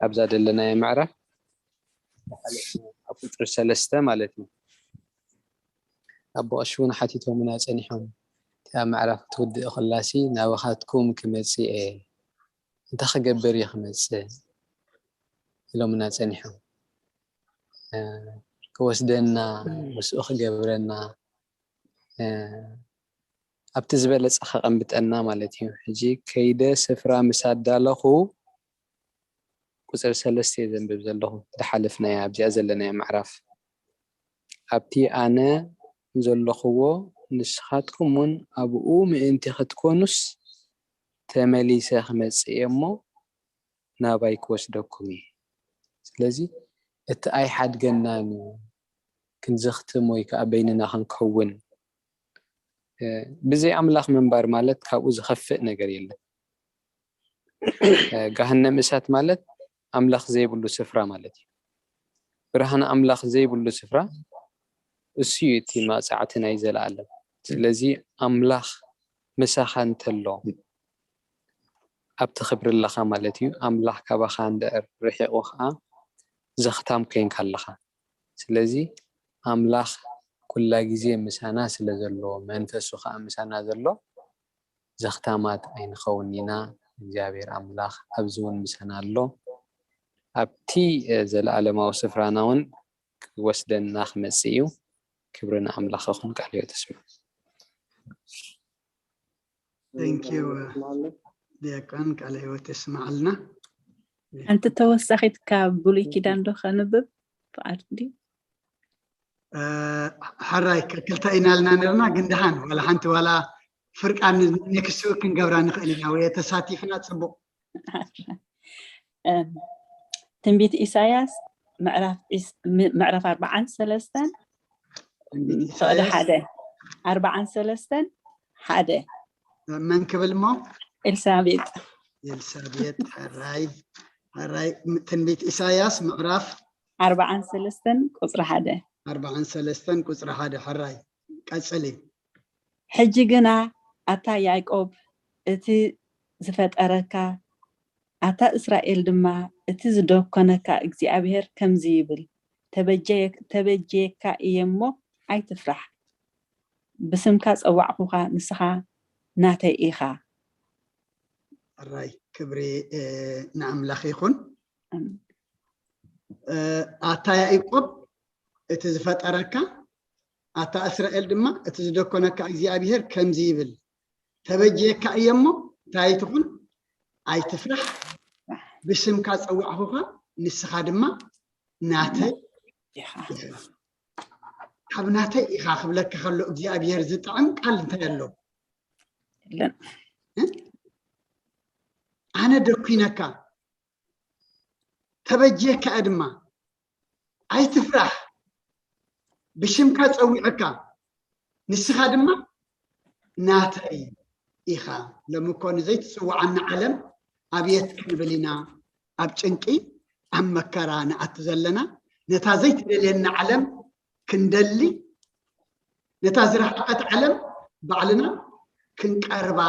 ኣብዛ ዘለናዮ ምዕራፍ ኣብ ቁፅሪ ሰለስተ ማለት እዩ። ኣቦ ቀሺ እውን ሓቲቶምና ፀኒሖም፣ እታ ምዕራፍ ክትውድእ ከላሲ ናባኻትኩም ክመፅእ እየ፣ እንታይ ክገብር እየ ክመፅእ ኢሎምና ፀኒሖም። እ፣ ክወስደና ምስኡ ክገብረና፣ እ፣ ኣብቲ ዝበለፀ ከቐምጠና ማለት እዩ። ሕጂ ከይደ ስፍራ ምስ ኣዳለኹ ቁፅሪ ሰለስተ እየ ዘንብብ ዘለኹ፣ ዝሓለፍናያ ኣብዚኣ ዘለናያ ምዕራፍ። ኣብቲ ኣነ ዘለኹዎ ንስኻትኩም እውን ኣብኡ ምእንቲ ክትኮኑስ ተመሊሰ ክመፅእ እየ እሞ ናባይ ክወስደኩም እየ። ስለዚ እቲ ኣይሓድገናን እዩ። ክንዘኽትም ወይ ከዓ በይንና ክንከውን፣ እ፣ ብዘይ ኣምላኽ ምንባር ማለት ካብኡ ዝኸፍእ ነገር የለን። እ፣ ገሃነም እሳት ማለት ኣምላኽ ዘይብሉ ስፍራ ማለት እዩ። ብርሃን ኣምላኽ ዘይብሉ ስፍራ፣ እሱ እዩ እቲ መቕጻዕቲ ናይ ዘለኣለም። ስለዚ ኣምላኽ ምሳኻ እንተሎ ኣብቲ ክብሪ ኣለኻ ማለት እዩ። ኣምላኽ ካባኻ እንድሕር ርሒቑ ከዓ ዘኽታም ኮይንካ ኣለኻ። ስለዚ ኣምላኽ ኩላ ግዜ ምሳና ስለ ዘሎ፣ መንፈሱ ከዓ ምሳና ዘሎ፣ ዘኽታማት ኣይንኸውን ኢና። እግዚኣብሔር ኣምላኽ ኣብዚ እውን ምሳና ኣሎ። ኣብቲ፣ እ፣ ዘለኣለማዊ ስፍራና እውን ክወስደና ክመጽእ እዩ። ክብሪ ንኣምላኽ ይኹን። ቃል ህይወት ይስማዕ። Thank you ዲያቆን፣ ቃለ ህይወት የስማዓልና። ሓንቲ ተወሳኺት ካብ ብሉይ ኪዳን ዶ ከንብብ ፍቓድ ድዩ? እ፣ ሕራይ ክልተ ኢና ኢልና ነርና፣ ግን ደሓን ዋላ ሓንቲ ዋላ ፍርቃን ኔክስት ዊክ ክንገብራ ንኽእል ኢና ወይ ተሳቲፍና ጽቡቕ። እም፣ ትንቢት ኢሳያስ ምዕራፍ ዒስ- ም- ምዕራፍ ኣርባዓን ሰለስተን ትንቢት ፍቕዲ ኢሳያስ ሓደ ኣርባዓን ሰለስተን ሓደ መን ክብል እሞ? ኤልሳቤጥ ኤልሳቤጥ። ሕራይ ሕራይ ትንቢት ኢሳያስ ምዕራፍ ኣርባዓን ሰለስተን ቁፅሪ ሓደ ኣርባዓን ሰለስተን ቁፅሪ ሓደ። ሕራይ ቀጽሊ። ሕጂ ግና ኣታ ያዕቆብ እቲ ዝፈጠረካ ኣታ እስራኤል ድማ እቲ ዝደኮነካ እግዚኣብሔር ከምዚ ይብል፣ ተበጀ- ተበጅየካ እየ እሞ ኣይትፍራሕ፣ ብስምካ ጸዋዕኹኻ፣ ንስኻ ናተይ ኢኻ። ሕራይ ክብሪ እ፣ ንኣምላኽ ይኹን። ኣሜን። እ፣ ኣታ ያዕቆብ እቲ ዝፈጠረካ ኣታ እስራኤል ድማ እቲ ዝደኮነካ እግዚኣብሔር ከምዚ ይብል፣ ተበጅየካ እየ እሞ እንታይ ኣይትኹን፣ ኣይትፍራሕ፣ ብስምካ ጸዋዕኹኻ፣ ንስኻ ድማ ናተይ ኢኻ። ኢኻ። ካብ ናተይ ኢኻ ክብለካ ከሎ እግዚኣብሔር ዝጥዕም ቃል እንታይ ኣሎ? የለን። እ? ኣነ ደኩነካ፣ ተበጅየካ እየ ድማ፣ ኣይትፍራሕ፣ ብሽምካ ጸዊዐካ፣ ንስኻ ድማ ናተይ ኢኻ። ሎሚ እኮ ንዘይትጽውዓና ዓለም ኣብየት ክንብል ኢና ኣብ ጭንቂ ኣብ መከራ ንኣቱ ዘለና። ነታ ዘይትደልየና ዓለም ክንደሊ፣ ነታ ዝረሓቐት ዓለም ባዕልና ክንቀርባ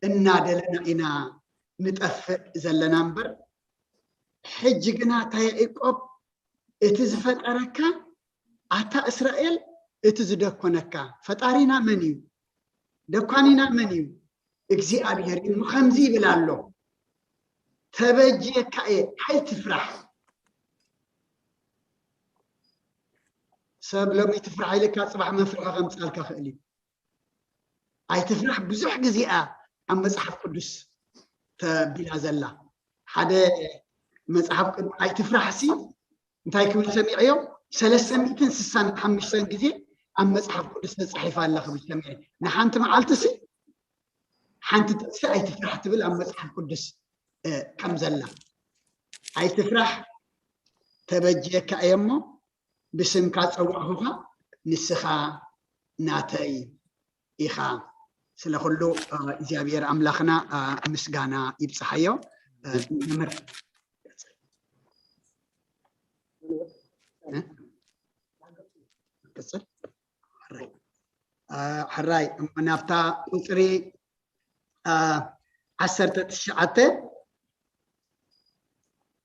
እናደለና ኢና ንጠፍእ ዘለና እምበር፣ ሕጂ ግና ኣታ ያዕቆብ እቲ ዝፈጠረካ ኣታ እስራኤል እቲ ዝደኮነካ ፈጣሪና መን እዩ? ደኳኒና መን እዩ? እግዚኣብሔር እዩ። እሞ ከምዚ ይብል ኣሎ፣ ተበጅየካ እየ፣ ኣይትፍራሕ። ሰብ ሎሚ ትፍራሕ ኢልካ ጽባሕ መፍርሒ ከምጻልካ ክእል እዩ። ኣይትፍራሕ ብዙሕ ግዜኣ ኣብ መጽሓፍ ቅዱስ ተቢላ ዘላ። ሓደ መጽሓፍ ቅዱስ ኣይትፍራሕ ሲ እንታይ ክብል ሰሚዐዮ? ሰለስተ ሚእትን ስሳን ሓሙሽተን ግዜ ኣብ መጽሓፍ ቅዱስ ተጻሒፋ ኣላ ክብል ሰሚዐ። ንሓንቲ መዓልቲ ሲ ሓንቲ ጥቕሲ ኣይትፍራሕ ትብል ኣብ መጽሓፍ ቅዱስ እ፣ ከም ዘላ። ኣይትፍራሕ፣ ተበጅየካ እየ እሞ ብስምካ ጸዋዕኹኻ፣ ንስኻ ናተይ ኢኻ። ስለ ኩሉ እ፣ እግዚኣብሔር ኣምላኽና እ፣ ምስጋና ይብጽሓዮ። እ፣ መምህር እ? ቀጽል። ሕራይ። እ፣ ሕራይ እሞ ናብታ ቁጽሪ እ፣ ዓሰርተ ትሽዓተ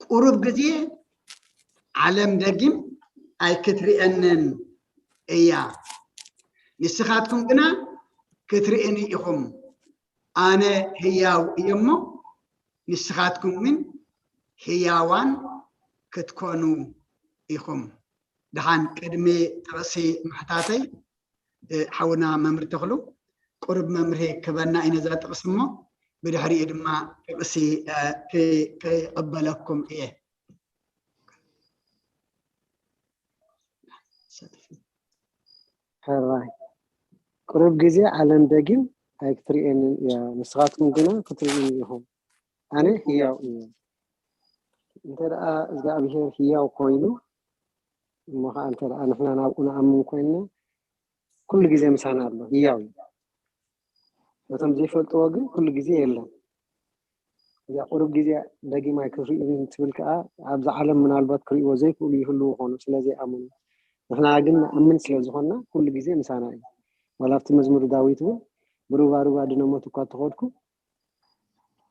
ቁሩብ ግዜ ዓለም ደጊም ኣይክትርእየንን እያ፣ ንስኻትኩም ግና ክትርእዩኒ ኢኹም። ኣነ ህያው እየ እሞ ንስኻትኩም ግን ህያዋን ክትኮኑ ኢኹም። ደሓን ቅድሚ ጥቕሲ ምሕታተይ እ፣ ሓውና መምህር ተኽሉ ቁሩብ መምርሒ ክበና እዩ ነዛ ጥቕሲ እሞ ብድሕሪኡ ድማ ጥቕሲ እ፣ ክ- ክቕበለኩም እየ። ሕራይ ቁሩብ ግዜ ዓለም ደጊም ኣይክትርእየንን እያ፣ ንስኻትኩም ግና ክትርእዩኒ ኢኹም። ኣነ ህያው እየ። እንተ ደኣ እግዚኣብሔር ህያው ኮይኑ እሞ ከዓ እንተ ደኣ ንሕና ናብኡ ንኣምን ኮይንና፣ ኩሉ ግዜ ምሳና ኣሎ፣ ህያው እዩ። ነቶም ዘይፈልጥዎ ግን ኩሉ ግዜ የለን። እዚኣ ቁሩብ ግዜ ደጊም ኣይክትርእዩን ትብል ከዓ፣ ኣብዚ ዓለም ምናልባት ክርእይዎ ዘይክእሉ ይህልዉ ይኾኑ፣ ስለ ዘይኣምኑ። ንሕና ግን ንኣምን ስለ ዝኾንና፣ ኩሉ ግዜ ምሳና እዩ። ዋላ ኣብቲ መዝሙር ዳዊት እውን፣ "ብሩባሩብ ኣድነ ሞት እኳ እንተኸድኩ፣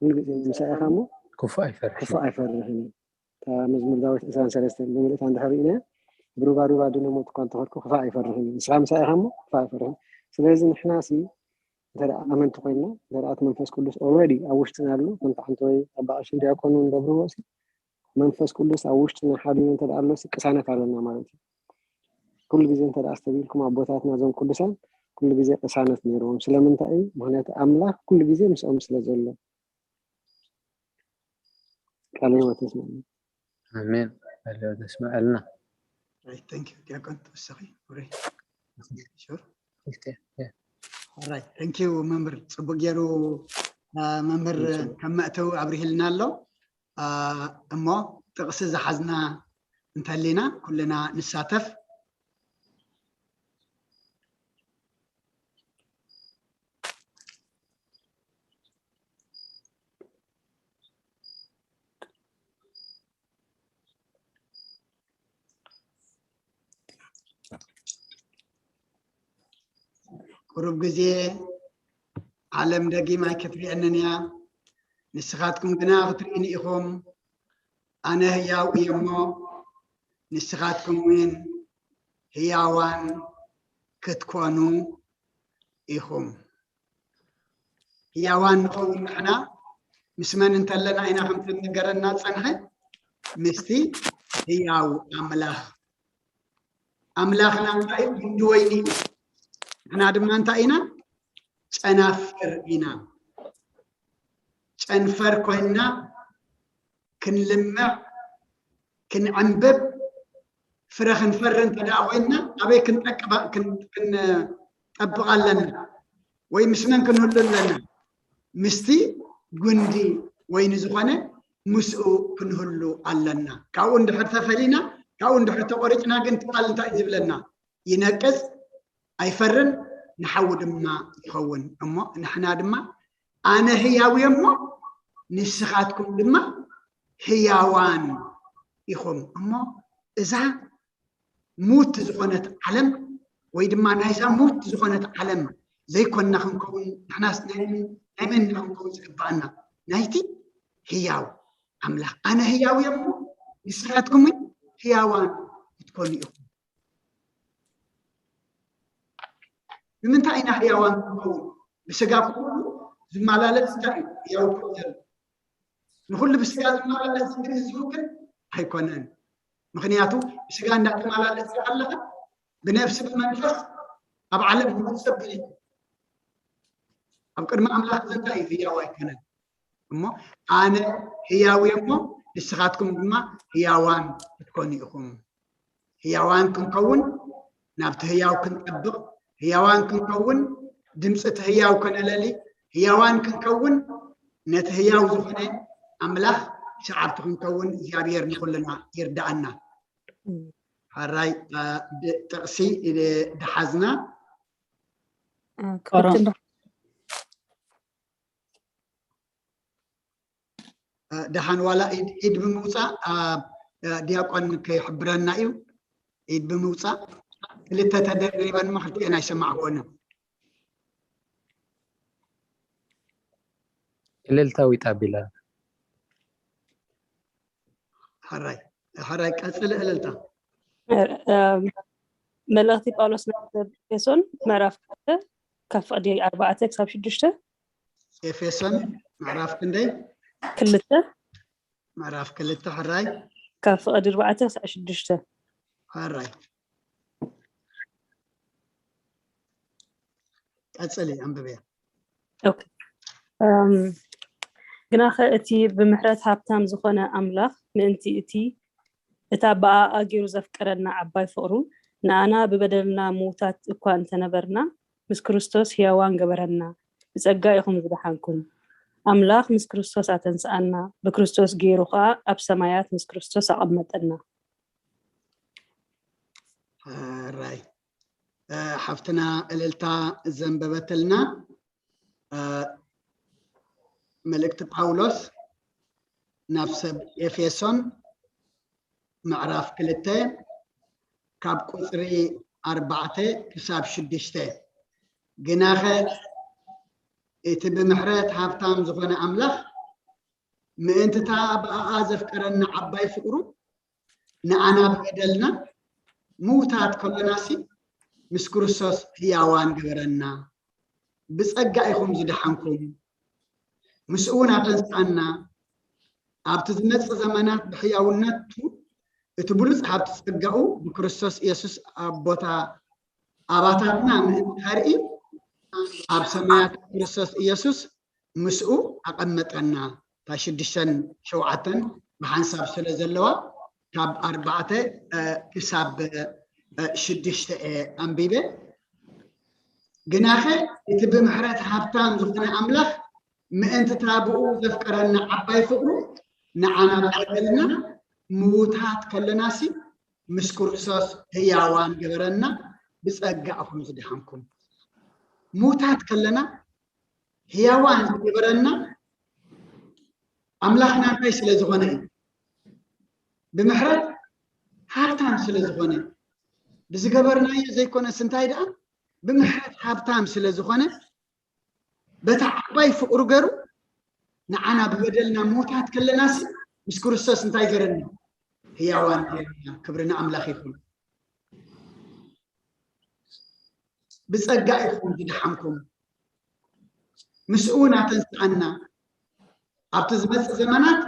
ኩሉ ግዜ ምሳይ ኢኻ እሞ ክፉእ ኣይፈርሕን ክፉእ እዩ። ኣይፈርሕን እዩ." እታ መዝሙር ዳዊት ዕስራን ሰለስተን ብምልእታ እንድሕር ርኢናያ፣ "ብሩባሩብ ኣድነ ሞት እኳ እንተኸድኩ ክፋእ ኣይፈርሕን እዩ፣ ንስኻ ምሳይ ኢኻ እሞ ክፋእ ኣይፈርሕን እዩ." ስለዚ ንሕናሲ እንተ ደኣ ኣመንቲ ኮይንና፣ እንተ ደኣ እቲ መንፈስ ቅዱስ ኦልሬዲ ኣብ ውሽጥና ኣሎ፣ ከምቲ ሓንቲ ወይ ኣባ ቀሺን ዲያቆን እውን ገብርዎ ሲ፣ መንፈስ ቅዱስ ኣብ ውሽጥና ሓዲሩ እንተ ደኣ ኣሎ ሲ፣ ቅሳነት ኣለና ማለት እዩ። ኩሉ ግዜ እንተ ደኣ ኣስተብሂልኩም ኣቦታትና እዞም ቅዱሳን ኩሉ ግዜ ቅሳነት ነይርዎም። ስለምንታይ እዩ? ምኽንያቱ ኣምላኽ ኩሉ ግዜ ምስኦም ስለ ዘሎ። ቃለ ህይወት የስምዐና። ኣሜን። ቃለ ህይወት የስምዐልና። Right, thank you. ዲያቆን ተወሰኺ። Right. Sure. Okay, yeah. Alright, thank you መምህር። ጽቡቅ ገይሩ፣ አ፣ መምህር ከም መእተዊ ኣብሪህልና ኣሎ። አ፣ እሞ ጥቕሲ ዝሓዝና እንተሊና ኩልና ንሳተፍ። ቁሩብ ግዜ ዓለም ደጊም ኣይክትሪአንን እያ፣ ንስኻትኩም ግና ክትሪእኒ ኢኹም። ኣነ ህያው እየ እሞ፣ ንስኻትኩም እውን ህያዋን ክትኮኑ ኢኹም። ህያዋን ንኸውን ንሕና ምስ መን እንተለና ኢና ከምቲ ዝነገረና ዝጸንሐ? ምስቲ ህያው ኣምላኽ። ኣምላኽና እንታይ እዩ? ጉንዲ ወይኒ እዩ። ንሕና ድማ እንታይ ኢና? ጨናፍር ኢና። ጨንፈር ኮይንና ክንልምዕ፣ ክንዕንብብ፣ ፍረ ክንፈሪ እንተ ደኣ ኮይንና ኣበይ ክንጠቅባ-፣ ክን-፣ ክንጠብቕ ኣለና? ወይ ምስ መን ክንህሉ ኣለና? ምስቲ ጉንዲ ወይኒ ዝኾነ ምስኡ ክንህሉ ኣለና። ካብኡ እንድሕር ተፈሊና፣ ካብኡ እንድሕር ተቖሪጽና ግን እቲ ቃል እንታይ እዩ ዝብለና? ይነቅጽ፣ ኣይፈርን፣ ንሓዊ ድማ ይኸውን። እሞ ንሕና ድማ ኣነ ህያው እየ እሞ ንስኻትኩም ድማ ህያዋን ኢኹም። እሞ እዛ ሙት ዝኾነት ዓለም ወይ ድማ ናይዛ ሙት ዝኾነት ዓለም ዘይኮንና ክንከውን፣ ንሕናስ ናይ መን፣ ናይ መን ኢና ክንከውን ዝግብኣና? ናይቲ ህያው ኣምላኽ። ኣነ ህያው እየ እሞ ንስኻትኩም እውን ህያዋን ክትኮኑ ኢኹም። ንምንታይ ኢና ህያዋን ክንከውን? ብስጋ ኩሉ ዝመላለስ እንታይ እዩ? ህያው ክኸውን ዘሎ። ንኹሉ ብስጋ ዝመላለስ ግን ህዝቡ ግን ኣይኮነን። ምኽንያቱ ብስጋ እንዳተመላለስካ ኣለኻ፣ ብነፍሲ ብመንፈስ ኣብ ዓለም ንኽትጸብን እዩ። ኣብ ቅድሚ ኣምላኽ ዘንታ እዩ ህያው ኣይኮነን። እሞ ኣነ ህያው እየ እሞ ንስኻትኩም ድማ ህያዋን ክትኮኑ ኢኹም። ህያዋን ክንከውን፣ ናብቲ ህያው ክንጠብቕ፣ ህያዋን ክንከውን፣ ድምፂ እቲ ህያው ከነለሊ፣ ህያዋን ክንከውን፣ ነቲ ህያው ዝኾነ ኣምላኽ ሰዓብቲ ክንከውን እግዚኣብሔር ንኹልና ይርዳኣና። እም። ሕራይ፣ አ፣ ድ-፣ ጥቕሲ፣ እ፣ ደሓዝና። አ፣ ክፍትን ዶ-፣ እ፣ ደሓን ዋላ ኢድ፣ ኢድ ብምውፃእ፣ እ፣ እ፣ ዲያቆን ከይሕብረና እዩ። ኢድ ብምውፃእ ክልተ ተደሪበን እሞ ክልቲኤን ኣይሰማዕክወንን። እልልታ ዊጣ ቢላ። ሕራይ፣ ሕራይ ቀፅሊ እልልታ። እ፣ እ፣ መልእኽቲ ጳውሎስ ናብ ኤፌሶን ምዕራፍ ክልተ ካብ ፍቕዲ ኣርባዕተ ክሳብ ሽዱሽተ። ኤፌሶን ምዕራፍ ክንደይ? ክልተ። ምዕራፍ ክልተ ሕራይ። ካብ ፍቕዲ ኣርባዕተ ክሳብ ሽዱሽተ። ሕራይ። ቀጽሊ፣ ኣንብብያ። ኦኬ። እም፣ ግናኸ እቲ ብምሕረት ሃብታም ዝኾነ ኣምላኽ ምእንቲ እቲ፣ እታ ብኣኣ ገይሩ ዘፍቀረና ዓባይ ፍቕሩ፣ ንኣና ብበደልና ምዉታት እኳ እንተነበርና፣ ምስ ክርስቶስ ሕያዋን ገበረና። ብጸጋ ኢኹም ዝደሓንኩም። ኣምላኽ ምስ ክርስቶስ ኣተንስኣና፣ ብክርስቶስ ገይሩ ኸኣ ኣብ ሰማያት ምስ ክርስቶስ ኣቐመጠና። ሕራይ ሓፍትና እልልታ ዘንበበትልና። መልእክቲ ጳውሎስ ናብ ሰብ ኤፌሶን ምዕራፍ ክልተ ካብ ቁፅሪ ኣርባዕተ ክሳብ ሽዱሽተ። ግናኸ እቲ ብምሕረት ሃብታም ዝኾነ ኣምላኽ ምእንትታ ብኣኣ ዘፍቀረና ዓባይ ፍቅሩ ንኣና ብበደልና ምውታት ከሎናሲ ምስ ክርስቶስ ህያዋን ገበረና። ብጸጋ ኢኹም ዝደሓንኩም፣ ምስኡ እውን ኣተንስኣና። ኣብቲ ዝመጽእ ዘመናት ብሕያውነቱ እቲ ብሉጽ ሃብቲ ጸጋኡ ብክርስቶስ ኢየሱስ ኣብ ቦታ ኣባታትና ምእንቲ ከርኢ ኣብ ሰማያት ክርስቶስ ኢየሱስ ምስኡ ኣቐመጠና። እታ ሽዱሽተን ሸውዓተን ብሓንሳብ ስለ ዘለዋ ካብ ኣርባዕተ ክሳብ ሽዱሽተ እየ ኣንቢበ። ግናኸ እቲ ብምሕረት ሃብታም ዝኾነ ኣምላኽ ምእንቲ እታ ብኡ ዘፍቀረና ዓባይ ፍቕሩ ንዓና ብበደልና ምዉታት ከለናሲ ምስ ክርስቶስ ህያዋን ገበረና። ብጸጋ ኢኹም ዝደሓንኩም። ምዉታት ከለና ህያዋን ዝገበረና ኣምላኽና እንታይ ስለ ዝኾነ እዩ? ብምሕረት ሃብታም ስለ ዝኾነ። ብዝገበርናዮ ዘይኮነስ እንታይ ደኣ ብምሕረት ሃብታም ስለ ዝኾነ በታ ዓባይ ፍቕሩ ገሩ ንዓና ብበደልና ምዉታት ከለናስ ምስ ክርስቶስ እንታይ ገረና? ህያዋን ገረና። ክብሪ ንኣምላኽ ይኹን። ብጸጋ ኢኹም ዝደሓንኩም፣ ምስኡ እውን ኣተንስኣና። ኣብቲ ዝመጽእ ዘመናት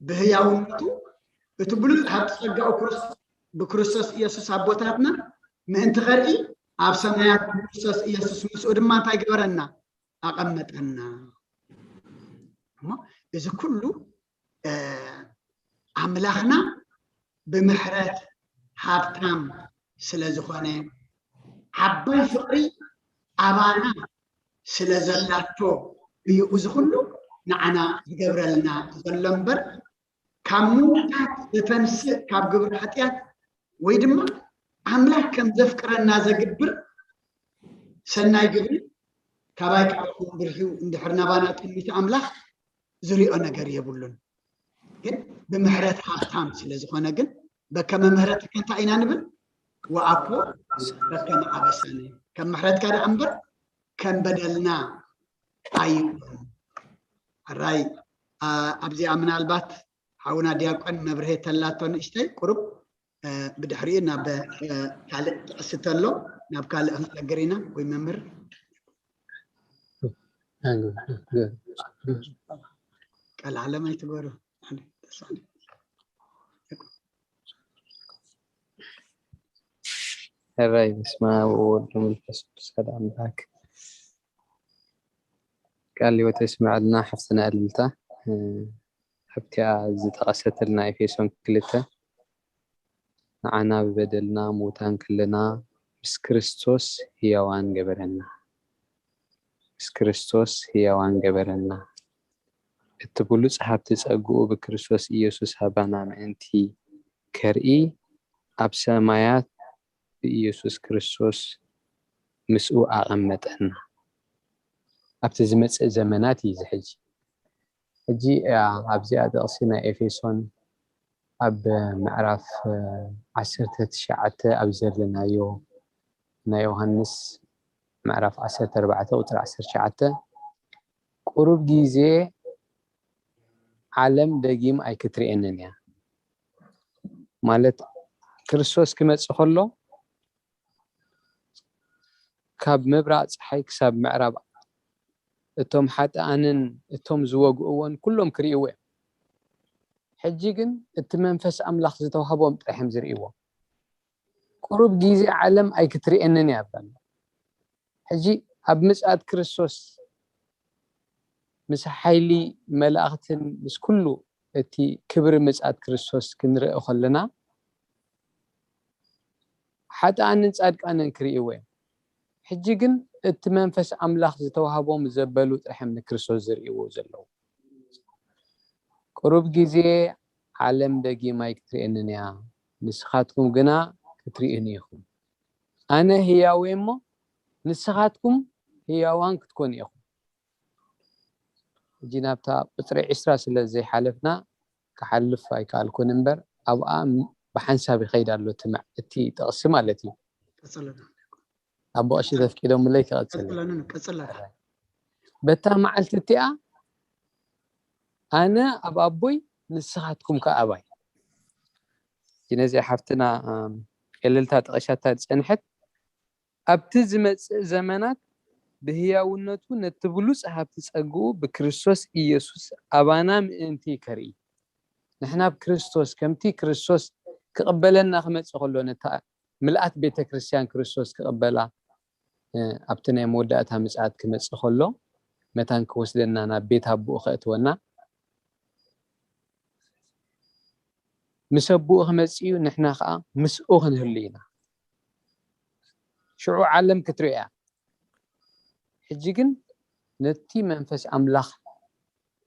ብህያውነቱ እቲ ብሉጽ ሃብቲ ጸጋኡ ክርስ-፣ ብክርስቶስ ኢየሱስ ኣቦታትና ምእንቲ ኸርኢ ኣብ ሰማያት ብክርስቶስ ኢየሱስ ምስኡ ድማ እንታይ ገበረና? ኣቐመጠና። እሞ እዚ ኩሉ ኣምላኽና ብምሕረት ሃብታም ስለ ዝኾነ ዓባይ ፍቕሪ ኣባና ስለ ዘላቶ እዩ እዚ ኩሉ ንዓና ዝገብረልና ዘሎ እምበር ካብ ምዉታት ዘተንስእ ካብ ግብሪ ሓጢኣት ወይ ድማ ኣምላኽ ከም ዘፍቅረና ዘግብር ሰናይ ግብሪ ካባይ ካብ ብርሒው እንድሕር ናባና ጠሚቱ ኣምላኽ ዝሪኦ ነገር የብሉን። ግን ብምሕረት ሃብታም ስለ ዝኾነ ግን በከመ ምሕረትከ እንታይ ኢና ንብል? ወአኮ በከመ አበሳነ። ከም ምሕረትካ ደኣ እምበር ከም በደልና ኣይኮን። ሕራይ ኣብዚኣ ምናልባት ሓውና ዲያቆን መብርሄ ተላቶ ንእሽተይ ቁሩብ ብድሕሪኡ ናብ ካልእ ጥቕሲ ተሎ ናብ ካልእ ክንሰግር ኢና ወይ መምህር ቀልዓለም ኣይትገሩ ሕራይ በስመ ኣብ ወወልድ ወመንፈስ ቅዱስ ሓደ ኣምላክ። ቃል ህይወት የስምዐልና ሓፍትና እልልታ። ኣብቲኣ ዝጠቐሰትልና ኤፌሶን ክልተ ንዓና ብበደልና ምዉታን ከለና ምስ ክርስቶስ ህያዋን ገበረና። ምስ ክርስቶስ ህያዋን ገበረና። እቲ ብሉጽ ሃብቲ ጸግኡ ብክርስቶስ ኢየሱስ ኣባና ምእንቲ ከርኢ ኣብ ሰማያት ብኢየሱስ ክርስቶስ ምስኡ ኣቐመጠና። ኣብቲ ዝመጽእ ዘመናት እዩ እዚ ሕጂ። ሕጂ ኣብዚኣ ጥቕሲ ናይ ኤፌሶን ኣብ ምዕራፍ ዓሰርተ ትሽዓተ ኣብ ዘለናዮ ናይ ዮሃንስ ምዕራፍ ዓሰርተ ኣርባዕተ ቁፅሪ ዓሰርተ ትሽዓተ ቁሩብ ግዜ ዓለም ደጊም ኣይክትርእየንን እያ ማለት ክርስቶስ ክመፅእ ከሎ ካብ ምብራቕ ፀሓይ ክሳብ ምዕራብ እቶም ሓጥኣንን እቶም ዝወግእዎን ኩሎም ክርእይዎ እዮም። ሕጂ ግን እቲ መንፈስ ኣምላኽ ዝተዋህቦም ጥራሕ እዮም ዝርእይዎ። ቁሩብ ግዜ ዓለም ኣይክትርእየንን እያ ብለና። ሕጂ ኣብ ምጽኣት ክርስቶስ ምስ ሓይሊ መላእኽትን ምስ ኩሉ እቲ ክብሪ ምጽኣት ክርስቶስ ክንርኢ ከለና ሓጥኣንን ጻድቃንን ክርእይዎ እዮም። ሕጂ ግን እቲ መንፈስ ኣምላኽ ዝተዋህቦም ዘበሉ ጥራሕ እዮም ንክርስቶስ ዝርእይዎ ዘለዉ። ቁሩብ ግዜ ዓለም ደጊም ኣይክትርእየንን እያ፣ ንስኻትኩም ግና ክትርእዩኒ ኢኹም። ኣነ ህያው እየ እሞ ንስኻትኩም ህያዋን ክትኮኑ ኢኹም። ሕጂ ናብታ ቁፅሪ ዕስራ ስለ ዘይሓለፍና ክሓልፍ ኣይከኣልኩን እምበር ኣብኣ ብሓንሳብ ይኸይድ ኣሎ እቲ ጥቕሲ ማለት እዩ። ኣቦ ቀሺ ተፍቂዶምለይ ክቐፅል። በታ መዓልቲ እቲኣ ኣነ ኣብ ኣቦይ ንስኻትኩም ከኣ ኣባይ። ነዚኣ ሓፍትና ዕልልታ ጠቐሻታ ዝጸንሐት ኣብቲ ዝመጽእ ዘመናት ብህያውነቱ ነቲ ብሉጽ ሃብቲ ጸግኡ ብክርስቶስ ኢየሱስ ኣባና ምእንቲ ከርኢ። ንሕና ኣብ ክርስቶስ ከምቲ ክርስቶስ ክቕበለና ክመጽእ ከሎ ነታ ምልኣት ቤተ ክርስቲያን ክርስቶስ ክቕበላ ኣብቲ ናይ መወዳእታ ምጽኣት ክመጽእ ከሎ መታን ክወስደና ናብ ቤት ኣቦኡ ከእትወና ምስ ኣቦኡ ክመጽእ እዩ። ንሕና ከዓ ምስኡ ክንህሉ ኢና። ሽዑ ዓለም ክትሪኦ እያ። ሕጂ ግን ነቲ መንፈስ ኣምላኽ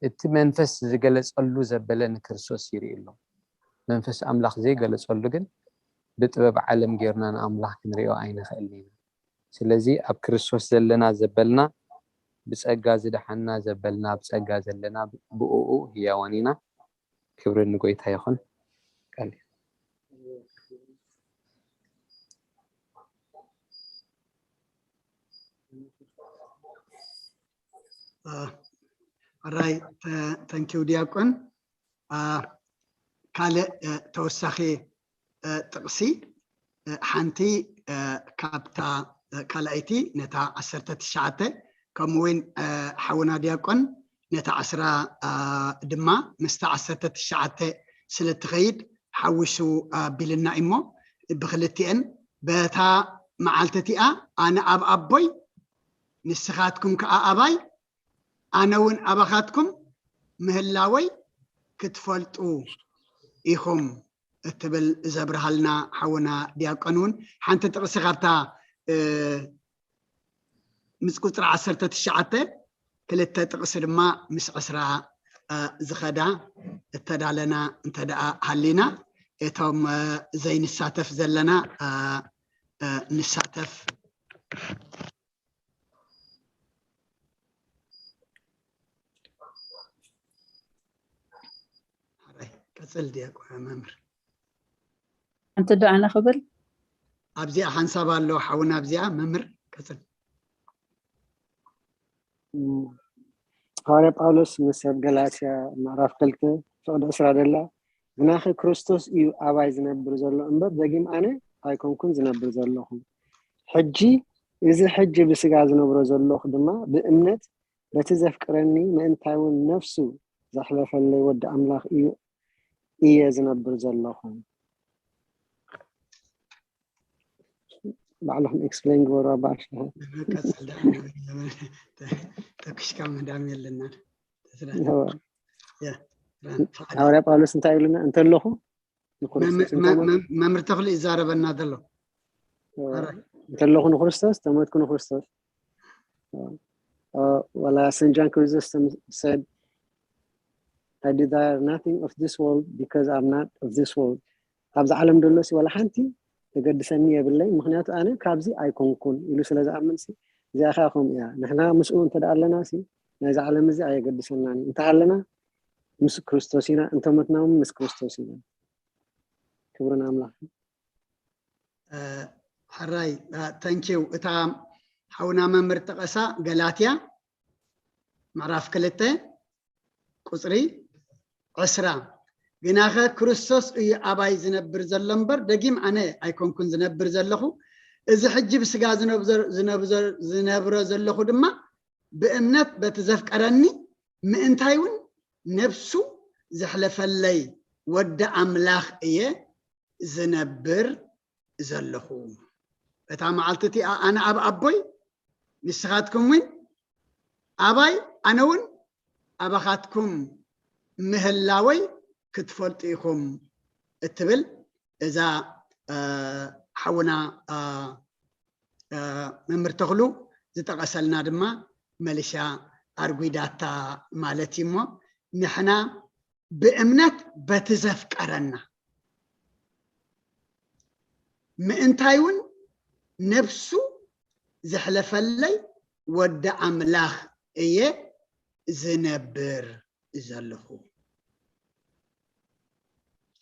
እቲ መንፈስ ዝገለጸሉ ዘበለ ንክርስቶስ ይርኢ ኣሎ። መንፈስ ኣምላኽ ዘይገለጸሉ ግን ብጥበብ ዓለም ጌርና ንኣምላኽ ክንሪኦ ኣይንኽእልን ኢና። ስለዚ ኣብ ክርስቶስ ዘለና ዘበልና ብጸጋ ዝደሓንና ዘበልና ብጸጋ ዘለና ብእኡ ህያዋን ኢና። ክብሪ ንጎይታ ይኹን። ቀኒ ራይ ተንኪው ዲያቆን። ካልእ ተወሳኺ ጥቕሲ ሓንቲ ካብታ ካልኣይቲ ነታ ዓሰርተ ትሽዓተ ከምኡ እውን ሓውና ዲያቆን ነታ ዓስራ ድማ ምስታ ዓሰርተ ትሽዓተ ስለ እትኸይድ ሓዊሱ ኣቢልና እሞ ብክልቲአን በታ መዓልቲ እቲኣ ኣነ ኣብ ኣቦይ ንስኻትኩም ከዓ ኣባይ ኣነ እውን ኣባኻትኩም ምህላወይ ክትፈልጡ ኢኹም እትብል ዘብርሃልና ሓውና ዲያቆን እውን ሓንቲ ጥቕሲ ካብታ ምስ ቁፅሪ ዓሰርተ ትሽዓተ ክልተ ጥቕሲ ድማ ምስ ዕስራ ዝኸዳ እተዳለና እንተ ደኣ ሃሊና እቶም ዘይንሳተፍ ዘለና ንሳተፍ። ቀፅል ዲያቆን መምህር። ሓንቲ ዶ ኣነ ክብል? ኣብዚኣ ሓንሳብ ኣሎ ሓውና ኣብዚኣ መምህር ቀፅል። ሃዋርያ ጳውሎስ ምስ ሰብ ገላትያ ምዕራፍ ክልተ ፍቕዲ ዕስራ ደላ ግናኸ ክርስቶስ እዩ ኣባይ ዝነብር ዘሎ እምበር ደጊም ኣነ ኣይኮንኩን ዝነብር ዘለኹ። ሕጂ እዚ ሕጂ ብስጋ ዝነብሮ ዘለኹ ድማ ብእምነት በቲ ዘፍቅረኒ ምእንታይ እውን ነፍሱ ዘሕለፈለይ ወዲ ኣምላኽ እዩ እየ ዝነብር ዘለኹ። ባዕልኹም explain ግበሩ ኣባሽ። ተኩሽካ ምህዳም የለና። ሃዋርያ ጳውሎስ እንታይ ይብልና እንተለኹ መምህር ተኽሉ ይዛረበና ዘሎ እንተለኹ ንክርስቶስ ተመትኩ ንክርስቶስ። Well, uh, Saint John Chrysostom said, I desire nothing of this world because I'm not of this world. ኣብዚ ዓለም ደሎ ሲ ዋላ ሓንቲ ተገድሰኒ የብለይ ምክንያቱ ኣነ ካብዚ ኣይኮንኩን ኢሉ ስለ ዝኣምን ሲ እዚኣ ከዓ ከምኡ እያ። ንሕና ምስኡ እንተ ኣለና ሲ ናይዚ ዓለም እዚ ኣየገድሰናን እዩ። እንተ ኣለና ምስ ክርስቶስ ኢና፣ እንተሞትና እውን ምስ ክርስቶስ ኢና። ክብሪ ንኣምላኽ። ሕራይ ተንኪው። እታ ሓውና መምህር ጠቐሳ ገላትያ ምዕራፍ ክልተ ቁፅሪ ዕስራ ግናኸ ክርስቶስ እዩ ኣባይ ዝነብር ዘሎ እምበር ደጊም ኣነ ኣይኮንኩን ዝነብር ዘለኹ። እዚ ሕጂ ብስጋ ዝነብሮ ዘለኹ ድማ ብእምነት በቲ ዘፍቀረኒ ምእንታይ እውን ነብሱ ዘሕለፈለይ ወዲ ኣምላኽ እየ ዝነብር ዘለኹ። በታ መዓልቲ እቲኣ ኣነ ኣብ ኣቦይ ንስኻትኩም እውን ኣባይ ኣነ እውን ኣባኻትኩም ምህላወይ ክትፈልጡ ኢኹም እትብል እዛ ሓውና መምህር ተኽሉ ዝጠቐሰልና ድማ መሊሻ ኣርጒዳታ ማለት እዩ። እሞ ንሕና ብእምነት በቲ ዘፍቀረና ምእንታይ እውን ነብሱ ዘሕለፈለይ ወዲ ኣምላኽ እየ ዝነብር ዘለኹ።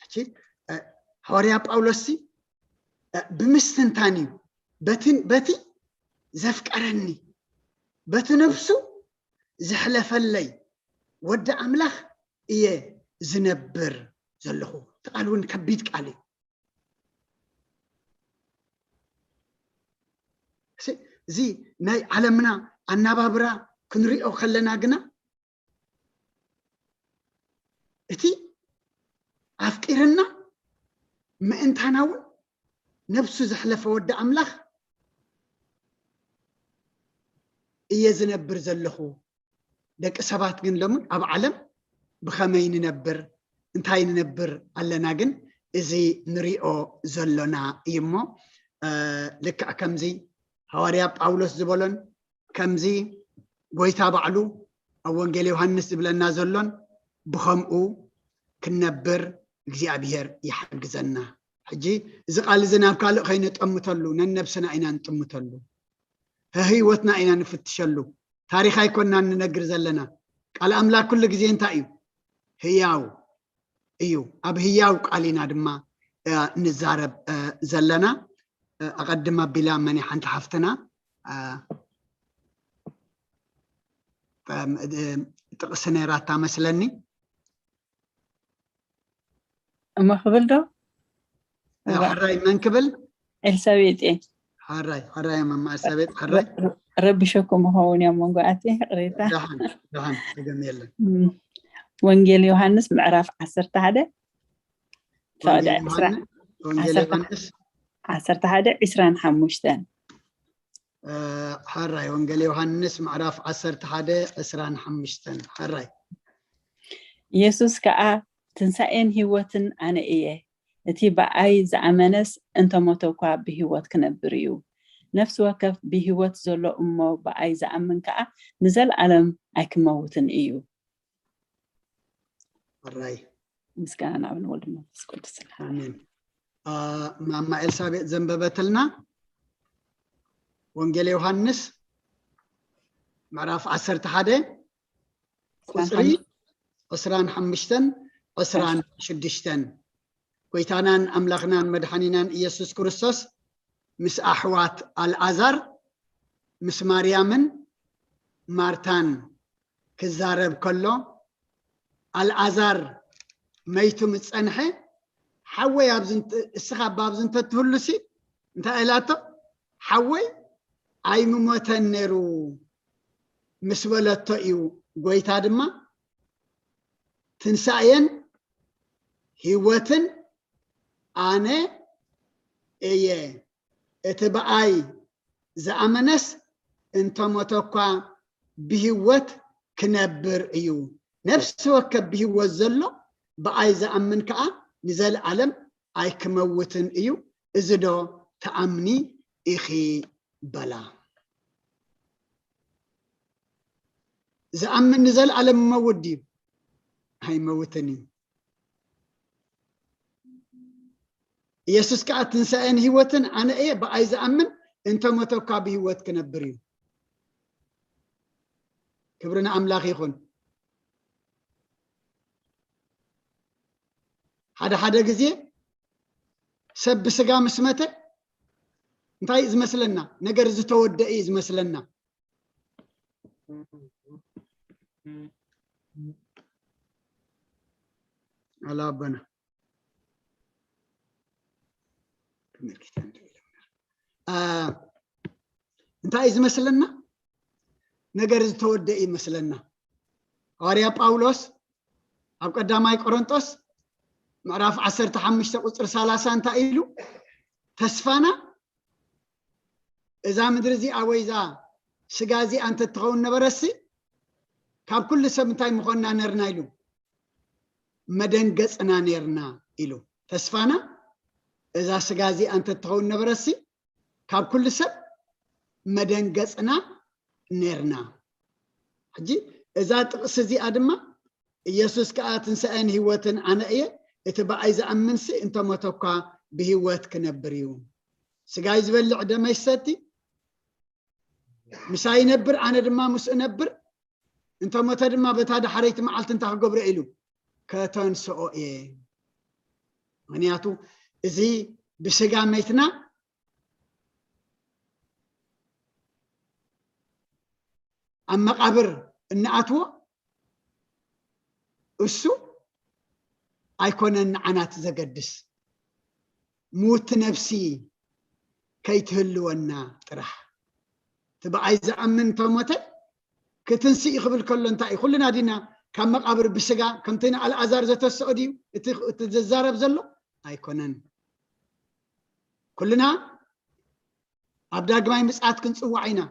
ሕጂ፣ እ፣ ሃዋርያ ጳውሎስ ሲ፣ እ፣ ብምስትንታን እዩ፣ በትን-፣ በቲ ዘፍቀረኒ፣ በቲ ነብሱ ዘሕለፈለይ ወዲ ኣምላኽ እየ ዝነብር ዘለኹ። እቲ ቃል እውን ከቢድ ቃል እዩ። እዚ ናይ ዓለምና ኣናባብራ ክንሪኦ ከለና ግና፣ እቲ ኣፍቂርና ምእንታና እውን ነብሱ ዘሕለፈ ወዲ ኣምላኽ እየ ዝነብር ዘለኹ። ደቂ ሰባት ግን ሎምን ኣብ ዓለም ብኸመይ ንነብር፣ እንታይ ንነብር ኣለና ግን እዚ ንሪኦ ዘሎና እዩ እሞ፣ እ፣ ልክዕ ከምዚ ሃዋርያ ጳውሎስ ዝበሎን ከምዚ ጎይታ ባዕሉ ኣብ ወንጌል ዮሃንስ ዝብለና ዘሎን ብኸምኡ ክንነብር እግዚኣብሔር ይሓግዘና። ሕጂ እዚ ቃል እዚ ናብ ካልእ ከይነጠምተሉ ነነብስና ኢና ንጥምተሉ፣ ህይወትና ኢና ንፍትሸሉ። ታሪኽ ኣይኮናን ንነግር ዘለና። ቃል ኣምላክ ኩሉ ግዜ እንታይ እዩ? ህያው እዩ። ኣብ ህያው ቃል ኢና ድማ፣ እ፣ ንዛረብ፣ እ፣ ዘለና። እ፣ ኣቐድም ኣቢላ መን ሓንቲ ሓፍትና፣ እ፣ እ፣ ጥቕሲ ነይራታ መስለኒ። እሞ ክብል ዶ? እ፣ ሕራይ መን ክብል? ኤልሳቤጥ እየ። ሕራይ፣ ሕራይ ማማ ኤልሳቤጥ፣ ሕራይ። ረብሸኩም እኸውን እያ መንጎ ኣትየ፣ ይቕሬታ። ደሓን፣ ደሓን፣ ጸገም የለን። እም፣ ወንጌል ዮሃንስ ምዕራፍ ዓሰርተ ሓደ፣ ፈቐደ ወንጌል ዕስራ፣ ዮሃንስ፣ ወንጌል ዓሰርተ፣ ዮሃንስ፣ ዓሰርተ ሓደ ዕስራን ሓሙሽተን። እ፣ ሕራይ፣ ወንጌል ዮሃንስ ምዕራፍ ዓሰርተ ሓደ ዕስራን ሓሙሽተን፣ ሕራይ። ኢየሱስ ከኣ፣ ትንሳኤን ህይወትን ኣነ እየ፣ እቲ ብኣይ ዝኣመነስ እንተሞተ እኳ ብህይወት ክነብር እዩ። ነፍሲ ወከፍ ብህይወት ዘሎ እሞ ብኣይ ዝኣምን ከኣ ንዘለኣለም ኣይክመውትን እዩ። ሕራይ። ምስጋና ናብ ንወልድ መንፈስ ቅዱስ። ኣሜን። እ፣ ማማ ኤልሳቤጥ ዘንበበትልና ወንጌል ዮሃንስ ምዕራፍ ዓሰርተ ሓደ ቁጽሪ ዕስራን ሓሙሽተን ዕስራን ሽዱሽተን። ጎይታናን ኣምላኽናን መድሓኒናን ኢየሱስ ክርስቶስ ምስ ኣሕዋት ኣልኣዛር፣ ምስ ማርያምን ማርታን ክዛረብ ከሎ፣ ኣልኣዛር መይቱ ምስ ጸንሐ፣ ሓወይ ኣብዚ እንተ-፣ እስኻ ኣብዚ እንተትህሉሲ፣ እንታይ ኢላቶ? ሓወይ ኣይምሞተን ነይሩ ምስ በለቶ እዩ። ጎይታ ድማ፣ ትንሳኤን ህይወትን ኣነ እየ፣ እቲ ብኣይ ዝኣመነስ እንተሞተ እኳ ብህይወት ክነብር እዩ። ነፍሲ ወከፍ ብህይወት ዘሎ ብኣይ ዝኣምን ከኣ ንዘለኣለም ኣይክመውትን እዩ። እዚ ዶ ትኣምኒ ኢኺ በላ። ዝኣምን ንዘለኣለም ይመውት ድዩ? ኣይመውትን እዩ። ኢየሱስ ከኣ ትንሳኤን ህይወትን ኣነ እየ፣ ብኣይ ዝኣምን እንተሞተ እኳ ብህይወት ክነብር እዩ። ክብሪ ንኣምላኽ ይኹን። ሓደ ሓደ ግዜ ሰብ ብስጋ ምስ መተ እንታይ እዩ ዝመስለና? ነገር ዝተወደአ እዩ ዝመስለና። ኣላ ኣቦና። አ፣ እንታይ እዩ ዝመስለና? ነገር ዝተወደአ ይመስለና። ሃዋርያ ጳውሎስ ኣብ ቀዳማይ ቆሮንጦስ ምዕራፍ ዓሰርተ ሓሙሽተ ቁጽሪ ሰላሳ እንታይ ኢሉ? ተስፋና እዛ ምድሪ እዚኣ ወይ እዛ ስጋ እዚኣ እንተትኸውን ነበረሲ፣ ካብ ኩሉ ሰብ እንታይ ምኾንና ነርና ኢሉ? መደንገጽና ነርና ኢሉ። ተስፋና እዛ ስጋ እዚኣ እንተትኸውን ነበረሲ፣ ካብ ኩሉ ሰብ መደንገጽና ነርና። ሕጂ እዛ ጥቕሲ እዚኣ ድማ፣ ኢየሱስ ከኣ ትንሳኤን ህይወትን ኣነ እየ፣ እቲ ብኣይ ዝኣምንሲ እንተሞተ እኳ ብህይወት ክነብር እዩ። ስጋይ ዝበልዕ ደመይ ዝሰቲ ምሳይ ይነብር፣ ኣነ ድማ ምስኡ እነብር፣ እንተሞተ ድማ በታ ዳሕረይቲ መዓልቲ እንታይ ክገብሮ ኢሉ ከተንስኦ እየ። ምክንያቱ እዚ ብስጋ መይትና ኣብ መቃብር እንኣትዎ እሱ ኣይኮነን ንዓናት ዘገድስ፣ ምውቲ ነፍሲ ከይትህልወና ጥራሕ። እቲ ብኣይ ዝኣምን እንተሞተ ክትንስእ እዩ ክብል ከሎ እንታይ እዩ? ኩልና ዲና ካብ መቃብር ብስጋ ከምቲ ንኣልኣዛር ዘተስኦ ድዩ እቲ እቲ ዝዛረብ ዘሎ? ኣይኮነን። ኩልና ኣብ ዳግማይ ምጽኣት ክንጽዋዕ ኢና።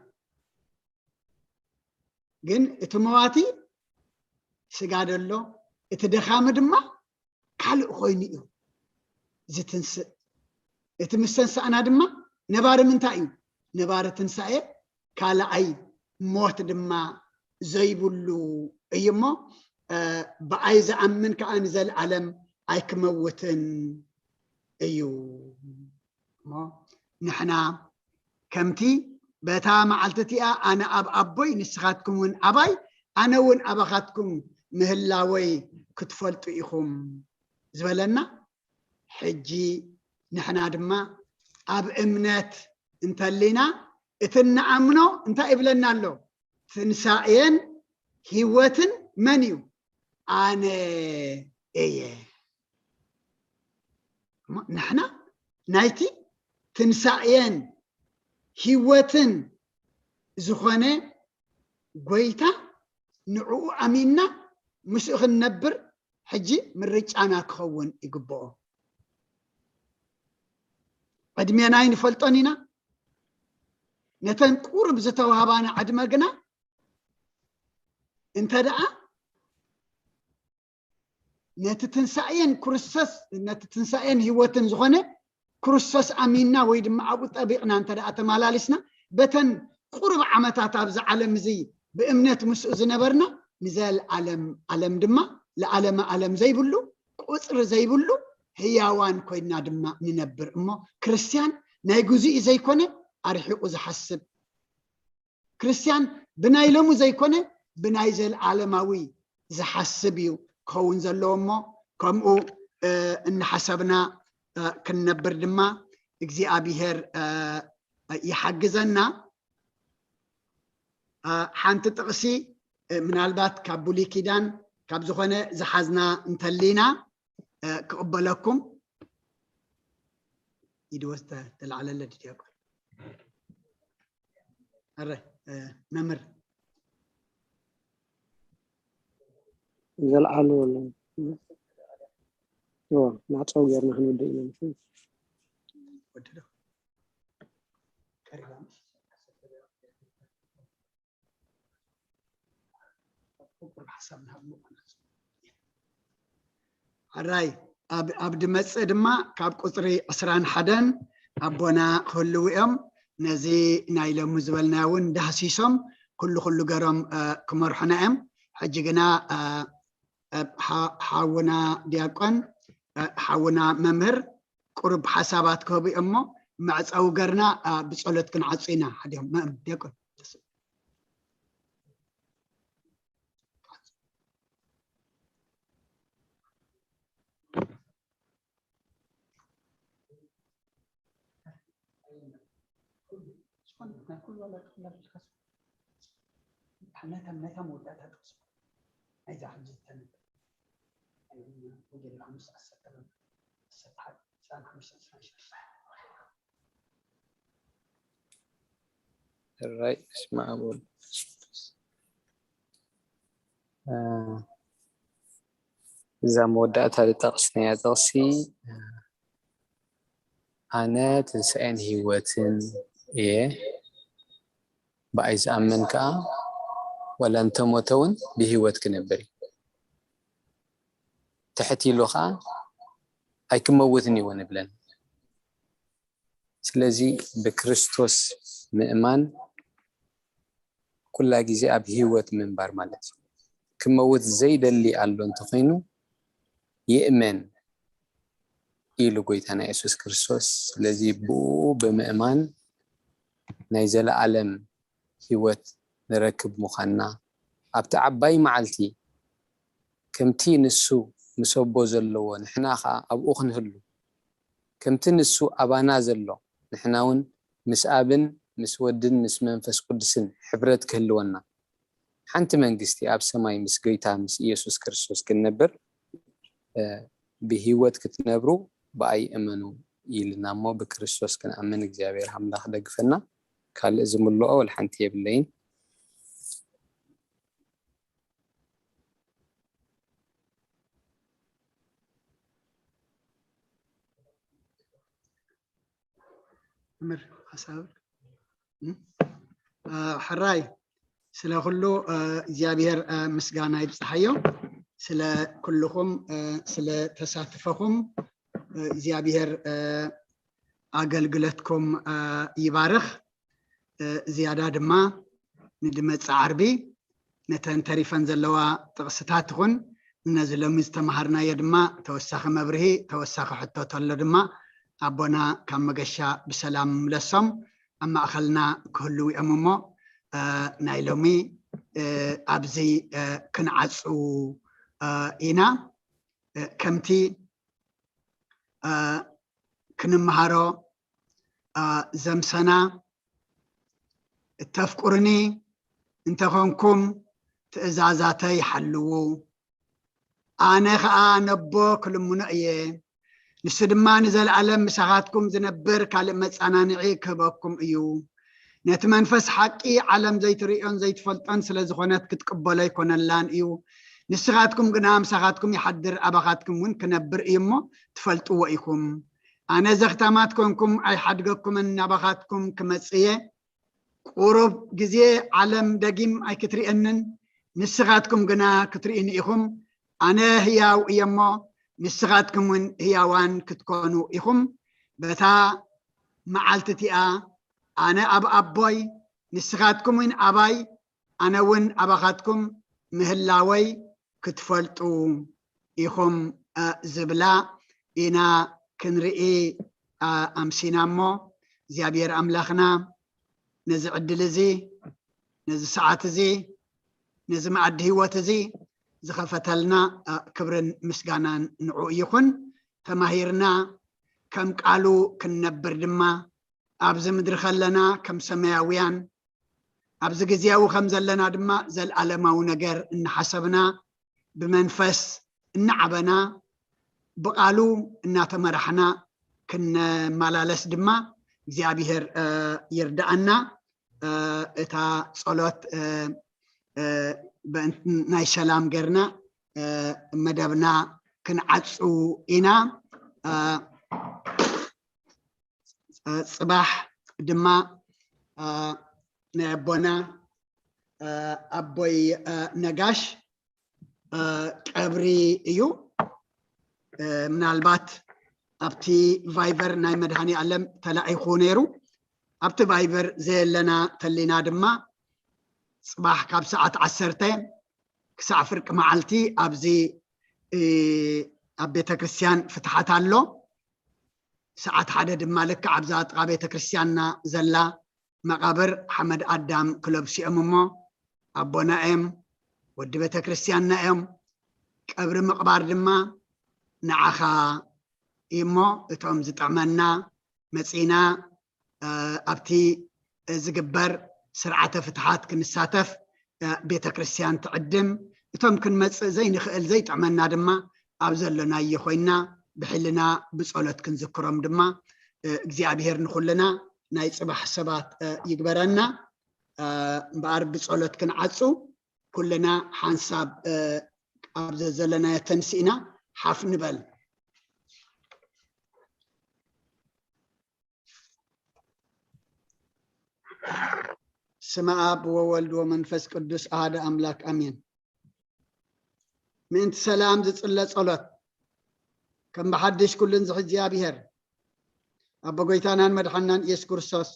ግን እቲ መዋቲ ስጋ ደሎ፣ እቲ ደኻሚ ድማ ካልእ ኮይኑ እዩ ዝትንስእ። እቲ ምስ ተንሳእና ድማ ነባሪ ምንታይ እዩ? ነባሪ ትንሳኤ ካልኣይ ሞት ድማ ዘይብሉ እዩ እሞ፣ እ፣ ብኣይ ዝኣምን ከዓ ንዘለኣለም ኣይክመውትን እዩ። እሞ ንሕና ከምቲ በታ መዓልቲ እቲኣ ኣነ ኣብ ኣቦይ ንስኻትኩም እውን ኣባይ ኣነ እውን ኣባኻትኩም ምህላወይ ክትፈልጡ ኢኹም ዝበለና፣ ሕጂ ንሕና ድማ ኣብ እምነት እንተሊና እቲ እንኣምኖ እንታይ ይብለና ኣሎ? ትንሳኤን ህይወትን መን እዩ? ኣነ እየ። እሞ ንሕና ናይቲ ትንሳኤን ህይወትን ዝኾነ ጎይታ ንዕኡ ኣሚንና ምስኡ ክንነብር ሕጂ ምርጫና ክኸውን ይግብኦ። ዕድሜና ኣይንፈልጦን ኢና። ነተን ቁሩብ ዝተዋህባና ዕድመ ግና እንተ ደኣ ነቲ ትንሳኤን ክርስቶስ፣ ነቲ ትንሳኤን ህይወትን ዝኾነ ክርስቶስ ኣሚንና ወይ ድማ ኣብኡ ጠቢቕና እንተ ደኣ ተመላሊስና፣ በተን ቁሩብ ዓመታት ኣብዚ ዓለም እዚ ብእምነት ምስኡ ዝነበርና፣ ንዘለኣለም ዓለም ድማ ለዓለመ ዓለም ዘይብሉ፣ ቁጽሪ ዘይብሉ ህያዋን ኮይንና ድማ ንነብር። እሞ ክርስትያን ናይ ግዜኡ ዘይኮነ ኣርሒቑ ዝሓስብ፣ ክርስትያን ብናይ ሎሚ ዘይኮነ ብናይ ዘለዓለማዊ ዝሓስብ እዩ ክኸውን ዘለዎ። እሞ ከምኡ፣ እ፣ እናሓሰብና፣ እ፣ ክንነብር ድማ እግዚኣብሄር፣ እ፣ ይሓግዘና። እ፣ ሓንቲ ጥቕሲ፣ እ፣ ምናልባት ካብ ብሉይ ኪዳን ካብ ዝኾነ ዝሓዝና እንተሊና፣ እ፣ ክቕበለኩም። ኢድ ወስተ ተላዕለለ ዲያቆን። ኣረ፣ እ፣ መምህር። ዘልዓሉ ኣሎ። ዮ፣ ማዕጾ ጌርና ክንውድእ ኢና። ወዲ ዶ? ቀሪባ። ቁሩብ ሓሳብ ንሃብ ምዃና። ሕራይ፣ ኣብ፣ ኣብ ድመጽእ ድማ ካብ ቁጽሪ ዕስራን ሓደን ኣቦና ክህልዉ እዮም። ነዚ ናይ ሎሚ ዝበልናዮ እውን ዳህሲሶም ኩሉ ኩሉ ገሮም፣ እ፣ ክመርሑና እዮም። ሕጂ ግና፣ እ፣ እ፣ ሓ-፣ ሓውና ዲያቆን፣ እ፣ ሓውና መምህር ቁሩብ ሓሳባት ክህቡ እዮም እሞ መዕጸዊ ገርና፣ እ፣ ብጸሎት ክንዓጹ ኢና። ሓዲኦም መ-፣ ዲያቆን። ዝኾነ ናይ ኩሉ ዋላ ክፍላ ብልካስ ነታ፣ ነታ መወዳእታ ጥቕሲ ናይዛ ሕጂ ዝተነበረ ናይ ወንጌል ዮሃንስ ዓሰርተ ዓሰርተ ሓደ፣ ዕስራን ሓሙሽተን፣ ዕስራን ሽዱሽተን። ሕራይ በስመ ኣብ ወወልድ ወመንፈስ ቅዱስ። እ፣ እዛ መወዳእታ ዝጠቕስናያ ጥቕሲ፣ እ፣ ኣነ ትንሳኤን ህይወትን እየ፣ ብኣይ ዝኣምን ከኣ ዋላ እንተሞተ እውን ብህይወት ክነብር እዩ። ትሕት ኢሉ ከኣ ኣይክመውትን እዩ እውን ይብለና። ስለዚ ብክርስቶስ ምእማን ኩላ ግዜ ኣብ ህይወት ምንባር ማለት እዩ። ክመውት ዘይደሊ ኣሎ እንተኾይኑ ይእመን። ኢሉ ጎይታና የሱስ ክርስቶስ። ስለዚ ብኡ ብምእማን ናይ ዘለኣለም ህይወት ንረክብ ምዃንና ኣብቲ ዓባይ መዓልቲ ከምቲ ንሱ ምስ ኣቦ ዘለዎ ንሕና ኸኣ ኣብኡ ክንህሉ፣ ከምቲ ንሱ ኣባና ዘሎ ንሕና እውን ምስ ኣብን ምስ ወድን ምስ መንፈስ ቅዱስን ሕብረት ክህልወና፣ ሓንቲ መንግስቲ ኣብ ሰማይ ምስ ጎይታ ምስ ኢየሱስ ክርስቶስ ክንነብር፣ እ፣ ብህይወት ክትነብሩ ብኣይ እመኑ ኢልና እሞ ብክርስቶስ ክንኣምን እግዚኣብሔር ኣምላኽ ደግፈና። ካልእ ዝምልኦ ወላ ሓንቲ የብለይን። ምር ሓሳብ እ፣ ሕራይ ስለ ኩሉ እ፣ እግዚኣብሔር እ፣ ምስጋና ይብጽሓዮ። ስለ ኩልኹም እ፣ ስለ ተሳትፈኹም እ፣ እግዚኣብሔር እ፣ ኣገልግሎትኩም እ፣ ይባርኽ። እ፣ ዝያዳ ድማ ንድመጽእ ዓርቢ ነተን ተሪፈን ዘለዋ ጥቕስታት ትኹን፣ ነዚ ሎሚ ዝተምሃርናዮ ድማ ተወሳኺ መብርሂ፣ ተወሳኺ ሕቶ ተሎ ድማ ኣቦና ካብ መገሻ ብሰላም ምለሶም ኣብ ማእኸልና ክህልዉ እዮም እሞ፣ እ፣ ናይ ሎሚ እ፣ ኣብዚ እ፣ ክንዓጹ እ፣ ኢና። እ፣ ከምቲ እ፣ ክንምሃሮ እ፣ ዘምሰና፣ እተፍቅሩኒ እንተኾንኩም ትእዛዛተይ ሓልዉ፣ ኣነ ኸኣ ነቦ ክልምኖ እየ፣ ንሱ ድማ ንዘለኣለም ምሳኻትኩም ዝነብር ካልእ መጸናንዒ ክህበኩም እዩ። ነቲ መንፈስ ሓቂ ዓለም ዘይትርእዮን ዘይትፈልጦን ስለ ዝኾነት ክትቅበሎ ኣይኮነላን እዩ። ንስኻትኩም ግና ምሳኻትኩም ይሓድር፣ ኣባኻትኩም እውን ክነብር እዩ እሞ ትፈልጥዎ ኢኹም። ኣነ ዘኽታማት ኮንኩም ኣይሓድገኩምን፣ ናባኻትኩም ክመጽእ እየ። ቁሩብ ግዜ ዓለም ደጊም ኣይክትርእየንን፣ ንስኻትኩም ግና ክትርእዩኒ ኢኹም። ኣነ ህያው እየ እሞ ንስኻትኩም እውን ህያዋን ክትኮኑ ኢኹም። በታ መዓልቲ እቲኣ ኣነ ኣብ ኣቦይ፣ ንስኻትኩም እውን ኣባይ፣ ኣነ እውን ኣባኻትኩም ምህላወይ ክትፈልጡ ኢኹም፣ እ፣ ዝብላ ኢና ክንርኢ፣ እ፣ ኣምሲና እሞ እግዚኣብሔር ኣምላኽና ነዚ ዕድል እዚ፣ ነዚ ሰዓት እዚ፣ ነዚ መኣዲ ህይወት እዚ ዝኸፈተልና፣ እ፣ ክብርን ምስጋናን ንዕኡ ይኹን። ተማሂርና ከም ቃሉ ክንነብር ድማ ኣብዚ ምድሪ ከለና ከም ሰማያውያን፣ ኣብዚ ግዜያዊ ከም ዘለና ድማ ዘልኣለማዊ ነገር እናሓሰብና፣ ብመንፈስ እናዓበና፣ ብቓሉ እናተመራሕና ክንመላለስ ድማ እግዚኣብሔር፣ እ፣ ይርድኣና። እ፣ እታ ጸሎት፣ እ፣ እ፣ ብእን-፣ ናይ ሰላም ጌርና፣ እ፣ መደብና ክንዓጹ ኢና። እ፣ እ፣ ጽባሕ ድማ፣ እ፣ ናይ ኣቦና፣ እ፣ ኣቦይ፣ እ፣ ነጋሽ፣ እ፣ ቀብሪ እዩ። እ፣ ምናልባት ኣብቲ ቫይበር ናይ መድሃኔ ኣለም ተላኢኹ ነይሩ። ኣብቲ ቫይበር ዘየለና ተሊና ድማ ጽባሕ ካብ ሰዓት ዓሰርተ ክሳዕ ፍርቂ መዓልቲ ኣብዚ፣ እ፣ ኣብ ቤተ ክርስቲያን ፍትሓት ኣሎ። ሰዓት ሓደ ድማ ልክዕ ኣብዛ ጥቓ ቤተ ክርስቲያንና ዘላ መቓብር ሓመድ ኣዳም ክለብሱ እዮም እሞ ኣቦና እዮም፣ ወዲ ቤተ ክርስቲያንና እዮም። ቀብሪ ምቕባር ድማ ንዓኻ እዩ እሞ እቶም ዝጥዕመና መጺና፣ እ፣ ኣብቲ ዝግበር ስርዓተ ፍትሓት ክንሳተፍ፣ እ፣ ቤተ ክርስቲያን ትዕድም። እቶም ክንመጽእ ዘይንኽእል ዘይጥዕመና ድማ ኣብ ዘሎናዮ ኮይና ብሕልና ብጸሎት ክንዝክሮም ድማ፣ እ፣ እግዚኣብሔር ንኹልና ናይ ጽባሕ ሰባት፣ እ፣ ይግበረና። እ፣ እምበኣር ብጸሎት ክንዓጹ ኩልና ሓንሳብ፣ እ፣ ኣብ ዘዘለናዮ ተንሲእና ሓፍ ንበል። ስመ ኣብ ወወልድ ወመንፈስ ቅዱስ ኣሃደ ኣምላክ ኣሜን። ምእንቲ ሰላም ዝጽለ ጸሎት። ከም ብሓድሽ ኩሉን ዝሕ እግዚኣብሔር ኣቦ ጎይታናን መድሓናን ኢየሱስ ክርስቶስ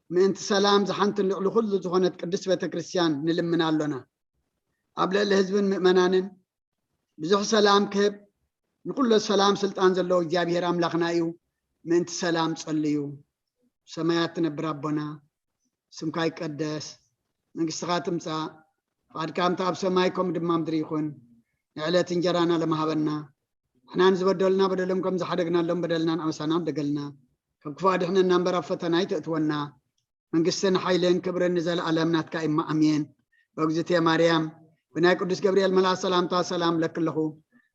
ምእንቲ ሰላም ዝሓንትን ልዕሊ ኩሉ ዝኾነት ቅድስት ቤተ ክርስቲያን ንልምን ኣሎና። ኣብ ልዕሊ ህዝብን ምእመናንን ብዙሕ ሰላም ክህብ፣ ንኩሎ ሰላም ስልጣን ዘለዎ እግዚኣብሔር ኣምላኽና እዩ። ምእንቲ ሰላም ጸልዩ። ሰማያት ትነብር ኣቦና፣ ስምካ ይቀደስ፣ መንግስትኻ ትምጻእ፣ ፍቓድካ ከምቲ ኣብ ሰማይ ከምኡ ድማ ምድሪ ይኹን። ንዕለት እንጀራና ለመሃበና፣ ንሕናን ዝበደሉና በደሎም ከም ዝሓደግናሎም በደልናን ኣበሳናን ደገልና፣ ካብ ክፉእ ኣድሕነና እምበር ኣብ ፈተና ኣይተእትወና። መንግስትን ሓይልን ክብርን ንዘለኣለም ናትካ እማ ኣሜን። በእግዝእትየ ማርያም፣ ብናይ ቅዱስ ገብርኤል መልኣክ ሰላምታ ሰላም ለኪ ኣለኹ።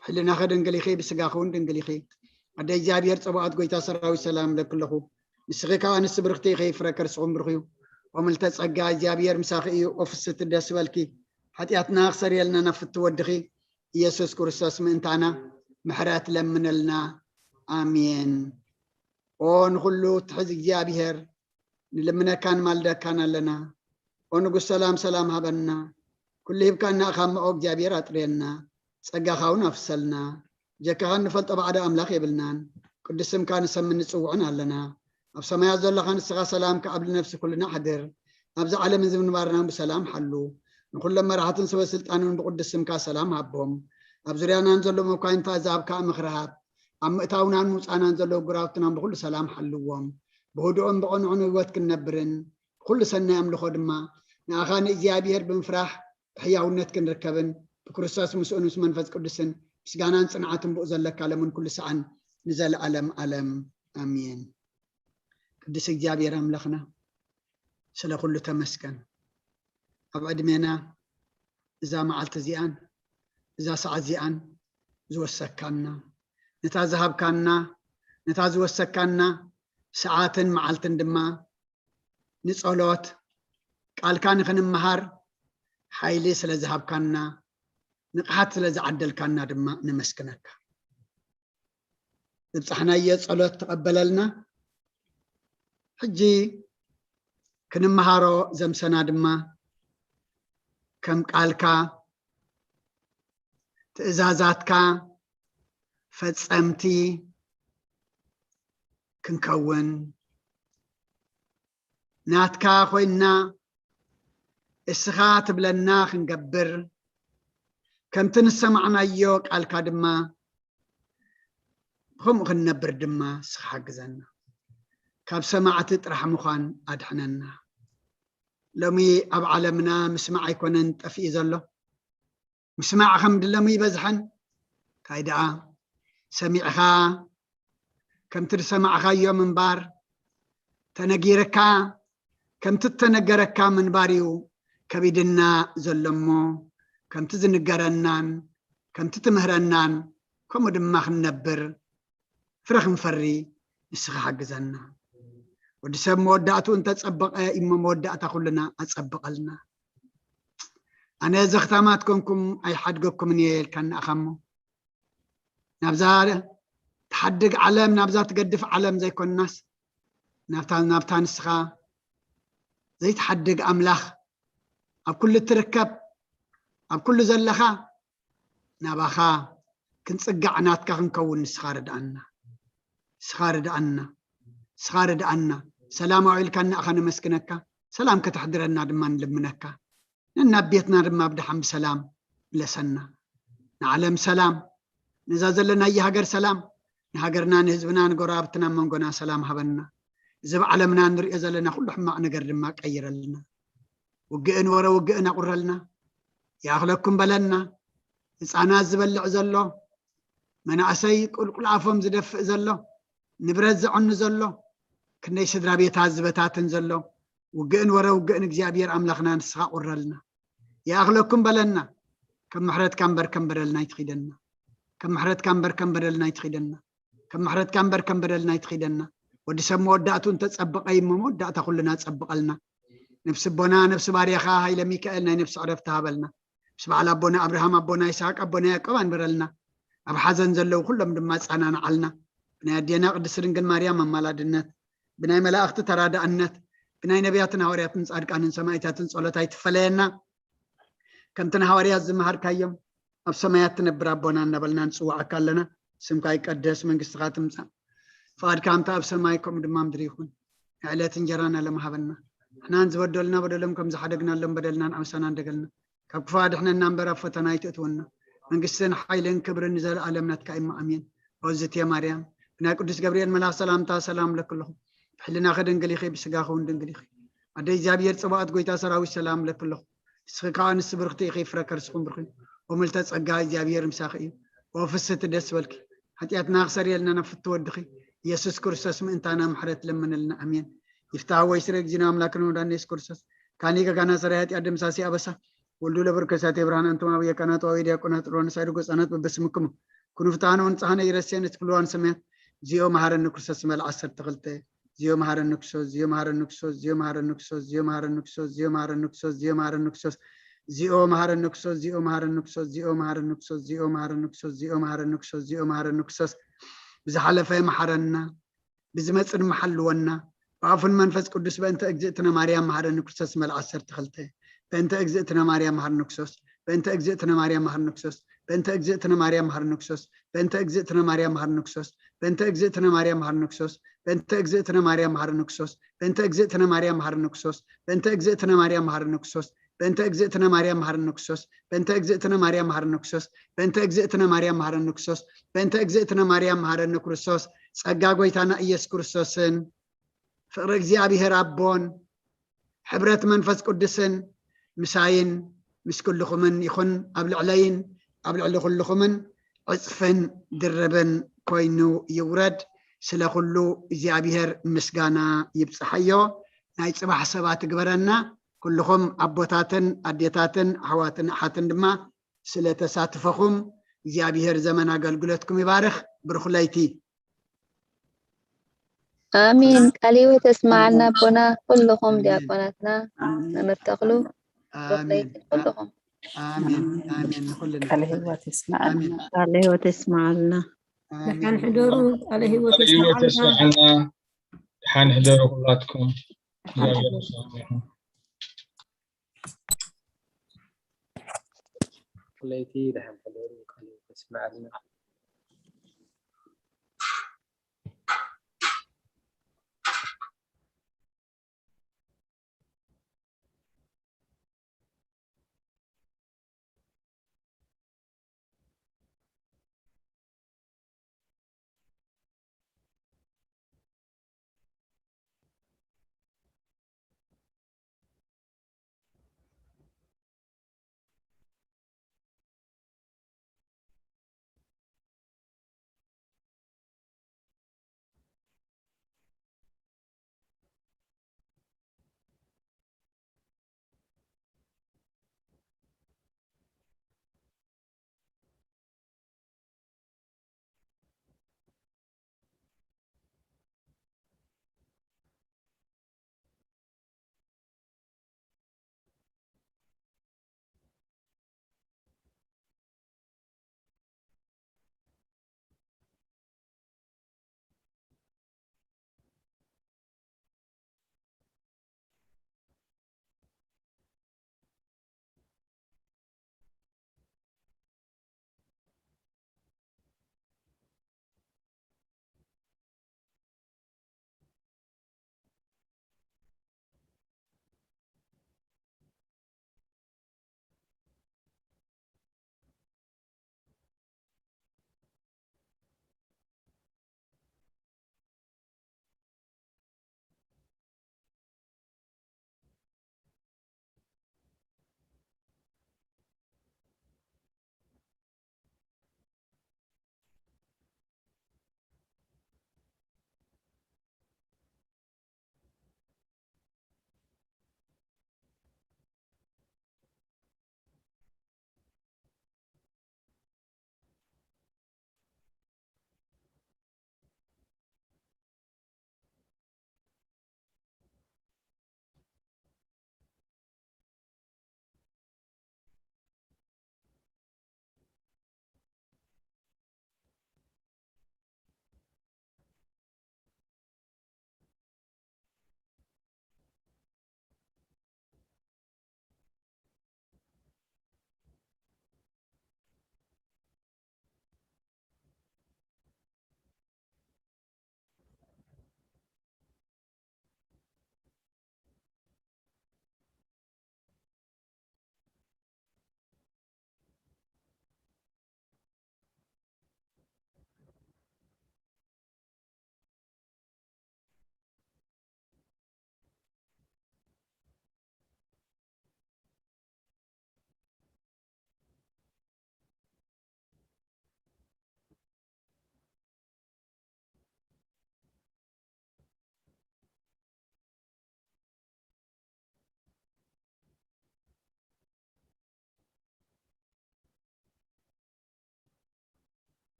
ብሕልናኺ ድንግል ኢኺ፣ ብስጋኺ እውን ድንግል ኢኺ። ኣደ እግዚኣብሔር ጸባኦት ጎይታ ሰራዊት ሰላም ለኪ ኣለኹ። ንስኺ ካብ ኣንስቲ ብርኽቲ ኢኺ፣ ፍረ ከርስኹም ብሩኽ እዩ። ኦምልተ ጸጋ እግዚኣብሔር ምሳኺ እዩ፣ ኦፍስቲ ደስ በልኪ። ሓጢኣትና ክሰርየልና ናብ ፍቲ ወድኺ ኢየሱስ ክርስቶስ ምእንታና ምሕረት ለምነልና። ኣሜን። ኦ ንኹሉ ትሕዝ እግዚኣብሔር፣ ንልምነካን ማልደካን ኣለና። ኦ ንጉስ ሰላም ሰላም ሃበና። ኩሉ ሂብካና እኻ እሞ ኦ እግዚኣብሔር ኣጥርየና። ጸጋኻ እውን ኣፍሰልና። ጀካኻ እንፈልጦ ባዕዳ ኣምላኽ የብልናን። ቅዱስ ስምካ ንሰምን ንጽውዕን ኣለና። ኣብ ሰማያት ዘለኻ ንስኻ ሰላም ከኣብ ልነፍሲ ኩልና ሓድር። ኣብዚ ዓለም እዚ ምንባርና ብሰላም ሓሉ። ንኹሎም መራሕትን ሰበ ስልጣንን ብቅዱስ ስምካ ሰላም ሃቦም። ኣብ ዙርያናን ዘሎ መኳይንታ ዛብካ ምኽሪ ሃብ። ኣብ ምእታውናን ምውፃናን ዘለዉ ጉራውትናን ብኹሉ ሰላም ሓልዎም። ብህዱእን ብቕንዑን ህይወት ክንነብርን ብኹሉ ሰናይ ኣምልኾ ድማ ንኣኻ ንእግዚኣብሔር ብምፍራሕ ብሕያውነት ክንርከብን ብክርስቶስ ምስኡን ምስ መንፈስ ቅዱስን ምስጋናን ጽንዓትን ብኡ ዘለካ ለምን ኩሉ ሰዓን ንዘለኣለም ኣለም ኣሜን። ቅዱስ እግዚኣብሔር ኣምላኽና ስለ ኩሉ ተመስገን። ኣብ ዕድሜና እዛ መዓልቲ እዚኣን እዛ ሰዓት እዚኣን ዝወሰካና፣ ነታ ዝሃብካና፣ ነታ ዝወሰካና ሰዓትን መዓልትን ድማ ንጸሎት ቃልካ ንኽንመሃር ሓይሊ ስለ ዝሃብካና፣ ንቕሓት ስለ ዝዓደልካና ድማ ነመስግነካ። ዝብጻሕናዮ ጸሎት ተቐበለልና። ሕጂ ክንመሃሮ ዘምሰና ድማ ከም ቃልካ ትእዛዛትካ ፈጸምቲ ክንከውን ናትካ ኮይንና እስኻ ትብለና ክንገብር ከምቲ ንሰማዕናዮ ቃልካ ድማ ከምኡ ክንነብር ድማ እስኻ ሓግዘና። ካብ ሰማዕቲ ጥራሕ ምዃን ኣድሕነና። ሎሚ ኣብ ዓለምና ምስማዕ ኣይኮነን ጠፊኡ ዘሎ። ምስማዕ ከም ድለሙ ይበዝሐን። እንታይ ደኣ ሰሚዕኻ ከምቲ ዝሰማዕኻዮ ምንባር፣ ተነጊርካ ከምቲ እተነገረካ ምንባር እዩ ከቢድና ዘሎ እሞ፣ ከምቲ ዝንገረናን ከምቲ ትምህረናን ከምኡ ድማ ክንነብር ፍረ ክንፈሪ ንስኻ ሓግዘና። ወዲ ሰብ መወዳእትኡ እንተጸበቐ እሞ መወዳእታ ኩልና ኣጸብቐልና። ኣነ ዘኽታማት ኮንኩም ኣይሓድገኩምን እየ ኢልካና ኢኻ እሞ፣ ናብዛ ትሓድግ ዓለም፣ ናብዛ ትገድፍ ዓለም ዘይኮንናስ፣ ናብታ፣ ናብታ ንስኻ ዘይትሓድግ ኣምላኽ ኣብ ኩሉ እትርከብ፣ ኣብ ኩሉ ዘለኻ፣ ናባኻ ክንጽጋዕ ናትካ ክንከውን ንስኻ ርድኣና። ንስኻ ርድኣና። ንስኻ ርድኣና። ሰላም ኣውዒልካና ኢኻ ነመስግነካ። ሰላም ከተሕድረና ድማ ንልምነካ። ነናብ ቤትና ድማ ብደሓን ብሰላም ምለሰና። ንዓለም ሰላም፣ ነዛ ዘለናያ ሃገር ሰላም፣ ንሃገርና፣ ንህዝብና፣ ንጎረባብትና፣ መንጎና ሰላም ሃበና። እዚ ኣብ ዓለምና ንሪኦ ዘለና ኩሉ ሕማቕ ነገር ድማ ቀይረልና። ውግእን ወረ ውግእን ኣቑረልና። ይኣኽለኩም በለና። ህፃናት ዝበልዕ ዘሎ፣ መናእሰይ ቁልቁል ኣፎም ዝደፍእ ዘሎ፣ ንብረት ዘዕኑ ዘሎ፣ ክንደይ ስድራ ቤታት ዝበታትን ዘሎ፣ ውግእን ወረ ውግእን እግዚኣብሔር ኣምላኽና ንስኻ ቁረልና። ይኣኽለኩም በለና። ከም ምሕረትካ እምበር ከም በደልና ኣይትኺደና። ከም ምሕረትካ እምበር ከም በደልና ኣይትኺደና። ከም ምሕረትካ እምበር ከም በደልና ኣይትኺደና። ወዲ ሰብ መወዳእቱ እንተጸበቐ እሞ መወዳእታ ኩልና ጸብቐልና። ነፍሲ ኣቦና፣ ነፍሲ ባርያኻ ሃይለ ሚካኤል ናይ ነፍሲ ዕረፍቲ ሃበልና። ምስ በዓል ኣቦና ኣብርሃም፣ ኣቦና ይስሐቅ፣ ኣቦና ያዕቆብ ኣንብረልና። ኣብ ሓዘን ዘለዉ ኩሎም ድማ ኣጸናንዓልና። ብናይ ኣዴና ቅድስቲ ድንግል ማርያም ኣማላድነት፣ ብናይ መላእኽቲ ተራዳእነት፣ ብናይ ነቢያትን ሃዋርያትን ጻድቃንን ሰማእታትን ጸሎት ኣይትፈለየና። ከምቲ ንሃዋርያት ዝመሃርካዮም፣ ኣብ ሰማያት ትነብር ኣቦና እናበልና ንጽውዓካ ኣለና። ስምካ ይቀደስ፣ መንግስትኻ ትምጻእ፣ ፍቓድካ ከምቲ ኣብ ሰማይ ከምኡ ድማ ምድሪ ይኹን። ንዕለት እንጀራና ሎም ሃበና። ንሕናን ዝበደሉና በደሎም ከም ዝሓደግናሎም በደልናን ዓመሳናን ደገልና። ካብ ክፉእ ኣድሕነና እምበር ኣብ ፈተና ኣይተእትወና። መንግስትን ሓይልን ክብርን ንዘለኣለም ናትካ እዩ። ኣሜን። ኦዝት እየ ማርያም፣ ብናይ ቅዱስ ገብርኤል መልኣኽ ሰላምታ ሰላም እብለኪ ኣለኹ። ብሕልናኺ ድንግል ኢኺ፣ ብስጋኺ እውን ድንግል ኢኺ። ኣደ እግዚኣብሔር ጽባኦት፣ ጎይታ ሰራዊት ሰላም እብለኪ ኣለኹ። ንስኺ ከኣ ኣንስቲ ብርኽቲ ኢኺ፣ ፍረ ከርስኹም ብሩኽ እዩ። ወምልተ ጸጋ እግዚኣብሔር ምሳኺ እዩ። ወፍስህቲ ደስ በልኪ፣ ሓጢኣትና ክሰርየልና ናብ ፍትው ወድኺ ኢየሱስ ክርስቶስ ምእንታና ምሕረት ለምንልና። ኣሜን። ይፍታህ ወይ ስረ እግዚእነ ኣምላክነ ወመድኃኒነ ኢየሱስ ክርስቶስ ካኒ ገጋና ሰራይ ኃጢአት ደምሳሲ ኣበሳ ወልዱ ለበርከሳቴ ብርሃን። ኣንቱም አብየ ካህናት ወአበየ ዲያቆናት ሮን ሳይድጎ ህፃናት በበስምክሙ ኩኑ ፍትሐነ ወንጽሐነ ይረሴን እስክልዋን ሰማያት። ዚኦ መሐረኒ ክርስቶስ መል ዓሰርተ ክልተ። ዚኦ መሐረኒ ክርስቶስ፣ ዚኦ መሐረኒ ክርስቶስ፣ ዚኦ መሐረኒ ክርስቶስ፣ ዚኦ መሐረኒ ክርስቶስ፣ ዚኦ መሐረኒ ክርስቶስ፣ ዚኦ መሐረኒ ክርስቶስ፣ ዚኦ መሐረኒ ክርስቶስ፣ ዚኦ መሐረኒ ክርስቶስ፣ ዚኦ መሐረኒ ክርስቶስ፣ ዚኦ መሐረኒ ክርስቶስ፣ ዚኦ መሐረኒ ክርስቶስ። ብዝሓለፈ መሐረና፣ ብዝመጽእ ድማ ሓልወና። ብኣፉን መንፈስ ቅዱስ በእንተ እግዝእትነ ማርያም መሐረኒ ክርስቶስ መል ዓሰርተ ክልተ። በእንተ እግዝእትነ ማርያም መሐረኒ ክርስቶስ። በእንተ እግዝእትነ ማርያም መሐረኒ ክርስቶስ። በእንተ እግዝእትነ ማርያም መሐረኒ ክርስቶስ። በእንተ እግዝእትነ ማርያም መሐረኒ ክርስቶስ። በእንተ እግዝእትነ ማርያም መሐረኒ ክርስቶስ። በእንተ እግዝእትነ ማርያም መሐረኒ ክርስቶስ። በእንተ እግዝእትነ ማርያም መሐረኒ ክርስቶስ። በእንተ እግዝእትነ ማርያም መሐረኒ ክርስቶስ። በእንተ እግዝእትነ ማርያም መሐረኒ ክርስቶስ። በእንተ እግዝእትነ ማርያም መሐረኒ ክርስቶስ። በእንተ እግዝእትነ ማርያም መሐረኒ ክርስቶስ። በእንተ እግዝእትነ ማርያም መሐረኒ ክርስቶስ። ጸጋ ጎይታና ኢየሱስ ክርስቶስን ፍቕሪ እግዚኣብሔር ኣቦን ሕብረት መንፈስ ቅዱስን ምሳይን ምስ ኩልኹምን ይኹን፣ ኣብ ልዕለይን ኣብ ልዕሊ ኩልኹምን ዕጽፍን ድርብን ኮይኑ ይውረድ። ስለ ኩሉ እግዚኣብሔር ምስጋና ይብጽሓዮ። ናይ ጽባሕ ሰባት ትግበረና። ኩልኹም ኣቦታትን ኣዴታትን ኣሕዋትን ኣሓትን ድማ ስለ ተሳትፈኹም እግዚኣብሔር ዘመን ኣገልግሎትኩም ይባርኽ። ብሩኽ ለይቲ። ኣሜን። ቃለ ሕይወት የስምዓልና ኣቦና፣ ኩልኹም ኣሜን። ዲያቆናትና፣ ኣሜን። መምህር ተኽሉ፣ ብሩኽ ለይቲ ኣሜን። ንኹልኹም። ኣሜን። ኣሜን። ንኹልና። ቃለ ሕይወት የስምዓልና። ኣሜን። ቃለ ሕይወት የስምዓልና። ኣሜን። ደሓን ሕደሩ። ቃለ ሕይወት ቃለ ሕይወት የስምዓልና። የስምዓልና። ደሓን ሕደሩ ኩላትኩም። ደሓን እግዚኣብሔር ሕደሩ። ምሳኹም ይኹን። ለይቲ ደሓን ሕደሩ። ቃለ ሕይወት የስምዓልና።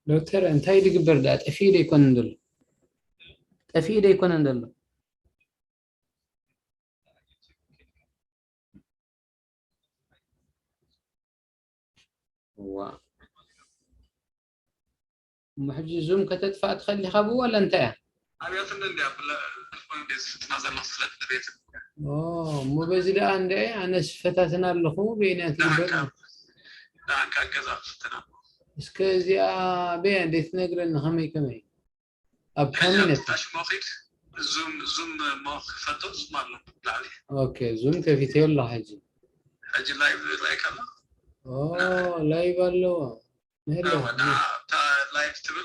ዶክተር፣ እንታይ ድግበር ደኣ? ጠፊኡ ዶ ኣይኮነን ዘሎ? ጠፊኡ ዶ ኣይኮነን ዘሎ? ዋ። እሞ ሕጂ ዙም ከተጥፋእ ትኽእል ኢኻ ብኡ፣ ዋላ እንታይ እያ? ኣብያትኒ እንድያ፣ ብለ-፣ ዝኾነ እንድየ ዝፍትና ዘለኹ፣ ስለቲ ንቤት። ኦ፣ እሞ በዚ ደኣ እንድየ፣ ኣነስ ፈታትና ኣለኹ፣ በየናይ ትግበር? ደሓንካ፣ ደሓንካ ገዛ ክፍትና። እስከ እዚኣ በያ እንዴት ትነግረኒ፣ ከመይ ከመይ? ኣብ ሕጂ ካቢነት። ኣብታ ሽሞ ኺድ፣ ዙም፣ ዙም እሞ ክፈቶ፣ ዙም ኣሎ ላዕሊ። ኦኬ፣ ዙም ከፊተዮ ኣለኹ ሕጂ። ሕጂ ላይቭ፣ ላይክ ኣሎ። ኦ፣ ላይቭ ኣለዎ። ሄሎ። ኣዎ፣ ና፣ ኣብታ ላይቭ ትብል